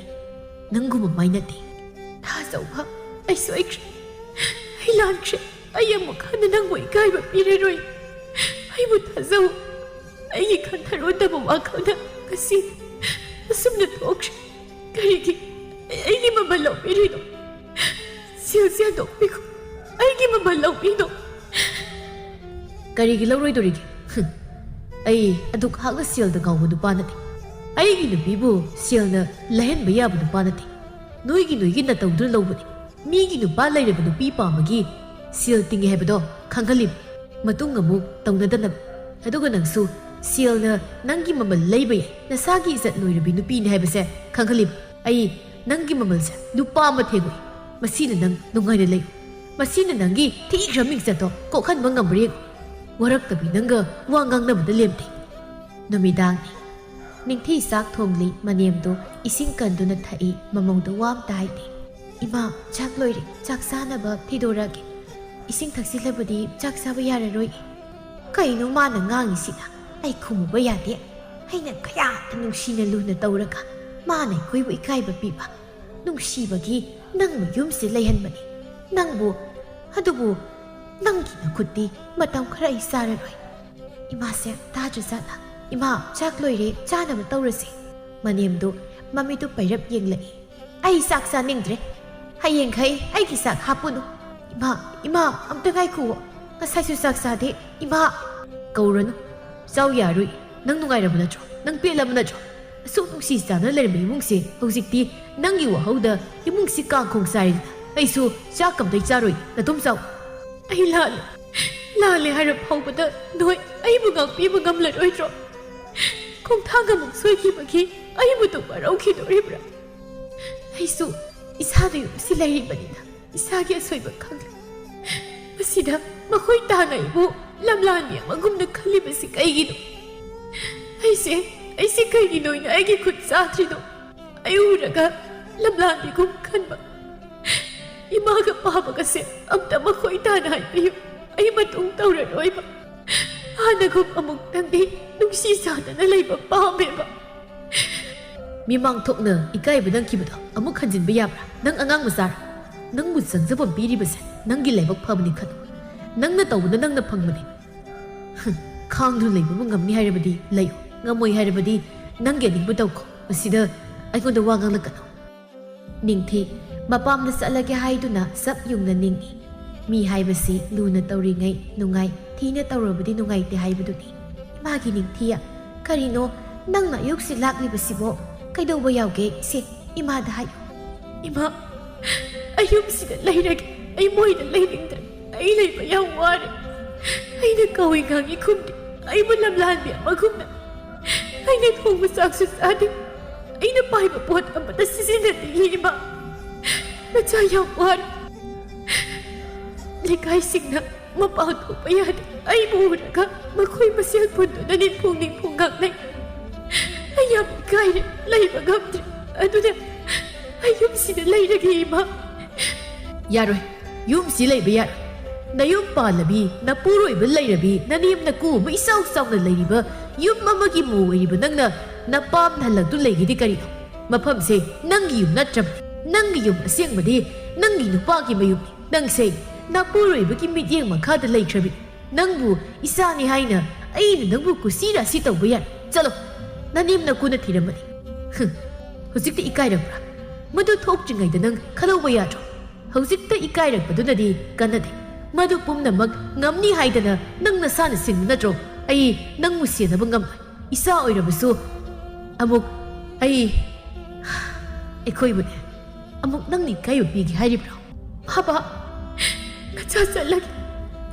ꯅꯪꯒꯨꯝꯕ ꯃꯥꯏ ꯅꯠꯇꯦ꯫" "ꯊꯥꯖꯧꯕ, ꯑꯩ ꯁꯣꯏꯈ꯭ꯔꯦ꯫ ꯑꯩ ꯂꯥꯟꯈ꯭ꯔꯦ꯫ ꯑꯩ ꯑꯃꯨꯛ ꯍꯟꯅ ꯅꯪꯕꯨ ꯏꯀꯥꯏꯕ ꯄꯤꯔꯔꯣꯏ꯫ ꯑꯩꯕꯨ ꯊꯥꯖꯧ꯫ ꯑꯩꯒꯤ ꯈꯟꯊꯔꯨꯗꯕ ꯋꯥꯈꯜꯅ ꯉꯁꯤ ꯑꯁꯨꯝꯅ ꯊꯣꯛꯈ꯭ꯔꯦ꯫ ꯀꯔꯤꯒꯤ ꯑꯩꯒꯤ ꯃꯃꯜ ꯂꯧꯕꯤꯔꯤꯅꯣ? ꯁꯦꯜꯁꯦ ꯍꯟꯗꯣꯛꯄꯤꯈꯣ꯫ ꯑꯩꯒꯤ ꯃꯃꯜ ꯂꯧꯕꯤꯅꯣ꯫" "ꯀꯔꯤꯒꯤ ꯂꯧꯔꯣꯏꯗꯣꯔꯤꯒꯦ? ꯍꯨꯝ꯫ ꯑꯩ ꯑꯗꯨꯛ ꯍꯥꯛꯅ ꯁꯦꯜꯗ ꯉꯥꯎꯕ ꯅꯨꯄꯥ ꯅꯠꯇꯦ꯫ ꯑꯩꯒꯤ ꯅꯨꯄꯤꯕꯨ ꯁꯦꯜꯅ ꯂꯩꯍꯟꯕ ꯌꯥꯕ ꯅꯨꯄꯥ ꯅꯠꯇꯦ꯫ ꯅꯣꯏꯒꯤ ꯅꯣꯏꯒꯤ ꯅꯇꯧꯗꯨꯅ ꯂꯧꯕꯅꯤ꯫ ꯃꯤꯒꯤ ꯅꯨꯄꯥ ꯂꯩꯔꯕ ꯅꯨꯄꯤ ꯄꯥꯝꯕꯒꯤ ꯁꯦꯜ ꯇꯤꯡꯉꯦ ꯍꯥꯏꯕꯗꯣ ꯈꯪꯍꯜꯂꯤꯕ꯫ ꯃꯇꯨꯡ ꯑꯃꯨꯛ ꯇꯧꯅꯗꯅꯕ꯫ ꯑꯗꯨꯒ ꯅꯪꯁꯨ ꯁꯦꯜꯅ ꯅꯪꯒꯤ ꯃꯃꯜ ꯂꯩꯕ ꯌꯥꯏ꯫ ꯅꯁꯥꯒꯤ ꯏꯖꯠ ꯂꯣꯏꯔꯕꯤ ꯅꯨꯄꯤꯅꯤ ꯍꯥꯏꯕꯁꯦ ꯈꯪꯍꯜꯂꯤꯕ꯫ ꯑꯩ ꯅꯪꯒꯤ ꯃꯃꯜꯁꯦ ꯂꯨꯄꯥ ꯑꯃ ꯊꯦꯡꯉꯣꯏ꯫ ꯃꯁꯤꯅ ꯅꯪ ꯅꯨꯡꯉꯥꯏꯅ ꯂꯩꯌꯨ꯫ ꯃꯁꯤꯅ ꯅꯪꯒꯤ ꯊꯤꯈ꯭ꯔ ꯃꯤꯡꯆꯠꯇꯣ ꯀꯣꯛꯍꯟꯕ ꯉꯝꯕ꯭ꯔꯥ ꯌꯦꯡꯉꯨ꯫ ꯋꯥꯔꯛꯇꯕꯤ ꯅꯪꯒ ꯋꯥ ꯉꯥꯡꯅꯕꯗ ꯂꯦꯝꯗꯦ꯫ ꯅꯨꯃꯤꯗꯥꯡꯅꯤ꯫ ꯅꯤꯡꯊꯤ ꯆꯥꯛ ꯊꯣꯡꯂꯤ꯫ ꯃꯅꯦꯝꯗꯨ ꯏꯁꯤꯡ ꯀꯟꯗꯨꯅ ꯊꯛꯏ꯫ ꯃꯃꯧꯗ ꯋꯥ ꯑꯝꯇ ꯍꯥꯏꯗꯦ꯫ "ꯏꯃꯥ, ꯆꯥꯛ ꯂꯣꯏꯔꯦ꯫ ꯆꯥꯛ ꯆꯥꯅꯕ ꯊꯤꯗꯣꯔꯛꯑꯒꯦ꯫ ꯏꯁꯤꯡ ꯊꯛꯆꯤꯜꯂꯕꯗꯤ ꯆꯥꯛ ꯆꯥꯕ ꯌꯥꯔꯔꯣꯏ꯫" ꯀꯩꯅꯣ ꯃꯥꯅ ꯉꯥꯡꯉꯤꯁꯤꯅ? ꯑꯩ ꯈꯨꯝꯃꯨꯕ ꯌꯥꯗꯦ꯫ ꯑꯩꯅ ꯀꯌꯥꯗ ꯅꯨꯡꯁꯤꯅ ꯂꯨꯅ ꯇꯧꯔꯒ ꯃꯥꯅ ꯑꯩꯈꯣꯏꯕꯨ ꯏꯀꯥꯏꯕ ꯄꯤꯕ꯫ ꯅꯨꯡꯁꯤꯕꯒꯤ ꯅꯪꯕꯨ ꯌꯨꯝꯁꯤꯗ ꯂꯩꯍꯟꯕꯅꯤ꯫ ꯅꯪꯕꯨ, ꯑꯗꯨꯕꯨ ꯅꯪꯒꯤ ꯅꯈꯨꯠꯇꯤ ꯃꯇꯝ ꯈꯔ ꯑꯩ ꯆꯥꯔꯔꯣꯏ꯫ ꯏꯃꯥꯁꯦ ꯇꯥꯗ꯭ꯔꯖꯥꯠꯂꯥ? "ꯏꯃꯥ, ꯆꯥꯛ ꯂꯣꯏꯔꯦ, ꯆꯥꯅꯕ ꯇꯧꯔꯁꯦ꯫" ꯃꯅꯦꯝꯗꯨ ꯃꯃꯤꯠꯇꯨ ꯄꯩꯔꯞ ꯌꯦꯡꯂꯛꯏ꯫ "ꯑꯩ ꯆꯥꯛ ꯆꯥꯅꯤꯡꯗ꯭ꯔꯦ꯫ ꯍꯌꯦꯡꯈꯩ ꯑꯩꯒꯤ ꯆꯥꯛ ꯍꯥꯞꯄꯨꯅꯨ꯫" "ꯏꯃꯥ, ꯏꯃꯥ, ꯑꯝꯇ ꯉꯥꯏꯈꯨꯑꯣ꯫ ꯉꯁꯥꯏꯁꯨ ꯆꯥꯛ ꯆꯥꯗꯦ, ꯏꯃꯥ꯫" "ꯀꯧꯔꯅꯨ꯫ ꯆꯥꯎ ꯌꯥꯔꯣꯏ꯫ ꯅꯪ ꯅꯨꯡꯉꯥꯏꯔꯕ ꯅꯠꯇ꯭ꯔꯣ? ꯅꯪ ꯄꯦꯜꯂꯕ ꯅꯠꯇ꯭ꯔꯣ? ꯑꯁꯨꯛ ꯅꯨꯡꯁꯤ ꯆꯥꯟꯅ ꯂꯩꯔꯝꯕ ꯏꯃꯨꯡꯁꯦ ꯍꯧꯖꯤꯛꯇꯤ ꯅꯪꯒꯤ ꯋꯥꯍꯧꯗ ꯏꯃꯨꯡꯁꯤ ꯀꯥꯡꯈꯣꯡ ꯆꯥꯏꯔꯦꯗꯅ꯫ ꯑꯩꯁꯨ ꯆꯥꯛ ꯀꯝꯇ ꯆꯥꯔꯣꯏ꯫ ꯅꯇꯣꯝ ꯆꯥꯎ꯫" "ꯑꯩ ꯂꯥꯜꯂꯦ꯫ ꯂꯥꯜꯂꯦ ꯍꯥꯏꯔ ꯐꯥꯎꯕꯗ ꯅꯣꯏ ꯑꯩꯕꯨ ꯉꯥꯛꯄꯤꯕ ꯉꯝꯂꯔꯣꯏꯗ꯭ꯔꯣ? ꯈꯣꯡꯊꯥꯡ ꯑꯃꯨꯛ ꯁꯣꯏꯈꯤꯕꯒꯤ ꯑꯩꯕꯨ ꯑꯗꯨꯝ ꯋꯥꯔꯧꯈꯤꯗꯣꯔꯤꯕ꯭ꯔꯥ? ꯑꯩꯁꯨ ꯏꯁꯥꯗ ꯌꯨꯝꯁꯤ ꯂꯩꯔꯤꯕꯅꯤꯅ ꯏꯁꯥꯒꯤ ꯑꯁꯣꯏꯕ ꯈꯪꯂꯦ꯫ ꯃꯁꯤꯗ ꯃꯈꯣꯏ ꯇꯥꯅ ꯑꯩꯕꯨ ꯂꯝꯂꯥꯟꯕꯤ ꯑꯃꯒꯨꯝꯅ ꯈꯜꯂꯤꯕꯁꯤ ꯀꯩꯒꯤꯅꯣ? ꯑꯩꯁꯦ, ꯑꯩꯁꯦ ꯀꯩꯒꯤꯅꯣ ꯑꯩꯅ ꯑꯩꯒꯤ ꯈꯨꯠ ꯆꯥꯗ꯭ꯔꯤꯗꯣ? ꯑꯩ ꯎꯔꯒ ꯂꯝꯂꯥꯟꯕꯤꯒꯨꯝ ꯈꯟꯕ ꯏꯃꯥꯒ ꯄꯥꯕꯒꯁꯦ ꯑꯝꯇ ꯃꯈꯣꯏ ꯇꯥꯅ ꯍꯥꯏꯕꯤꯌꯨ꯫ ꯑꯩ ꯃꯇꯨꯡ ꯇꯧꯔꯔꯣꯏꯕ꯫ ꯍꯥꯟꯅꯒꯨꯝ ꯑꯃꯨꯛꯇꯪꯗꯤ ꯅꯨꯡꯁꯤ ꯆꯥꯟꯅꯅ ꯂꯩꯕ ꯄꯥꯝꯃꯦꯕ꯫" "ꯃꯤꯃꯥꯡ ꯊꯣꯛꯅ ꯏꯀꯥꯏꯕ ꯅꯪꯈꯤꯕꯗꯣ ꯑꯃꯨꯛ ꯍꯟꯖꯤꯟꯕ ꯌꯥꯕ꯭ꯔꯥ? ꯅꯪ ꯑꯉꯥꯡ ꯃꯆꯥꯔꯥ? ꯅꯪꯕꯨ ꯆꯪꯖꯐꯝ ꯄꯤꯔꯤꯕꯁꯦ ꯅꯪꯒꯤ ꯂꯥꯏꯕꯛ ꯐꯕꯅꯤ ꯈꯜꯂꯨ꯫ ꯅꯪꯅ ꯇꯧꯕꯅ ꯅꯪꯅ ꯐꯪꯕꯅꯤ꯫" "ꯍꯨꯝ, ꯈꯥꯡꯗꯨꯅ ꯂꯩꯕꯕꯨ ꯉꯝꯅꯤ ꯍꯥꯏꯔꯕꯗꯤ ꯂꯩꯌꯨ, ꯉꯝꯃꯣꯏ ꯍꯥꯏꯔꯕꯗꯤ ꯅꯪꯒꯤ ꯑꯅꯤꯡꯕ ꯇꯧꯈꯣ꯫ ꯃꯁꯤꯗ ꯑꯩꯉꯣꯟꯗ ꯋꯥ ꯉꯥꯡꯂꯛꯀꯅꯨ꯫" ꯅꯤꯡꯊꯤ ꯃꯄꯥꯝꯗ ꯆꯠꯂꯒꯦ ꯍꯥꯏꯗꯨꯅ ꯆꯞ ꯌꯨꯡꯅ ꯅꯤꯡꯏ꯫ ꯃꯤ ꯍꯥꯏꯕꯁꯤ ꯂꯨꯅ ꯇꯧꯔꯤꯉꯩ ꯅꯨꯡꯉꯥꯏ, ꯊꯤꯅ ꯇꯧꯔꯕꯗꯤ ꯅꯨꯡꯉꯥꯏꯇꯦ ꯍꯥꯏꯕꯗꯨꯅꯤ꯫ ꯏꯃꯥꯒꯤ ꯅꯤꯡꯊꯤꯌ, "ꯀꯔꯤꯅꯣ ꯅꯪꯅ ꯑꯌꯨꯛꯁꯤ ꯂꯥꯛꯂꯤꯕꯁꯤꯕꯣ? ꯀꯩꯗꯧꯕ ꯌꯥꯎꯒꯦ? ꯁꯦ, ꯏꯃꯥꯗ ꯍꯥꯏꯌꯨ꯫" "ꯏꯃꯥ, ꯑꯩ ꯌꯨꯝꯁꯤꯗ ꯂꯩꯔꯒꯦ꯫ ꯑꯩ ꯃꯣꯏꯗ ꯂꯩꯅꯤꯡꯗ꯭ꯔꯦ꯫ ꯑꯩ ꯂꯩꯕ ꯌꯥꯝ ꯋꯥꯔꯦ꯫ ꯑꯩꯅ ꯀꯧꯏ ꯉꯥꯡꯏ ꯈꯨꯝꯗꯦ꯫ ꯑꯩꯕꯨ ꯂꯝꯂꯥꯟꯕꯤ ꯑꯃꯒꯨꯝꯅ꯫ ꯑꯩꯅ ꯊꯣꯡꯕ ꯆꯥꯛꯁꯨ ꯆꯥꯗꯦ꯫ ꯑꯩꯅ ꯄꯥꯏꯕ ꯄꯣꯠ ꯑꯃꯠꯇ ꯁꯤꯖꯤꯟꯅꯗꯦ, ꯏꯃꯥ꯫ ꯅꯆꯥ ꯌꯥꯝ ꯋꯥꯔꯦ꯫ ꯂꯩꯀꯥꯏꯁꯤꯡꯅ ꯃꯄꯥꯟ ꯊꯣꯛꯄ ꯌꯥꯗꯦ꯫ ꯑꯩꯕꯨ ꯎꯔꯒ ꯃꯈꯣꯏ ꯃꯁꯦꯜ ꯄꯨꯟꯗꯨꯅ ꯅꯤꯡꯐꯨꯡ ꯅꯤꯡꯐꯨꯡ ꯉꯥꯡꯅꯩ꯫ ꯑꯩ ꯌꯥꯝ ꯏꯀꯥꯏꯔꯦ, ꯂꯩꯕ ꯉꯝꯗ꯭ꯔꯦ꯫ ꯑꯗꯨꯅ ꯑꯩ ꯌꯨꯝꯁꯤꯗ ꯂꯩꯔꯒꯦ, ꯏꯃꯥ꯫ ꯌꯥꯔꯣꯏ, ꯌꯨꯝꯁꯤ ꯂꯩꯕ ꯌꯥꯔꯣꯏ꯫ ꯅꯌꯨꯝ ꯄꯥꯜꯂꯕꯤ, ꯅꯄꯨꯔꯣꯏꯕ ꯂꯩꯔꯕꯤ, ꯅꯅꯦꯝ ꯅꯀꯨ ꯑꯃ ꯏꯆꯥꯎ ꯆꯥꯎꯅ ꯂꯩꯔꯤꯕ ꯌꯨꯝ ꯑꯃꯒꯤ ꯃꯧ ꯑꯣꯏꯔꯤꯕ ꯅꯪꯅ ꯅꯄꯥꯝ ꯍꯜꯂꯛꯇꯨ ꯂꯩꯒꯦꯗꯤ ꯀꯔꯤꯅꯣ? ꯃꯐꯝꯁꯦ ꯅꯪꯒꯤ ꯌꯨꯝ ꯅꯠꯇ꯭ꯔꯕꯅꯤ꯫ ꯅꯪꯒꯤ ꯌꯨꯝ ꯑꯁꯦꯡꯕꯗꯤ ꯅꯪꯒꯤ ꯅꯨꯄꯥꯒꯤ ꯃꯌꯨꯝꯅꯤ꯫ ꯅꯪꯁꯦ ꯅꯄꯨꯔꯣꯏꯕꯒꯤ ꯃꯤꯠꯌꯦꯡ ꯃꯈꯥꯗ ꯂꯩꯈ꯭ꯔꯕꯤ꯫ ꯅꯪꯕꯨ ꯏꯆꯥꯅꯤ ꯍꯥꯏꯅ ꯑꯩꯅ ꯅꯪꯕꯨ ꯀꯨꯁꯤ ꯔꯥꯁꯤ ꯇꯧꯕ ꯌꯥꯏ? ꯆꯠꯂꯣ, ꯅꯅꯦꯝ ꯅꯀꯨꯅ ꯊꯤꯔꯝꯃꯅꯤ꯫ ꯍꯨꯝ, ꯍꯧꯖꯤꯛꯇꯤ ꯏꯀꯥꯏꯔꯛꯄ꯭ꯔꯥ? ꯃꯗꯨ ꯊꯣꯛꯇ꯭ꯔꯤꯉꯩꯗ ꯅꯪ ꯈꯜꯍꯧꯕ ꯌꯥꯗ꯭ꯔꯣ? ꯍꯧꯖꯤꯛꯇ ꯏꯀꯥꯏꯔꯛꯄꯗꯨꯅꯗꯤ ꯀꯥꯟꯅꯗꯦ꯫ ꯃꯗꯨ ꯄꯨꯝꯅꯃꯛ ꯉꯝꯅꯤ ꯍꯥꯏꯗꯅ ꯅꯪ ꯅꯁꯥꯅ ꯁꯤꯟꯕ ꯅꯠꯇ꯭ꯔꯣ? ꯑꯩ ꯅꯪꯕꯨ ꯁꯦꯟꯅꯕ ꯉꯝꯂꯣꯏ꯫ ꯏꯆꯥ ꯑꯣꯏꯔꯕꯁꯨ ꯑꯃꯨꯛ ꯑꯩ, ꯑꯩꯈꯣꯏꯕꯨꯅꯦ ꯑꯃꯨꯛ ꯅꯪꯅ ꯏꯀꯥꯏꯕ ꯄꯤꯒꯦ ꯍꯥꯏꯔꯤꯕ꯭ꯔꯣ? ꯕꯥꯕꯥ, ꯅꯆꯥ ꯆꯠꯂꯒꯦ꯫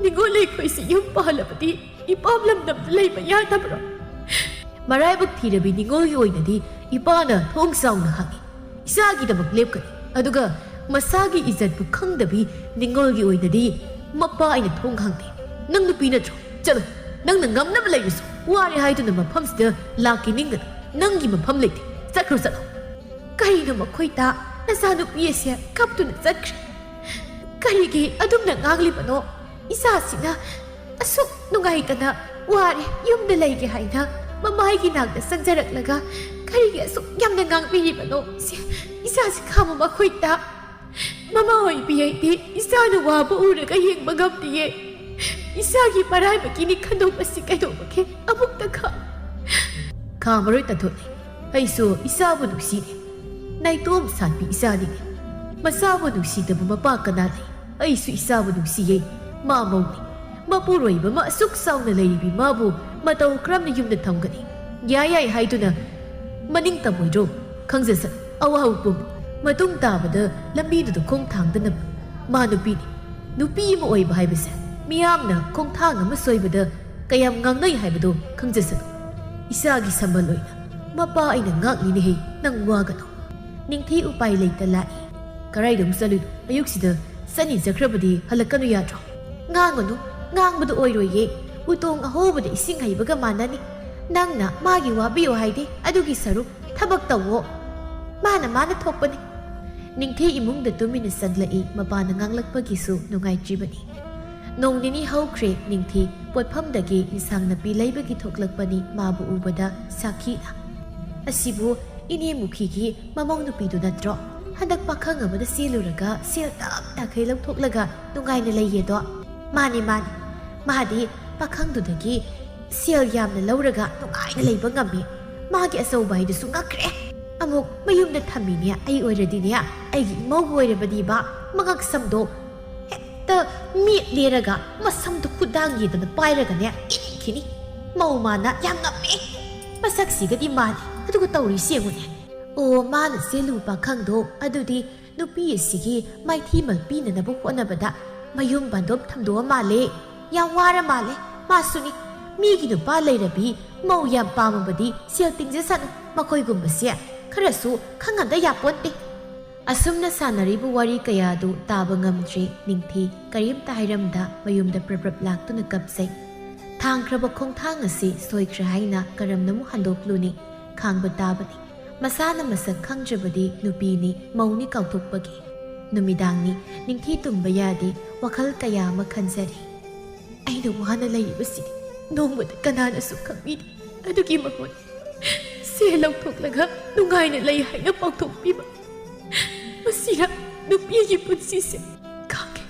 ꯅꯤꯉꯣꯜ ꯑꯩꯈꯣꯏꯁꯤ ꯌꯨꯝ ꯄꯥꯜꯂꯕꯗꯤ ꯏꯄꯥꯝ ꯂꯝꯗꯝꯗ ꯂꯩꯕ ꯌꯥꯗꯕ꯭ꯔꯣ? ꯃꯔꯥꯏꯕꯛ ꯊꯤꯔꯕꯤ ꯅꯤꯉꯣꯜꯒꯤ ꯑꯣꯏꯅꯗꯤ ꯏꯄꯥꯅ ꯊꯣꯡ ꯆꯥꯎꯅ ꯍꯥꯡꯉꯤ꯫ ꯏꯆꯥꯒꯤꯗꯃꯛ ꯂꯦꯞꯀꯅꯤ꯫ ꯑꯗꯨꯒ ꯃꯁꯥꯒꯤ ꯏꯖꯠꯄꯨ ꯈꯪꯗꯕꯤ ꯅꯤꯉꯣꯜꯒꯤ ꯑꯣꯏꯅꯗꯤ ꯃꯄꯥ ꯑꯩꯅ ꯊꯣꯡ ꯍꯥꯡꯗꯦ꯫ ꯅꯪ ꯅꯨꯄꯤ ꯅꯠꯇ꯭ꯔꯣ? ꯆꯠꯂꯣ, ꯅꯪꯅ ꯉꯝꯅꯕ ꯂꯩꯔꯨꯁꯨ꯫ ꯋꯥꯔꯦ ꯍꯥꯏꯗꯨꯅ ꯃꯐꯝꯁꯤꯗ ꯂꯥꯛꯀꯦ ꯅꯤꯡꯒꯅꯨ꯫ ꯅꯪꯒꯤ ꯃꯐꯝ ꯂꯩꯇꯦ꯫ ꯆꯠꯈ꯭ꯔꯣ, ꯆꯠꯂꯣ꯫ ꯀꯔꯤꯅꯣ ꯃꯈꯣꯏꯗ ꯅꯆꯥꯅꯨꯄꯤ ꯑꯁꯦ ꯀꯞꯇꯨꯅ ꯆꯠꯈ꯭ꯔꯦ? ꯀꯔꯤꯒꯤ ꯑꯗꯨꯝꯅ ꯉꯥꯡꯂꯤꯕꯅꯣ? ꯏꯆꯥꯁꯤꯅ ꯑꯁꯨꯛ ꯅꯨꯡꯉꯥꯏꯇꯅ ꯋꯥꯔꯦ, ꯌꯨꯝꯗ ꯂꯩꯒꯦ ꯍꯥꯏꯅ ꯃꯃꯥꯏꯒꯤ ꯅꯥꯛꯇ ꯆꯪꯖꯔꯛꯂꯒ ꯀꯔꯤꯒꯤ ꯑꯁꯨꯛ ꯌꯥꯝꯅ ꯉꯥꯡꯕꯤꯔꯤꯕꯅꯣ? ꯁꯤ ꯏꯆꯥꯁꯤ ꯈꯥꯝꯃꯨ ꯃꯈꯣꯏꯗ꯫ ꯃꯃꯥ ꯑꯣꯏꯕꯤ ꯑꯩꯗꯤ ꯏꯆꯥꯅ ꯋꯥꯕ ꯎꯔꯒ ꯌꯦꯡꯕ ꯉꯝꯗꯤꯌꯦ꯫ ꯏꯆꯥꯒꯤ ꯃꯔꯥꯏꯕꯛꯀꯤꯅꯤ ꯈꯟꯗꯣꯛꯄꯁꯤ ꯀꯩꯗꯧꯕꯒꯦ? ꯑꯃꯨꯛꯇ ꯈꯥꯝ-, ꯈꯥꯝꯃꯔꯣꯏ ꯇꯥꯟꯊꯣꯛꯂꯦ꯫ ꯑꯩꯁꯨ ꯏꯆꯥꯕꯨ ꯅꯨꯡꯁꯤꯔꯦ꯫ ꯅꯥꯏꯇꯣꯝ ꯁꯥꯠꯄꯤ ꯏꯆꯥꯅꯤꯅꯦ꯫ ꯃꯆꯥꯕꯨ ꯅꯨꯡꯁꯤꯗꯕ ꯃꯄꯥ ꯀꯅꯥ ꯂꯩ? ꯑꯩꯁꯨ ꯏꯆꯥꯕꯨ ꯅꯨꯡꯁꯤꯌꯦ꯫ ꯃꯥ ꯃꯧꯅꯤ꯫ ꯃꯄꯨꯔꯣꯏꯕ ꯑꯃ ꯑꯁꯨꯛ ꯆꯥꯎꯅ ꯂꯩꯔꯤꯕꯤ ꯃꯥꯕꯨ ꯃꯇꯧ ꯀꯔꯝꯅ ꯌꯨꯝꯗ ꯊꯝꯒꯅꯤ? ꯌꯥꯏ ꯌꯥꯏ ꯍꯥꯏꯗꯨꯅ ꯃꯅꯤꯡ ꯇꯝꯃꯣꯏꯗ꯭ꯔꯣ? ꯈꯪꯖꯁꯅꯨ꯫ ꯑꯋꯥꯕ ꯄꯨꯝꯕ ꯃꯇꯨꯡ ꯇꯥꯕꯗ ꯂꯝꯕꯤꯗꯨꯗ ꯈꯣꯡ ꯊꯥꯡꯗꯅꯕ꯫ ꯃꯥ ꯅꯨꯄꯤꯅꯤ꯫ ꯅꯨꯄꯤ ꯑꯃ ꯑꯣꯏꯕ ꯍꯥꯏꯕꯁꯦ ꯃꯤꯌꯥꯝꯅ ꯈꯣꯡꯊꯥꯡ ꯑꯃ ꯁꯣꯏꯕꯗ ꯀꯌꯥꯝ ꯉꯥꯡꯅꯩ ꯍꯥꯏꯕꯗꯣ ꯈꯪꯖꯁꯅꯨ꯫ ꯏꯆꯥꯒꯤ ꯁꯝꯕꯜ ꯑꯣꯏꯅ ꯃꯄꯥ ꯑꯩꯅ ꯉꯥꯛꯂꯤꯅꯦꯍꯦ, ꯅꯪ ꯋꯥꯒꯅꯨ꯫ ꯅꯤꯡꯊꯤ ꯎꯄꯥꯏ ꯂꯩꯇ ꯂꯥꯛꯏ꯫ "ꯀꯔꯥꯏꯗ ꯑꯃꯨꯛ ꯆꯠꯂꯨꯏꯅꯣ ꯑꯌꯨꯛꯁꯤꯗ? ꯆꯠꯅꯤ ꯆꯠꯈ꯭ꯔꯕꯗꯤ ꯍꯜꯂꯛꯀꯅꯨ ꯌꯥꯗ꯭ꯔꯣ?" "ꯉꯥꯡꯒꯅꯨ, ꯉꯥꯡꯕꯗꯣ ꯑꯣꯏꯔꯣꯏꯌꯦ꯫ ꯎꯇꯣꯡ ꯑꯍꯧꯕꯗ ꯏꯁꯤꯡ ꯍꯩꯕꯒ ꯃꯥꯟꯅꯅꯤ꯫ ꯅꯪꯅ ꯃꯥꯒꯤ ꯋꯥꯕꯤꯌꯣ ꯍꯥꯏꯗꯦ, ꯑꯗꯨꯒꯤ ꯁꯔꯨꯛ ꯊꯕꯛ ꯇꯧꯋꯣ꯫ ꯃꯥꯅ ꯃꯥꯅ ꯊꯣꯛꯄꯅꯤ꯫" ꯅꯤꯡꯊꯤ ꯏꯃꯨꯡꯗ ꯇꯨꯃꯤꯟꯅ ꯆꯪꯂꯛꯏ, ꯃꯄꯥꯅ ꯉꯥꯡꯂꯛꯄꯒꯤꯁꯨ ꯅꯨꯡꯉꯥꯏꯇ꯭ꯔꯤꯕꯅꯤ꯫ ꯅꯣꯡ ꯅꯤꯅꯤ ꯍꯧꯈ꯭ꯔꯦ, ꯅꯤꯡꯊꯤ ꯄꯣꯠꯐꯝꯗꯒꯤ ꯏꯟꯁꯥꯡ ꯅꯥꯄꯤ ꯂꯩꯕꯒꯤ ꯊꯣꯛꯂꯛꯄꯅꯤ, ꯃꯥꯕꯨ ꯎꯕꯗ ꯁꯥꯈꯤꯅ꯫ "ꯑꯁꯤꯕꯨ ꯏꯅꯦ ꯃꯨꯈꯤꯒꯤ ꯃꯃꯧ ꯅꯨꯄꯤꯗꯨ ꯅꯠꯇ꯭ꯔꯣ? ꯍꯟꯗꯛ ꯄꯥꯈꯪ ꯑꯃꯗ ꯆꯦꯜꯂꯨꯔꯒ ꯁꯦꯜ ꯇꯞ ꯇꯥꯈꯩ ꯂꯧꯊꯣꯛꯂꯒ ꯅꯨꯡꯉꯥꯏꯅ ꯂꯩꯌꯦꯗꯣ?" "ꯃꯥꯅꯤ, ꯃꯥꯅꯤ꯫ ꯃꯥꯗꯤ ꯄꯥꯈꯪꯗꯨꯗꯒꯤ ꯁꯦꯜ ꯌꯥꯝꯅ ꯂꯧꯔꯒ ꯅꯨꯡꯉꯥꯏꯅ ꯂꯩꯕ ꯉꯝꯃꯤ꯫ ꯃꯥꯒꯤ ꯑꯆꯧꯕ ꯍꯥꯏꯗꯨꯁꯨ ꯉꯛꯈ꯭ꯔꯦ꯫ ꯑꯃꯨꯛ ꯃꯌꯨꯝꯗ ꯊꯝꯃꯤꯅꯦ꯫ ꯑꯩ ꯑꯣꯏꯔꯗꯤꯅꯦ, ꯑꯩꯒꯤ ꯏꯃꯧ ꯑꯣꯏꯔꯕꯗꯤꯕ, ꯃꯉꯛ ꯁꯝꯗꯣ ꯍꯦꯛꯇ ꯃꯤꯠ ꯂꯦꯔꯒ ꯃꯁꯝꯗꯣ ꯈꯨꯗꯥꯡ ꯌꯦꯗꯅ ꯄꯥꯏꯔꯒꯅꯦ ꯏꯟꯈꯤꯅꯤ꯫ ꯃꯧ ꯃꯥꯅ ꯌꯥꯝ ꯉꯝꯃꯦ꯫ ꯃꯁꯛꯁꯤꯒꯗꯤ ꯃꯥꯜꯂꯤ꯫ ꯑꯗꯨꯒ ꯇꯧꯔꯤꯁꯤ ꯌꯦꯡꯉꯨꯅꯦ꯫ ꯑꯣ, ꯃꯥꯅ ꯆꯦꯜꯂꯨ ꯄꯥꯈꯪꯗꯣ ꯑꯗꯨꯗꯤ ꯅꯨꯄꯤ ꯑꯁꯤꯒꯤ ꯃꯥꯏꯊꯤ ꯃꯜ ꯄꯤꯅꯅꯕ ꯍꯣꯠꯅꯕꯗ ꯃꯌꯨꯝ ꯄꯥꯟꯗꯣꯞ ꯊꯝꯗꯣꯛꯑ ꯃꯥꯜꯂꯦ꯫ ꯌꯥꯝ ꯋꯥꯔ ꯃꯥꯜꯂꯦ꯫ ꯃꯥꯁꯨꯅꯤ꯫ ꯃꯤꯒꯤ ꯅꯨꯄꯥ ꯂꯩꯔꯕꯤ ꯃꯧ ꯌꯥꯝ ꯄꯥꯝꯃꯕꯗꯤ ꯁꯦꯜ ꯇꯤꯡꯖꯁꯅꯨ꯫ ꯃꯈꯣꯏꯒꯨꯝꯕꯁꯦ ꯈꯔꯁꯨ ꯈꯪꯍꯟꯗ ꯌꯥꯄꯣꯟꯇꯦ꯫" ꯑꯁꯨꯝꯅ ꯁꯥꯟꯅꯔꯤꯕ ꯋꯥꯔꯤ ꯀꯌꯥꯗꯨ ꯇꯥꯕ ꯉꯝꯗ꯭ꯔꯤ꯫ ꯅꯤꯡꯊꯤ ꯀꯔꯤꯝꯇ ꯍꯥꯏꯔꯝꯗ ꯃꯌꯨꯝꯗ ꯄ꯭ꯔꯞ ꯄ꯭ꯔꯞ ꯂꯥꯛꯇꯨꯅ ꯀꯞꯆꯩ꯫ ꯊꯥꯡꯈ꯭ꯔꯕ ꯈꯣꯡꯊꯥꯡ ꯑꯁꯤ ꯁꯣꯏꯈ꯭ꯔꯦ ꯍꯥꯏꯅ ꯀꯔꯝꯅ ꯑꯃꯨꯛ ꯍꯟꯗꯣꯛꯂꯨꯅꯤ? ꯈꯥꯡꯕ ꯇꯥꯕꯅꯤ꯫ ꯃꯁꯥꯅ ꯃꯁꯛ ꯈꯪꯗ꯭ꯔꯕꯗꯤ ꯅꯨꯄꯤꯅꯤ, ꯃꯧꯅꯤ ꯀꯥꯎꯊꯣꯛꯄꯒꯤ꯫ ꯅꯨꯃꯤꯗꯥꯡꯅꯤ꯫ ꯅꯤꯡꯊꯤ ꯇꯨꯝꯕ ꯌꯥꯗꯦ꯫ ꯋꯥꯈꯜ ꯀꯌꯥ ꯑꯃ ꯈꯟꯖꯔꯤ꯫ "ꯑꯩꯅ ꯋꯥꯅ ꯂꯩꯔꯤꯕꯁꯤ ꯅꯣꯡꯃꯗ ꯀꯅꯥꯅꯁꯨ ꯈꯪꯕꯤꯗꯦ꯫ ꯑꯗꯨꯒꯤ ꯃꯍꯨꯠ ꯁꯦꯜ ꯂꯧꯊꯣꯛꯂꯒ ꯅꯨꯡꯉꯥꯏꯅ ꯂꯩ ꯍꯥꯏꯅ ꯄꯥꯎꯊꯣꯛꯄꯤꯕ꯫ ꯃꯁꯤꯅ ꯅꯨꯄꯤꯒꯤ ꯄꯨꯟꯁꯤꯁꯦ ꯈꯥꯡꯒꯦ,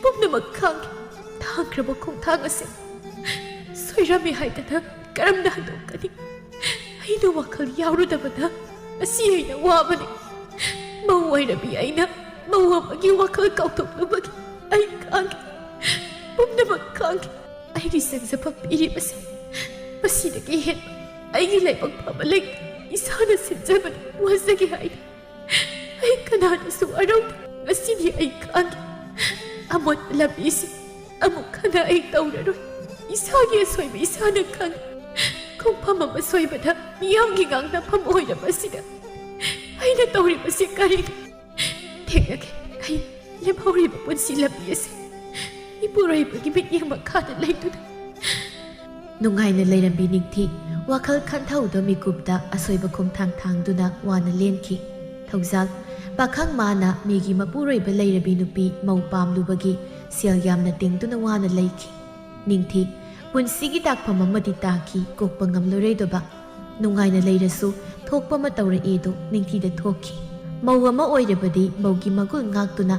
ꯄꯨꯝꯅꯃꯛ ꯈꯥꯡꯒꯦ꯫ ꯊꯥꯡꯈ꯭ꯔꯕ ꯈꯣꯡꯊꯥꯡ ꯑꯁꯦ ꯁꯣꯏꯔꯝꯃꯤ ꯍꯥꯏꯗꯅ ꯀꯔꯝꯅ ꯍꯟꯗꯣꯛꯀꯅꯤ? ꯑꯩꯅ ꯋꯥꯈꯜ ꯌꯥꯎꯔꯨꯗꯕꯗ ꯉꯁꯤ ꯑꯩꯅ ꯋꯥꯕꯅꯤ꯫ ꯃꯧ ꯑꯣꯏꯔꯕꯤ ꯑꯩꯅ ꯃꯧ ꯑꯃꯒꯤ ꯋꯥꯈꯜ ꯀꯥꯎꯊꯣꯛꯅꯕꯒꯤ ꯑꯩ ꯈꯥꯡꯒꯦ, ꯄꯨꯝꯅꯃꯛ ꯈꯥꯡꯒꯦ꯫ ꯑꯩꯒꯤ ꯆꯪꯖꯐꯝ ꯄꯤꯔꯤꯕꯁꯦ ꯃꯁꯤꯗꯒꯤ ꯍꯦꯟꯕ ꯑꯩꯒꯤ ꯂꯥꯏꯕꯛ ꯐꯕ ꯂꯩꯇꯦ꯫ ꯏꯁꯥꯅ ꯁꯤꯟꯖꯕꯅꯤ, ꯋꯥꯖꯒꯦ ꯍꯥꯏꯅ ꯑꯩ ꯀꯅꯥꯗꯁꯨ ꯋꯥꯔꯧꯗꯦ꯫ ꯉꯁꯤꯗꯤ ꯑꯩ ꯈꯥꯡꯒꯦ꯫ ꯑꯃꯣꯠꯄ ꯂꯝꯕꯤꯁꯤ ꯑꯃꯨꯛ ꯍꯟꯅ ꯑꯩ ꯇꯧꯔꯔꯣꯏ꯫ ꯏꯁꯥꯒꯤ ꯑꯁꯣꯏꯕ ꯏꯁꯥꯅ ꯈꯪꯉꯤ꯫ ꯈꯣꯡꯐꯝ ꯑꯃ ꯁꯣꯏꯕꯗ ꯃꯤꯌꯥꯝꯒꯤ ꯉꯥꯡꯅꯐꯝ ꯑꯣꯏꯔꯕ ꯑꯁꯤꯗ ꯑꯩꯅ ꯇꯧꯔꯤꯕꯁꯤ ꯀꯔꯤꯅꯣ? ꯊꯦꯡꯅꯒꯦ꯫ ꯑꯩ ꯂꯦꯝꯍꯧꯔꯤꯕ ꯄꯨꯟꯁꯤ ꯂꯝꯕꯤ ꯑꯁꯤ ꯏꯄꯨꯔꯣꯏꯕꯒꯤ ꯃꯤꯠꯌꯦꯡ ꯃꯈꯥꯗ ꯂꯩꯗꯨꯅ꯫ ꯅꯨꯡꯉꯥꯏꯅ ꯂꯩꯔꯝꯕꯤ ꯅꯤꯡꯊꯤ ꯋꯥꯈꯜ ꯈꯟꯊꯧꯗ ꯃꯤꯀꯨꯞꯇ ꯑꯁꯣꯏꯕ ꯈꯣꯡꯊꯥꯡ ꯊꯥꯡꯗꯨꯅ ꯋꯥꯅ ꯂꯦꯟꯈꯤ꯫ ꯊꯧꯖꯥꯜ꯫ ꯄꯥꯈꯪ ꯃꯥꯅ ꯃꯤꯒꯤ ꯃꯄꯨꯔꯣꯏꯕ ꯂꯩꯔꯕꯤ ꯅꯨꯄꯤ ꯃꯧ ꯄꯥꯝꯂꯨꯕꯒꯤ ꯁꯦꯜ ꯌꯥꯝꯅ ꯇꯤꯡꯗꯨꯅ ꯋꯥꯅ ꯂꯩꯈꯤ꯫ ꯅꯤꯡꯊꯤ꯫ ꯄꯨꯟꯁꯤꯒꯤ ꯇꯥꯛꯐꯝ ꯑꯃꯗꯤ ꯇꯥꯈꯤ, ꯀꯣꯛꯄ ꯉꯝꯂꯔꯣꯏꯗꯕ꯫ ꯅꯨꯡꯉꯥꯏꯅ ꯂꯩꯔꯁꯨ ꯊꯣꯛꯄ ꯑꯃ ꯇꯧꯔꯛꯑꯦꯗꯣ ꯅꯤꯡꯊꯤꯗ ꯊꯣꯛꯈꯤ꯫ ꯃꯧ ꯑꯃ ꯑꯣꯏꯔꯕꯗꯤ ꯃꯧꯒꯤ ꯃꯒꯨꯟ ꯉꯥꯛꯇꯨꯅ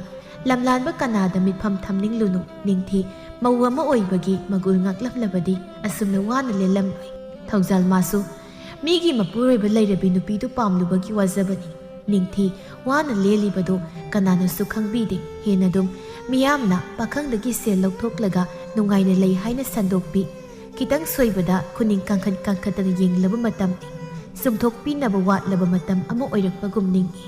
ꯂꯝꯂꯥꯟꯕ ꯀꯅꯥꯗ ꯃꯤꯠꯐꯝ ꯊꯝꯅꯤꯡꯂꯨꯅꯨ꯫ ꯅꯤꯡꯊꯤ꯫ ꯃꯧ ꯑꯃ ꯑꯣꯏꯕꯒꯤ ꯃꯒꯨꯟ ꯉꯥꯛꯂꯝꯂꯕꯗꯤ ꯑꯁꯨꯝꯅ ꯋꯥꯅ ꯂꯦꯜꯂꯝꯂꯣꯏ꯫ ꯊꯧꯖꯥꯜ ꯃꯥꯁꯨ ꯃꯤꯒꯤ ꯃꯄꯨꯔꯣꯏꯕ ꯂꯩꯔꯕꯤ ꯅꯨꯄꯤꯗꯨ ꯄꯥꯝꯂꯨꯕꯒꯤ ꯋꯥꯖꯕꯅꯤ꯫ ꯅꯤꯡꯊꯤ꯫ ꯋꯥꯅ ꯂꯦꯜꯂꯤꯕꯗꯨ ꯀꯅꯥꯅꯁꯨ ꯈꯪꯕꯤꯗꯦ꯫ ꯍꯦꯟꯅ ꯑꯗꯨꯝ ꯃꯤꯌꯥꯝꯅ ꯄꯥꯈꯪꯗꯒꯤ ꯁꯦꯜ ꯂꯧꯊꯣꯛꯂꯒ ꯅꯨꯡꯉꯥꯏꯅ ꯂꯩ ꯍꯥꯏꯅ ꯁꯟꯗꯣꯛꯄꯤ꯫ ꯈꯤꯇꯪ ꯁꯣꯏꯕꯗ ꯈꯨꯅꯤꯡ ꯀꯥꯡꯈꯠ ꯀꯥꯡꯈꯠꯇꯅ ꯌꯦꯡꯂꯕ ꯃꯇꯝꯅꯤ꯫ ꯆꯨꯝꯊꯣꯛꯄꯤꯅꯕ ꯋꯥꯠꯂꯕ ꯃꯇꯝ ꯑꯃ ꯑꯣꯏꯔꯛꯄꯒꯨꯝ ꯅꯤꯡꯏ꯫